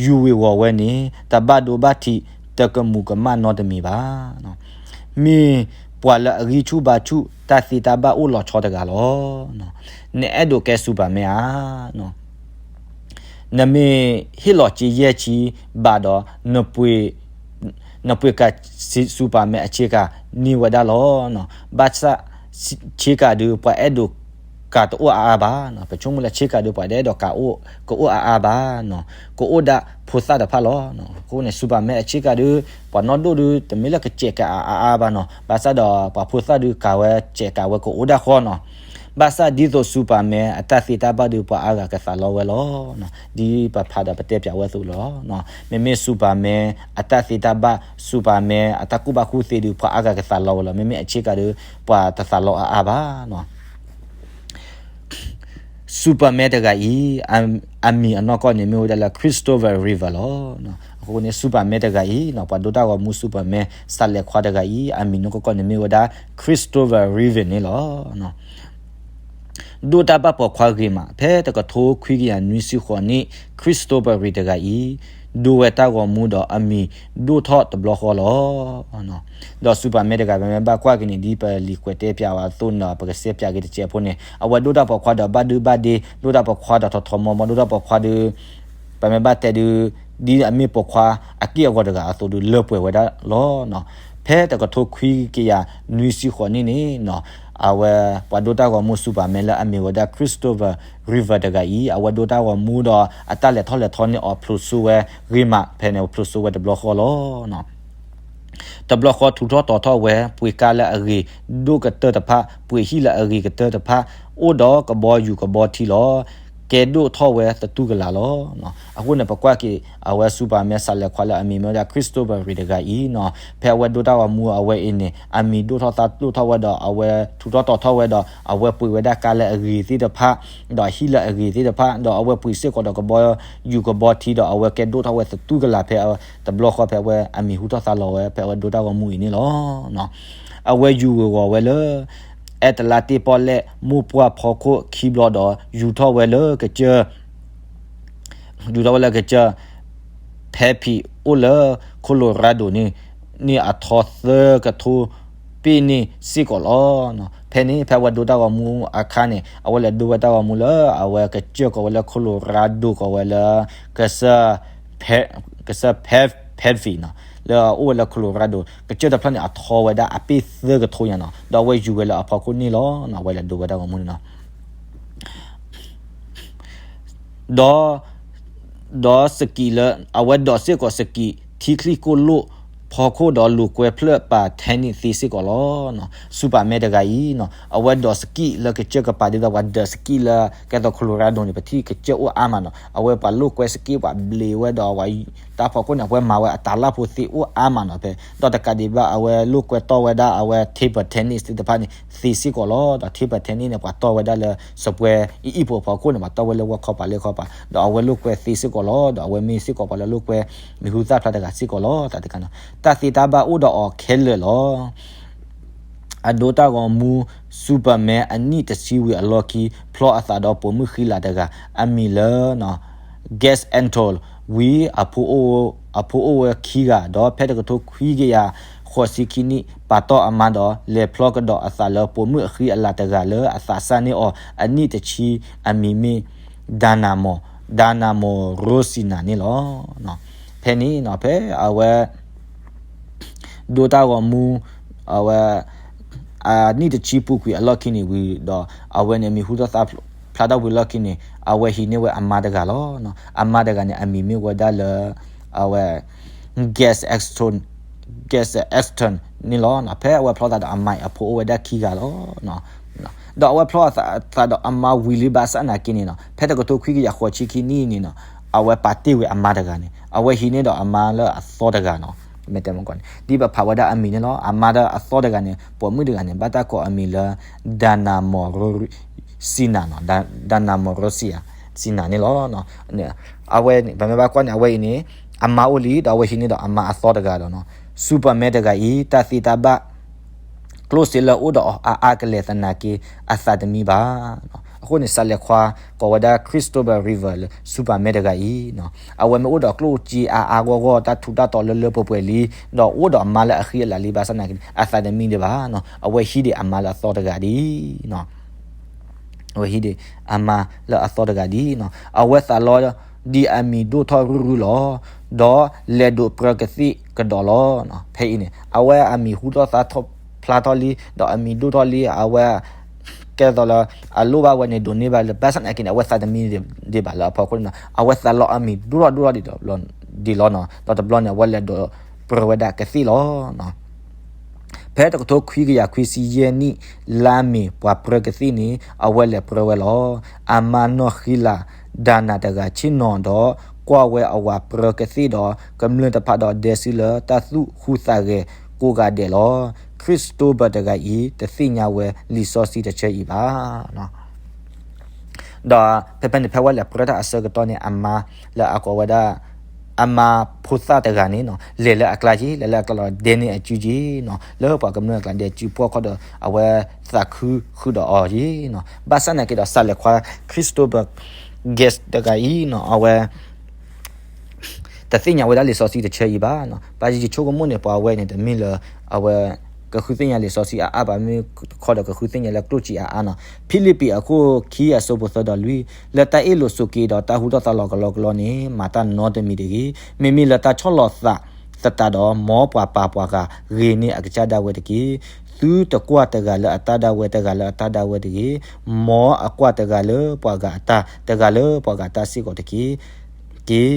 ယူၤဝ့ၤဝီၤဝဲန့ၣ် တဘၣ်ဒိဘၣ်ထံး တကမူၤကမၣ်နီတမံၤဘၣ်. မ့ၢ်ပှၤလၢအဂံၢ်ဆူၣ်ဘါဆူၣ် တၢ်သ့တၢ်ဘၣ်အိၣ်လီၤဆီတဂၤလီၤ. နအဲၣ်ဒိးကဲ Superman ဧါ. နမ့ၢ်ဟ့ၣ်လီၤစ့ယဲၢ်ဆံဘးဒီး နပှ့ၤကၤ Superman အဆ့ကၤန့ၢ်ဝဲဒၣ်လီၤ. ဘၣ်ဆၣ်ဆ့ကၤဒုး ပှၤအဲၣ်ဒိးကၤတအိၣ်အါအါဘၣ်. ပဆိကမိၣ်လၢဆ့ကၤဒုး ပှၤတအဲၣ်ဒိးကၤအိၣ် ကအိၣ်အါအါဘၣ်နီၤ, ကအိၣ်ဒၣ်ဖိသၣ်တဖၣ်လီၤ. အဃိန့ၣ် Superman အဆ့ကၤဒုး ပှၤနီၢ်ဒိၣ်ဒုး တမ့ၢ်လၢကစဲးကၤအါအါဘၣ်နီၤ, ဘၣ်ဆၣ်ဒီးပှၤဖိသၣ်ဒုးကၤဝဲ စဲးကၤဝဲကအိၣ်ဒၣ်ဃီနီၤ. ဘၣ်ဆၣ်ဒ်သိး Superman အတၢ်သ့တၢ်ဘၣ်ဒုး ပှၤအါဂၤကသးလီဝဲလီၤ. ဒ်ပဖးဒီးပတဲပၠးဝဲအသိးလီၤ. မ့မ့ၢ် Superman အတၢ်သ့တၢ်ဘၣ် Superman အတၢ်ကူၣ်ဘၣ်ကူၣ်သ့ဒုး ပှၤအါဂၤကသးလီဝဲလီၤ. မ့မ့ၢ်အဆ့ကၤဒုး ပှၤတသးလီအါအါဘၣ်နီၤ. Superman တဂၤအံၤ အမံၤအနီၢ်ကီၢ်န့ၣ်မ့ၢ်ဝဲဒၣ်လၢ Christopher Reeve လီၤ. အဃိန့ၣ် Superman တဂၤအံၤ ပှၤဒိတၢ်ဂီၤမူ Superman စးလဲၤခွါတဂၤအံၤ အမံၤနီၢ်ကီၢ်ကီၢ်န့ၣ်မ့ၢ်ဝဲဒၣ် Christopher Reeve န့ၣ်လီၤ. ဒိတၢ်ဘၣ်ပိာ်ခွါဂ့ၤမး, ဖဲတကထိခွံကယၤနွံဆံဃိးနံၣ် Christopher Reeve တဂၤအံၤ ဒိဝဲတၢ်ဂီၤမူဒီးအမံၤဒိၣ်ထီၣ်တဘျီဃီလီၤ. ဒီး Superman တဂၤ ပမ့ၢ်ဘၣ်ကွၢ်က့ၤန့ၣ် ဒ်ပလံာ်ကွဲးတဲပၠးဝဲအသိးန့ၣ်ဒီး ပကစဲးပၠးက့ၤတစဲးဖိန့ၣ် အဝဲဒိတၢ်ပိာ်ခွါဒီး ဘၣ်ဒုဘၣ်ဒ့, ဒိတၢ်ပိာ်ခွါဒီးထီထီမီမီ, ဒိတၢ်ပိာ်ခွါဒုး ပမ့ၢ်ဘၣ်တဲဒုး ဒ်အမ့ၢ်ပိာ်ခွါအက့ၢ်အဂီၤတဂၤအသိးဒုး လၢပှဲၤဝဲဒၣ်လီၤ. ဖဲတကထိခွံကယၤနွံဆံဃိးနံၣ်န့ၣ်နီၤ, အဝဲပှၤဒိတၢ်ဂီၤမူ Superman လၢအမ့ၢ်ဝဲဒၣ် Christopher Reeve တဂၤအံၤ အဝဲဒိတၢ်ဂီၤမူဒီး အတၢ်လဲၤထီၣ်လဲၤထီန့ၣ်အီၤ ဖျိးစိဝဲဂ့ၤမး, ဖဲန့ၣ်ဖျိးစိဝဲတဘျီဃီလီၤ. တဘျီဃီထူးထီၣ်တီၤထီၣ်ဝဲ ပှ့ၤကါလၢအဂ့ၤဒိၣ်ကတၢၢ်တဖၣ်, ပှ့ၤဟံၣ်လၢအဂ့ၤကတၢၢ်တဖၣ်, အိၣ်ဒီးကဘီယူၤကဘီထံလီၤ. ကဲဒိၣ်ထီၣ်ဝဲသတူၢ်ကလာ်လီၤ. အဃိန့ၣ် ပကွၢ်က့ၤ အဝဲ Superman စးလဲၤခွါလၢအမံၤမ့ၢ်ဝဲဒၣ် Christopher Reeve တဂၤအံၤနီၤ, ဖဲအဝဲဒိတၢ်ဂီၤမူအဝဲအံၤန့ၣ် အမံၤဒိၣ်ထီၣ်သးဒိၣ်ထီၣ်ဝဲဒီး အဝဲထူးထီၣ်တီၤထီၣ်ဝဲဒီး အဝဲပှ့ၤဝဲဒၣ်ကါလၢအဂ့ၤသ့ၣ်တဖၣ်, ဒီးဟံၣ်လၢအဂ့ၤသ့ၣ်တဖၣ်, ဒီးအဝဲပှ့ၤစ့ၢ်ကီးဒီးကဘီယူၤကဘီထံဒီး အဝဲကဲဒိၣ်ထီၣ်ဝဲသတူၢ်ကလာ်ဖဲတဘျီဃီဖဲအဝဲအမံၤဟူထီၣ်သါလီၤဝဲ ဖဲအဝဲဒိတၢ်ဂီၤမူအံၤန့ၣ်လီၤ. အဝဲယူၤဝ့ၤဝီၤဝဲလၢ အဲတလါတ့ၢ်ပီၣ်လဲၣ်မိၢ်ပှၢ်ဖီခိၣ်ခံဘျီဒီး ယူၤထီၣ်ဝဲလၢကစၢၢ် ယူၤထီၣ်ဝဲလၢကစၢၢ် ဖဲဖံးအိၣ်လၢ Colorado န့ၣ် န့ၣ်အထီသၢကထိပ့ၣ်န့ၣ်စ့ၢ်ကီးလီၤ. ဖဲန့ၣ် ဖဲအဝဲဒိတၢ်ဂီၤမူအခါန့ၣ် အဝဲလဲၤဒိဝဲတၢ်ဂီၤမူလၢ အဝဲကစၢၢ်ကိးဝဲလၢ Colorado ကိးဝဲလၢ ကစၢၢ် ကစၢၢ် Pat- Patsy နီၤ လၢအအိၣ်ဝဲလၢ Colorado ကစၢၢ်တဖျၢၣ်န့ၣ် အထီဝဲဒၣ်အပ့ၣ်သၢကထိညါနီၤ, ဒီးအဝဲယူၤဝဲလၢအဖီခိၣ်န့ၣ်လီၤ. အဝဲလဲၤဒိဝဲတၢ်ဂီၤမူန့ၣ်နီၤ. ဒီး ဒီးစကံးလၢ အဝဲဒိးစ့ၢ်ကီးစကံး ထံချံၣ်ကိၣ်လိၣ်ဖီခိၣ်ဒီးလိာ်ကွဲဖျၢၣ်ပာ် tennis သ့စ့ၢ်ကီးလီၤ. Superman တဂၤအံၤနီၤ အဝဲဒိးစကံးလၢကစၢၢ်ကပၤဒ်သိးပှၤဒိးစကံးလၢ ကဲသိး Colorado န့ၣ် ပထံၣ်ကစၢၢ်အိၣ်အါမးနီၤ အဝဲပှၤလိာ်ကွဲစကံးပှၤဘျ့ဝဲဒီး တၢ်ဖီခိၣ်န့ၣ် အဝဲမၤဝဲအတၢ်လၢ်ဖိသ့အိၣ်အါမးနီၤ ဖဲ ဒီးတကးဒံးဘၣ် အဝဲလိာ်ကွဲတီၢ်ဝဲဒၣ်အဝဲ table tennis သ့ၣ်တဖၣ်န့ၣ် သ့စ့ၢ်ကီးလီၤ. ဒီး table tennis န့ၣ် ပှၤတီၢ်ဝဲဒၣ်လၢစပွဲအံၤအံၤဖိဖီခိၣ်န့ၣ် ပှၤတီၢ်ဝဲလၢဝီခီပၤလၢခီပၤ ဒီးအဝဲလိာ်ကွဲသ့စ့ၢ်ကီးလီၤ. ဒီးအဝဲမ့ၢ်စ့ၢ်ကီးပှၤလၢလိာ်ကွဲမံၤဟူသၣ်ဖျါတဂၤစ့ၢ်ကီးလီၤ. တၢ်တခါနီၤ တၢ်သ့တၢ်ဘၣ်အိၣ်ဒီးအီၤခဲလၢာ်လီၤ. အဒိတၢ်ဂီၤမူ Superman အနံၣ်တဆံဝံၤအလီၢ်ခံ ဖျီအသးဒီးပိာ်မုၣ်ဃံလၤတဂၤ အမံၤလၢ Gas Anton ဝံၤ အဖိအိၣ်ဝဲခံဂၤ ဒီးဖဲတကထိခွံကယၤဃိးဆံခံနံၣ် ပာ်တီၢ်အမါဒီး လဲၤဖျီကဒီးအသးလၢပိာ်မုၣ်အဃံအလၤတဂၤလၢအသးစၢ်န့ၢ်အီၤ အနံၣ်တဆံ အမံၤမ့ၢ် Dynamo Dynamo Rosina န့ၣ်လီၤ. ဖဲန့ၣ်နီၤ ဖဲအဝဲ ဒိတၢ်ဂီၤမူ အဝဲ အနံၣ်တဆံပူၤကွံာ်အလီၢ်ခံန့ၣ်ဝံၤဒီး အဝဲန့ၣ်မံၤဟူထီၣ်သၣ်ဖျါထီၣ်ဝံၤလီၢ်ခံန့ၣ် အဝဲဟံးန့ၢ်ဝဲအမါတဂၤလီၤ. အမါတဂၤန့ၣ် အမံၤမ့ၢ်ဝဲဒၣ်လၢ အဝဲ Gas Anton Gas Anton န့ၣ်လီၤ. ဖဲအဝဲဖျီသးဒီးအမါအံၤ အဖိအိၣ်ဝဲဒၣ်ခံဂၤလီၤ. ဒီးအဝဲဖျီသးဒီးအမါဝံၤလံဘၣ်ဆၣ်နာ်က့န့ၣ်နီၤ ဖဲတကထိခွံကယၤဃိးဆံခံနံၣ်န့ၣ်နီၤ အဝဲပာ်တ့ၢ်ဝဲအမါတဂၤန့ၣ် အဝဲဟံးန့ၢ်ဒီးအမါလၢအသီတဂၤနီၤ မ့ၢ်တဲမကီန့ၣ် ဒ်ပဖးဝဲဒၣ်အမံၤန့ၣ်လီၤ. အမါဒီးအသီတဂၤန့ၣ် ပိာ်မုၣ်တဂၤန့ၣ် ဘၣ်တၢ်ကိးအမံၤလၢ Dynamo Rosina နီၤ Dynamo Rosina န့ၣ်လီၤ. အဝဲ ပမ့ၢ်ဘၣ်ကွၢ်န့ၣ် အဝဲအံၤန့ၣ် အမါအိၣ်လံ ဒီးအဝဲဟံးန့ၢ်ဒီးအမါအသီတဂၤဒီးနီၤ Superman တဂၤအံၤ တၢ်သ့တၢ်ဘၣ် ကျိၣ်စ့လၢအိၣ်ဒီးအီၤအါအါကလဲာ်သနာ်က့ အသးတမံဘၣ်. အဃိန့ၣ် စးလဲၤခွါ ကိးဝဲဒၣ် Christopher Reeve လၢ Superman တဂၤအံၤနီၤ အဝဲမ့ၢ်အိၣ်ဒီးကျိၣ်စ့အါအါဂီၢ်ဂီၢ် တၢ်ထူးတၢ်တီၤလၢလၢပှဲၤပှဲၤလံ ဒီးအိၣ်ဒီးအမါလၢအဃံအလၤလံဘၣ်ဆၣ်နာ်က့န့ၣ် အသးတမံဒံးဘၣ်နီၤ အဝဲဟံးဒံးအမါလၢအသီတဂၤဒံးနီၤ အဝဲဟံးဒံးအမါလၢအသီတဂၤဒံးနီၤ အဝဲသးလီ ဒ်အမံၤဒိၣ်ထီၣ်ရုၢ်ရုၢ်လီၤ. ဒီးလဲၤဒိးပြၢကသ့ၣ်ကဒီးလီၤ. ဖဲအံၤန့ၣ် အဝဲအမံၤဟူထီၣ်သါထီၣ်ဖျါထီၣ်လံ ဒီးအမံၤဒိၣ်ထီၣ်လံ အဝဲ ကဲသိးလၢ အလိၣ်ဘၣ်ဝဲန့ၣ်ဒိးန့ၢ်ဘၣ်လၢ ဘၣ်ဆၣ်နာ်က့န့ၣ် အဝဲသးတမံဒံးဘၣ်လၢအဖီခိၣ်န့ၣ်နီၤ အဝဲသးလီအမံၤဒိၣ်ထီၣ်ဒိၣ်ထီၣ်ဒံးလီၤနီၤ ဒီးတဘျီန့ၣ် အဝဲလဲၤဒိးပြၢဝဲဒၣ်ကသ့ၣ်လီၤ. ဖဲတကထိခွံကယၤခွံဆံယဲၢ်နံၣ် လါမ့ၤ ပှၤပြၢကသ့ၣ်န့ၣ် အဝဲလဲၤပြၢဝဲလီၤ. အမါနီၢ်ဃံလၤ ဒၤနၤတဂၤဆ့ၣ်နီၤဒီး ကွၢ်ဝဲအဝၤပြၢကသ့ၣ်ဒီး ကမျၢၢ်တဖၣ်ဒီးဒဲစုလၢတၢ်သူၣ်ဟူးသးဂဲၤကိးဂၤဒဲးလီၤ. Christopher တဂၤအံၤ တသ့ၣ်ညါဝဲလံာ်စီဆှံတဆၢအံၤဘၣ်. ဒီးဖဲဖဲန့ၣ် ဖဲဝဲလဲၤပြၢတၢ်အဆၢကတီၢ်န့ၣ် အမါလၢအကိးဝဲဒၣ် အမါဖိသၣ်တဂၤန့ၣ်နီၤ လဲၤလၢအကျါက့ၤ လဲၤလၢအကျါလီၤ ဒဲန့ၢ်အစုက့ၤနီၤ လၢပှၤကမျၢၢ်အကျါ ဒဲစုပှီၢ်ခီဒီး အဝဲသးခုဃုာ်ဒီးအီၤက့ၤနီၤ ဘၣ်ဆၣ်နာ်က့ဒီး စးလဲၤခွါ Christopher Guest တဂၤအံၤနီၤ အဝဲ တသ့ၣ်ညါဝဲဒၣ်လံာ်စီဆှံတဆၢအံၤဘၣ်နီၤ ပှၤယဆိကမိၣ်န့ၣ် ပှၤဝဲန့ၣ် တမ့ၢ်လၢ အဝဲ ကဃုသ့ၣ်ညါလံာ်စီဆှံအါအါ ဘၣ်မ့ၢ်တခီဒီးကဃုသ့ၣ်ညါလၢကျိၣ်စ့အါအါနီၤ ဖံလံးပံးအခိၣ်ခံအဆၢဖိသၢဒီးလွံၢ် လၢတၢ်အ့ၣ်လိာ်ဆိးက့ဒီးတၢ်ဟူထီၣ်သါလီၤကလီကလီန့ၣ် မၤတၢ်နီတမံၤတဂ့ၤ မ့မ့ၢ်လၢတၢ်ဆီၣ်လီၤသးသတးဒီး မ်ပှၤပာ်ပှၤဂၤဂ့ၤန့ၢ်အကစၢ်ဒၣ်ဝဲတက့ၢ်. သုတကွၢ်တဂၤလၢအတၢ်ဒၣ်ဝဲတဂၤလၢအတၢ်ဒၣ်ဝဲတဂ့ၤ မ်အကွၢ်တဂၤလၢပှၤဂၤအတၢ် တဂၤလၢပှၤဂၤအတၢ်စ့ၢ်ကီးတက့ၢ်. က့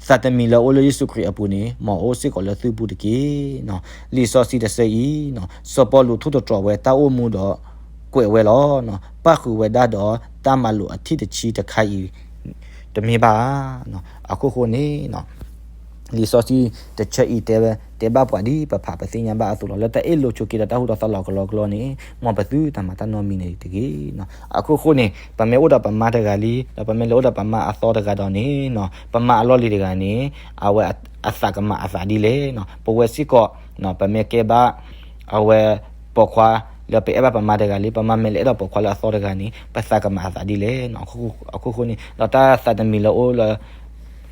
သးတမံၤလၢအအိၣ်လၢယ့ၣ်ၡူးခရံာ်အပူၤန့ၣ် မ်အအိၣ်စ့ၢ်ကီးလၢသုပူၤတက့ၢ်. လံာ်စီဆှံတဆၢအံၤ စီၤပီလူးထိၣ်သတြီၤဝဲတၢ်အိၣ်မူဒီး ကွဲးဝဲလီၤ. ပၣ်ဃုာ်ဝဲဒၣ်ဒီးတၢ်မၤလိာ်အထံၣ်တဆံတခါအံၤ တမ့ၢ်ဘၣ်. အခိၣ်ဃိန့ၣ် လံာ်စီဆှံတဆၢအံၤတဲ တဲဘၣ်ပှၤဒ်ပဖးပသ့ၣ်ညါဘၣ်အသိးလီၤ. လၢတၢ်အ့ၣ်လိာ်ဆိးက့ဒီးတၢ်ဟူထီၣ်သါလီၤကလီကလီန့ၣ် မ်ပသုတမၤတၢ်နီတမံၤန့ၣ်တဂ့ၤ. အခိၣ်ဃိန့ၣ် ပမ့ၢ်အိၣ်ဒီးပမါတဂၤလံ ဒီးပမ့ၢ်လဲၤအိၣ်ဒီးပမါအသီတဂၤဒီးန့ၣ် ပမါအလီၢ်လံၤတဂၤန့ၣ် အဝဲအသးကမၤအသးဒ်လဲၣ်. ပဝဲစ့ၢ်ကီး ပမ့ၢ်ကဲဘၣ် အဝဲပိာ်ခွါလၢပအဲၣ်ဘၣ်ပမါတဂၤလံ ပမါမ့ၢ်လဲၤအဲၣ်ဒီးပိာ်ခွါလၢအသီတဂၤန့ၣ် ပသးကမၤအသးဒ်လဲၣ်. အခိၣ်ဃိန့ၣ် ဒီးတၢ်သးတမံၤလၢအိၣ်လၢ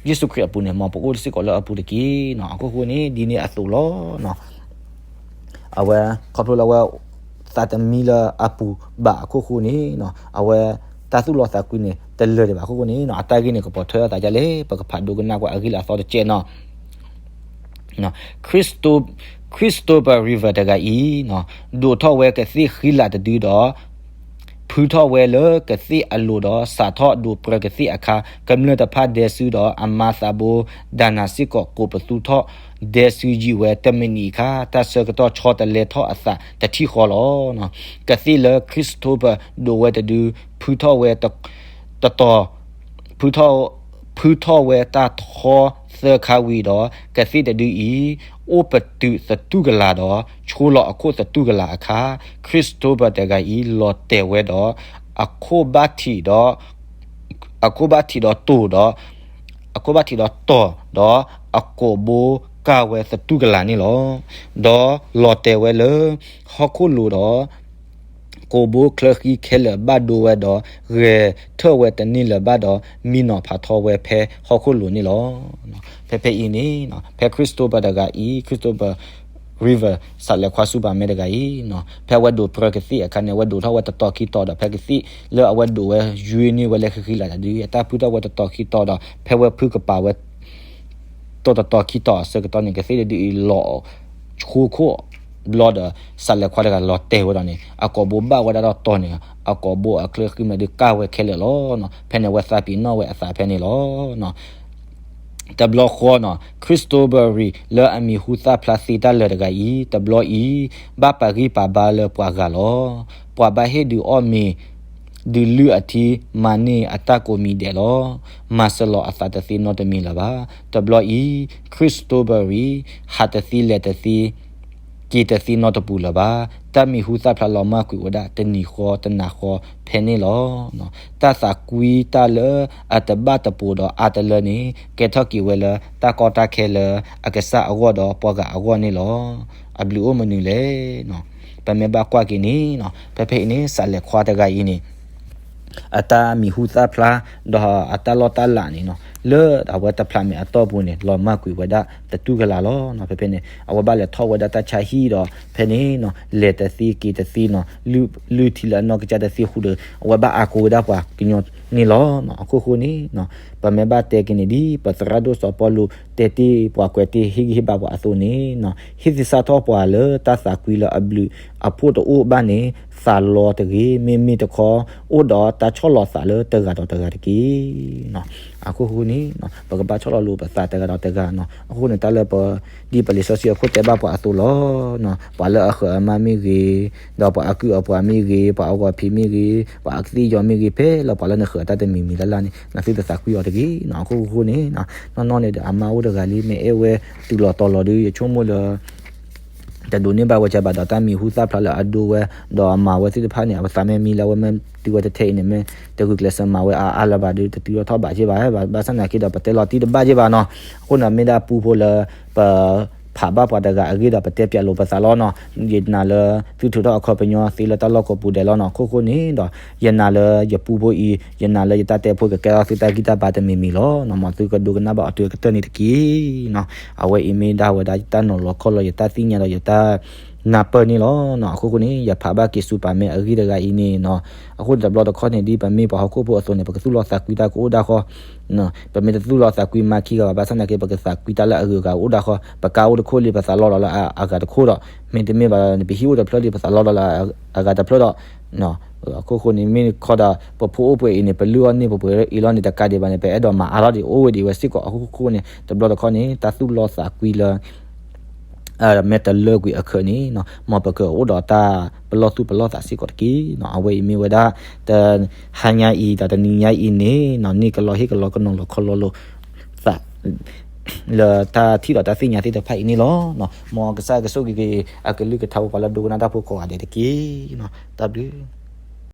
ယ့ၣ်ၡူးခရံာ်အပူၤန့ၣ် မ်ပအိၣ်စ့ၢ်ကီးလၢအပူၤတက့ၢ်. အခိၣ်ဃိန့ၣ် ဒ်န့ၣ်အသိးလီၤ. အဝဲ ခီဖျိလၢအဝဲ သးတမံလၢအပူၤဘၣ်အခိၣ်ဃိန့ၣ် အဝဲ တၢ်သူၣ်လီသးကွံန့ၣ် တလၢာ်ဒံးဘၣ်အခိၣ်ဃိန့ၣ် အတၢ်ဂ့ၢ်န့ၣ် ကပိာ်ထွဲအသးဒ်လဲၣ် ပကဖးဒိကနၣ်ကွၢ်အဂ့ၢ်လၢအသီတကဲးနီၤ. Christo- Christopher Reeve တဂၤအံၤ ဒိးထီၣ်ဝဲကသ့ၣ်ဃံလၤတဒုဒီး Prince ဖုထီၣ်ဝဲလၢကသ့ၣ်အလိၤဒီး စးထီၣ်ဒိးပြၢကသ့ၣ်အခါ ကမျၢၢ်တဖၣ်ဒဲစုဒီး အမါသးဘိ ဒၤနၤစ့ၢ်ကီး ကိးပသူထီၣ်ဒဲစုယံာ်ဝဲ တမံးနံးအခါ တၢ်ဆၢကတီၢ်ဆီတလဲထီၣ်အသးတထံၣ်ဃီလီၤ. ကသ့ၣ်လၢ Christopher ဒိးဝဲတဒု ဖုထီၣ်ဝဲတ တတီၤ ဖုထီၣ် ဖုထီၣ်ဝဲတၢ်ထီသၢခါဝံၤဒီး ကသ့ၣ်တဒုအံၤ အိၣ်ပတုာ်သတူၢ်ကလာ်ဒီး ဆိလီၤအခိၣ်သတူၢ်ကလာ်အခါ Christopher တဂၤအံၤ လီၤတဲာ်ဝဲဒီး အခိၣ်ဘၣ်ထံးဒီး အခိၣ်ဘၣ်ထံးဒီးတိၢ်ဒီး အခိၣ်ဘၣ်ထံးဒီးတီၢ်ဒီး အကိာ်ဘိကၢ်ဝဲသတူၢ်ကလာ်န့ၣ်လီၤ. ဒီးလီၤတဲာ်ဝဲလၢ ဟီၣ်ခိၣ်လိၤဒီး ကိာ်ဘိချၢဃံခဲလၢာ်ဘၣ်ဒိဝဲဒီး ဂဲၤထၢၣ်ဝဲတန့ၢ်လၢၤဘၣ်ဒီး မံနီၤဖးထီဝဲဖဲဟီၣ်ခိၣ်လိၤန့ၣ်လီၤ. ဖဲဖဲအံၤန့ၣ် ဖဲ Christopher တဂၤအံၤ Christopher Reeve စးလဲၤခွါ Superman တဂၤအံၤ ဖဲအဝဲဒိးပြၢကသ့ၣ်အခါန့ၣ် အဝဲဒိးထီၣ်ဝဲတတီၤခံတီၤဒီး ဖဲကသ့ၣ်လၢအဝဲဒိးဝဲယွ့န့ၢ်ဝဲလၢဃံဃံလၤတဒု အတၢ်ဖုထီၣ်ဝဲတတီၤခံတီၤဒီး ဖဲဝဲဖုကပာ်ဝဲ တီၤတတီၤခံတီၤအဆၢကတီၢ်န့ၣ် ကသ့ၣ်တဒုအံၤ လီၤဆိခိၣ်ဘျီဒီး စးလဲၤခွါတဂၤလီၤတဲာ်ဝဲဒီးန့ၣ် အကိာ်ဘိဘၣ်ဝဲဒၣ်ဒီးတီၢ်န့ၣ် အကိာ်ဘိအချၢဃံမ့ၢ်ဒုးကၢ်ဝဲခဲလၢာ်လီၤ. ဖဲန့ၣ် အဝဲသးပ့ၤနီၣ်ဝဲအသးဖဲန့ၣ်လီၤ. တဘျီဃီနီၤ Christopher Reeve လၢအမံၤဟူသၣ်ဖျါသ့တၢ်လၢာ်တဂၤအံၤ တဘျီအံၤ ဘၣ်ပာ်ဂံၢ်ပာ်ဘါလၢပှၤဂၤလီၤ. ပှၤဘၣ်ဟ့ၣ်ဒုးအီၣ်မ့ၤ ဒုးလုၢ်အထံ မၤန့ၢ်အတၢ်ကိးမံၤဒဲးလီၤ. မၤစၢၤလီၤအသးတသ့နီတမံၤလၢၤဘၣ်. တဘျီအံၤ Christopher Reeve ဟးတသ့လဲၤတသ့ က့ၤတသ့နီတပူၤလၢၤဘၣ်. တၢ်မံၤဟူသၣ်ဖျါလီၤမၢ်ကွံာ်ဝဲဒၣ်တနံၤဃီတနၤဃီဖဲန့ၣ်လီၤ. တၢ်သးကွံတၢ်လၢအတဘၣ်တပိၤဒီးအါတလၢန့ၣ် ကဲထီၣ်က့ၤဝဲလၢတၢ်ကီတၢ်ခဲလၢအကစၢ်အဂီၢ်ဒီးပှၤဂၤအဂီၢ်န့ၣ်လီၤ. အဘျုးအိၣ်မနုၤလဲၣ်. ပမ့ၢ်ဘၣ်ကွၢ်က့ၤန့ၣ် ဖဲဖဲအံၤန့ၣ် စးလဲၤခွါတဂၤအံၤန့ၣ် အတၢ်မံၤဟူသၣ်ဖျါ ဒီးအတၢ်လီၢ်တၢ်လၤန့ၣ်နီၤ လၢအဝဲတဖျးမဲာ်အတီၢ်ပူၤန့ၣ် လီၤမၢ်ကွံာ်ဝဲဒၣ်သတူၢ်ကလာ်လီၤ. ဖဲဖဲန့ၣ် အဝဲဘၣ်လဲၤထီၣ်ဝဲဒၣ်တၢ်ဆါဟံၣ်ဒီး ဖဲန့ၣ်နီၤ လဲၤတသ့က့ၤတသ့နီၤ လုၢ်ထံလၢအနီၢ်ကစၢ်တသ့ဃုာ်ဒီး အဝဲဘၣ်အါကိးဝဲဒၣ်ပှၤကညီန့ၣ်လီၤ. အခိၣ်ဃိန့ၣ် ပမ့ၢ်ဘၣ်တဲက့ၤန့ၣ် ဒ်ပသရၣ်ဒိၣ်စီၤပီလူးတဲတ့ၢ်ပှၤကွဲးတ့ၢ်ဟ့ၣ်ဂံၢ်ဟ့ၣ်ဘါပှၤအသိးန့ၣ် ဟ့ၣ်သဆၣ်ထီၣ်ပှၤလၢတၢ်သးကွံလၢအဘျုးအဖှိၣ်တအိၣ်ဘၣ်န့ၣ် သးလီတဂ့ၤ. မ့မ့ၢ်တခီ အိၣ်ဒီးတၢ်ဆီၣ်လီၤသးလၢတဂၤဒီးတဂၤတက့ၢ်. အခိၣ်ဃိန့ၣ် ပကဘၣ်ဆီၣ်လီၤလိာ်ပသးတဂၤဒီးတဂၤနီၤ. အဃိန့ၣ် တၢ်လၢပ ဒ်ပလံာ်စီဆှံအခိၣ်တဲဘၣ်ပှၤအသိးလီၤ. ပှၤလၢအဃၢၤအမါမ့ၢ်ဂ့ၤ, ဒီးပှၤအကုၢ်အပှၤမ့ၢ်ဂ့ၤ, ပှၤအဂီၤဖံးမ့ၢ်ဂ့ၤ, ပှၤအကသ့ၣ်ယီၤမ့ၢ်ဂ့ၤ, ဖဲလၢပှၤလၢနဃၢၤတၢ်တမံၤမံၤလၢ်လၢ်န့ၣ် နသုတသးကွံအီၤတဂ့ၤနီၤ. အခိၣ်ဃိန့ၣ် နီၢ်နီၢ်န့ၣ်ဒီးအမါအိၣ်တဂၤလံ မ့ၢ်အဲၣ်ဝဲတုၤလီၤတီၤလီၤဒီး ယဆိကမိၣ်လၢ တဒိးန့ၢ်ဘၣ်ဝဲကဘၣ်ဒီးတၢ်မံၤဟူသၣ်ဖျါလၢအဒိဝဲ, ဒီးအမၤဝဲသ့ၣ်တဖၣ်န့ၣ် အဝဲသးမ့ၢ်မံလၢအဝဲမ့ၢ်တုၤဝဲတထဲအံၤန့ၣ် မ့ၢ်တဂုာ်ကျဲးစၢးမၤဝဲအါအါလၢၤဘၣ်ဒီး တတုၤထီၣ်ထီၣ်ဘးက့ဘၣ်, ဘၣ်ဆၣ်သနာ်က့ဒီး ပတဲလီၤတံၢ်တဘၣ်က့ဘၣ်နီၤ. အဃိန့ၣ် မ့ၢ်ဒၣ်ပူဖိလၢ ပ ဖးဘၣ်ပှၤတဂၤအဂ့ၢ်ဒီးပတဲပၠးလိာ်ပသးလီၤနီၤ. ယနာ်လၢ သုထုးထီၣ်အခီပညီသ့လၢတၢ်လီၢ်ကိးပူၤဒဲးလီၤနီၤ. အခိၣ်ဃိန့ၣ်ဒီး ယနာ်လၢယပူဖိအံၤ ယနာ်လၢယတၢ်တဲဖိကကဲထီၣ်သုတၢ်ဂံၢ်တၢ်ဘါတမံၤမံၤလီၤနီၤ. မ်သုကဒိကနၣ်ဘၣ်အီၤတုၤအကတၢၢ်န့ၣ်တက့ၢ်နီၤ. အဝဲအံၤမ့ၢ်ဒၣ်ဝဲဒၣ်ယတၢ်နီၤလီၤခီလီၤ ယတၢ်သ့ၣ်ညါဒီးယတၢ်နၢ်ပၢၢ်န့ၣ်လီၤနီၤ. အခိၣ်ဃိန့ၣ် ယဖးဘၣ်က့ၤစူၤပာ်မ့ၢ်အဂ့ၢ်တဂၤအံၤန့ၣ်နီၤ. အဃိန့ၣ်တဘျီတခီၣ်န့ၣ် ဒ်ပမ့ၢ်ပှၤဟီၣ်ခိၣ်ဖိအသိးန့ၣ် ပကသူၣ်လီၤသးကွံတၢ်ကအိၣ်ဒၣ်ဃီ ပမ့ၢ်တသူၣ်လီၤသးကွံမၤခံဂၤဘၣ် ဘၣ်ဆၣ်သနာ်က့ ပကသးကွံတၢ်လၢအဂုၤအဂၤအိၣ်ဒၣ်ဃီ, ပကါအိၣ်တခိၣ်လံ ပသးလီလီၤလၢအဂၤတခိၣ်ဒီး, မ့တမ့ၢ်ဘၣ်ဒီး ပဟံၣ်အိၣ်တဖျၢၣ်လံ ပသးလီလီၤလၢအဂၤတဖျၢၣ်ဒီး, အခိၣ်ဃိန့ၣ် မ့ၢ်ခီဒီး ပဖိအိၣ်ပှဲၤအံၤန့ၣ် ပလုၢ်အီၣ်န့ၢ် ပပှဲၤအံၤလီၤန့ၣ် တကးဒံးဘၣ်န့ၣ် ပအဲၣ်ဒိးမၤအါထီၣ်ဒံး အိၣ်ဝဲဒံးဝဲစ့ၢ်ကီး. အခိၣ်ဃိန့ၣ် တဘျီတခီၣ်န့ၣ် တၢ်သူၣ်လီၤသးကွံလၢ မ့ၢ်တလၢကွံာ်အခၢးန့ၣ်နီၤ, မ်ပကအိၣ်ဒီးတၢ်ပလီၢ်သူၣ်ပလီၢ်သးစ့ၢ်ကီးတက့ၢ်နီၤ. အဝဲအံၤမ့ၢ်ဝဲဒၣ် တဟါညါအံၤ ဒီးတနံၤညါအံၤန့ၣ်နီၤ, န့ၢ်ကလီဟ့ၣ်ကလီကနီၤလီၤခီလီၤလိာ်သး လၢတၢ်ထံၣ်ဒီးတၢ်သ့ၣ်ညါသ့ၣ်တဖၣ်အံၤန့ၣ်လီၤ. မ်ကစၢ်ကဆိၣ်ဂ့ၤက့ၤ အကလုၢ်ကထါပှၤလၢဒိကနၣ်တၢ်ဖိကိးဂၤဒဲးတက့ၢ်နီၤ. တၢ်ဘျုး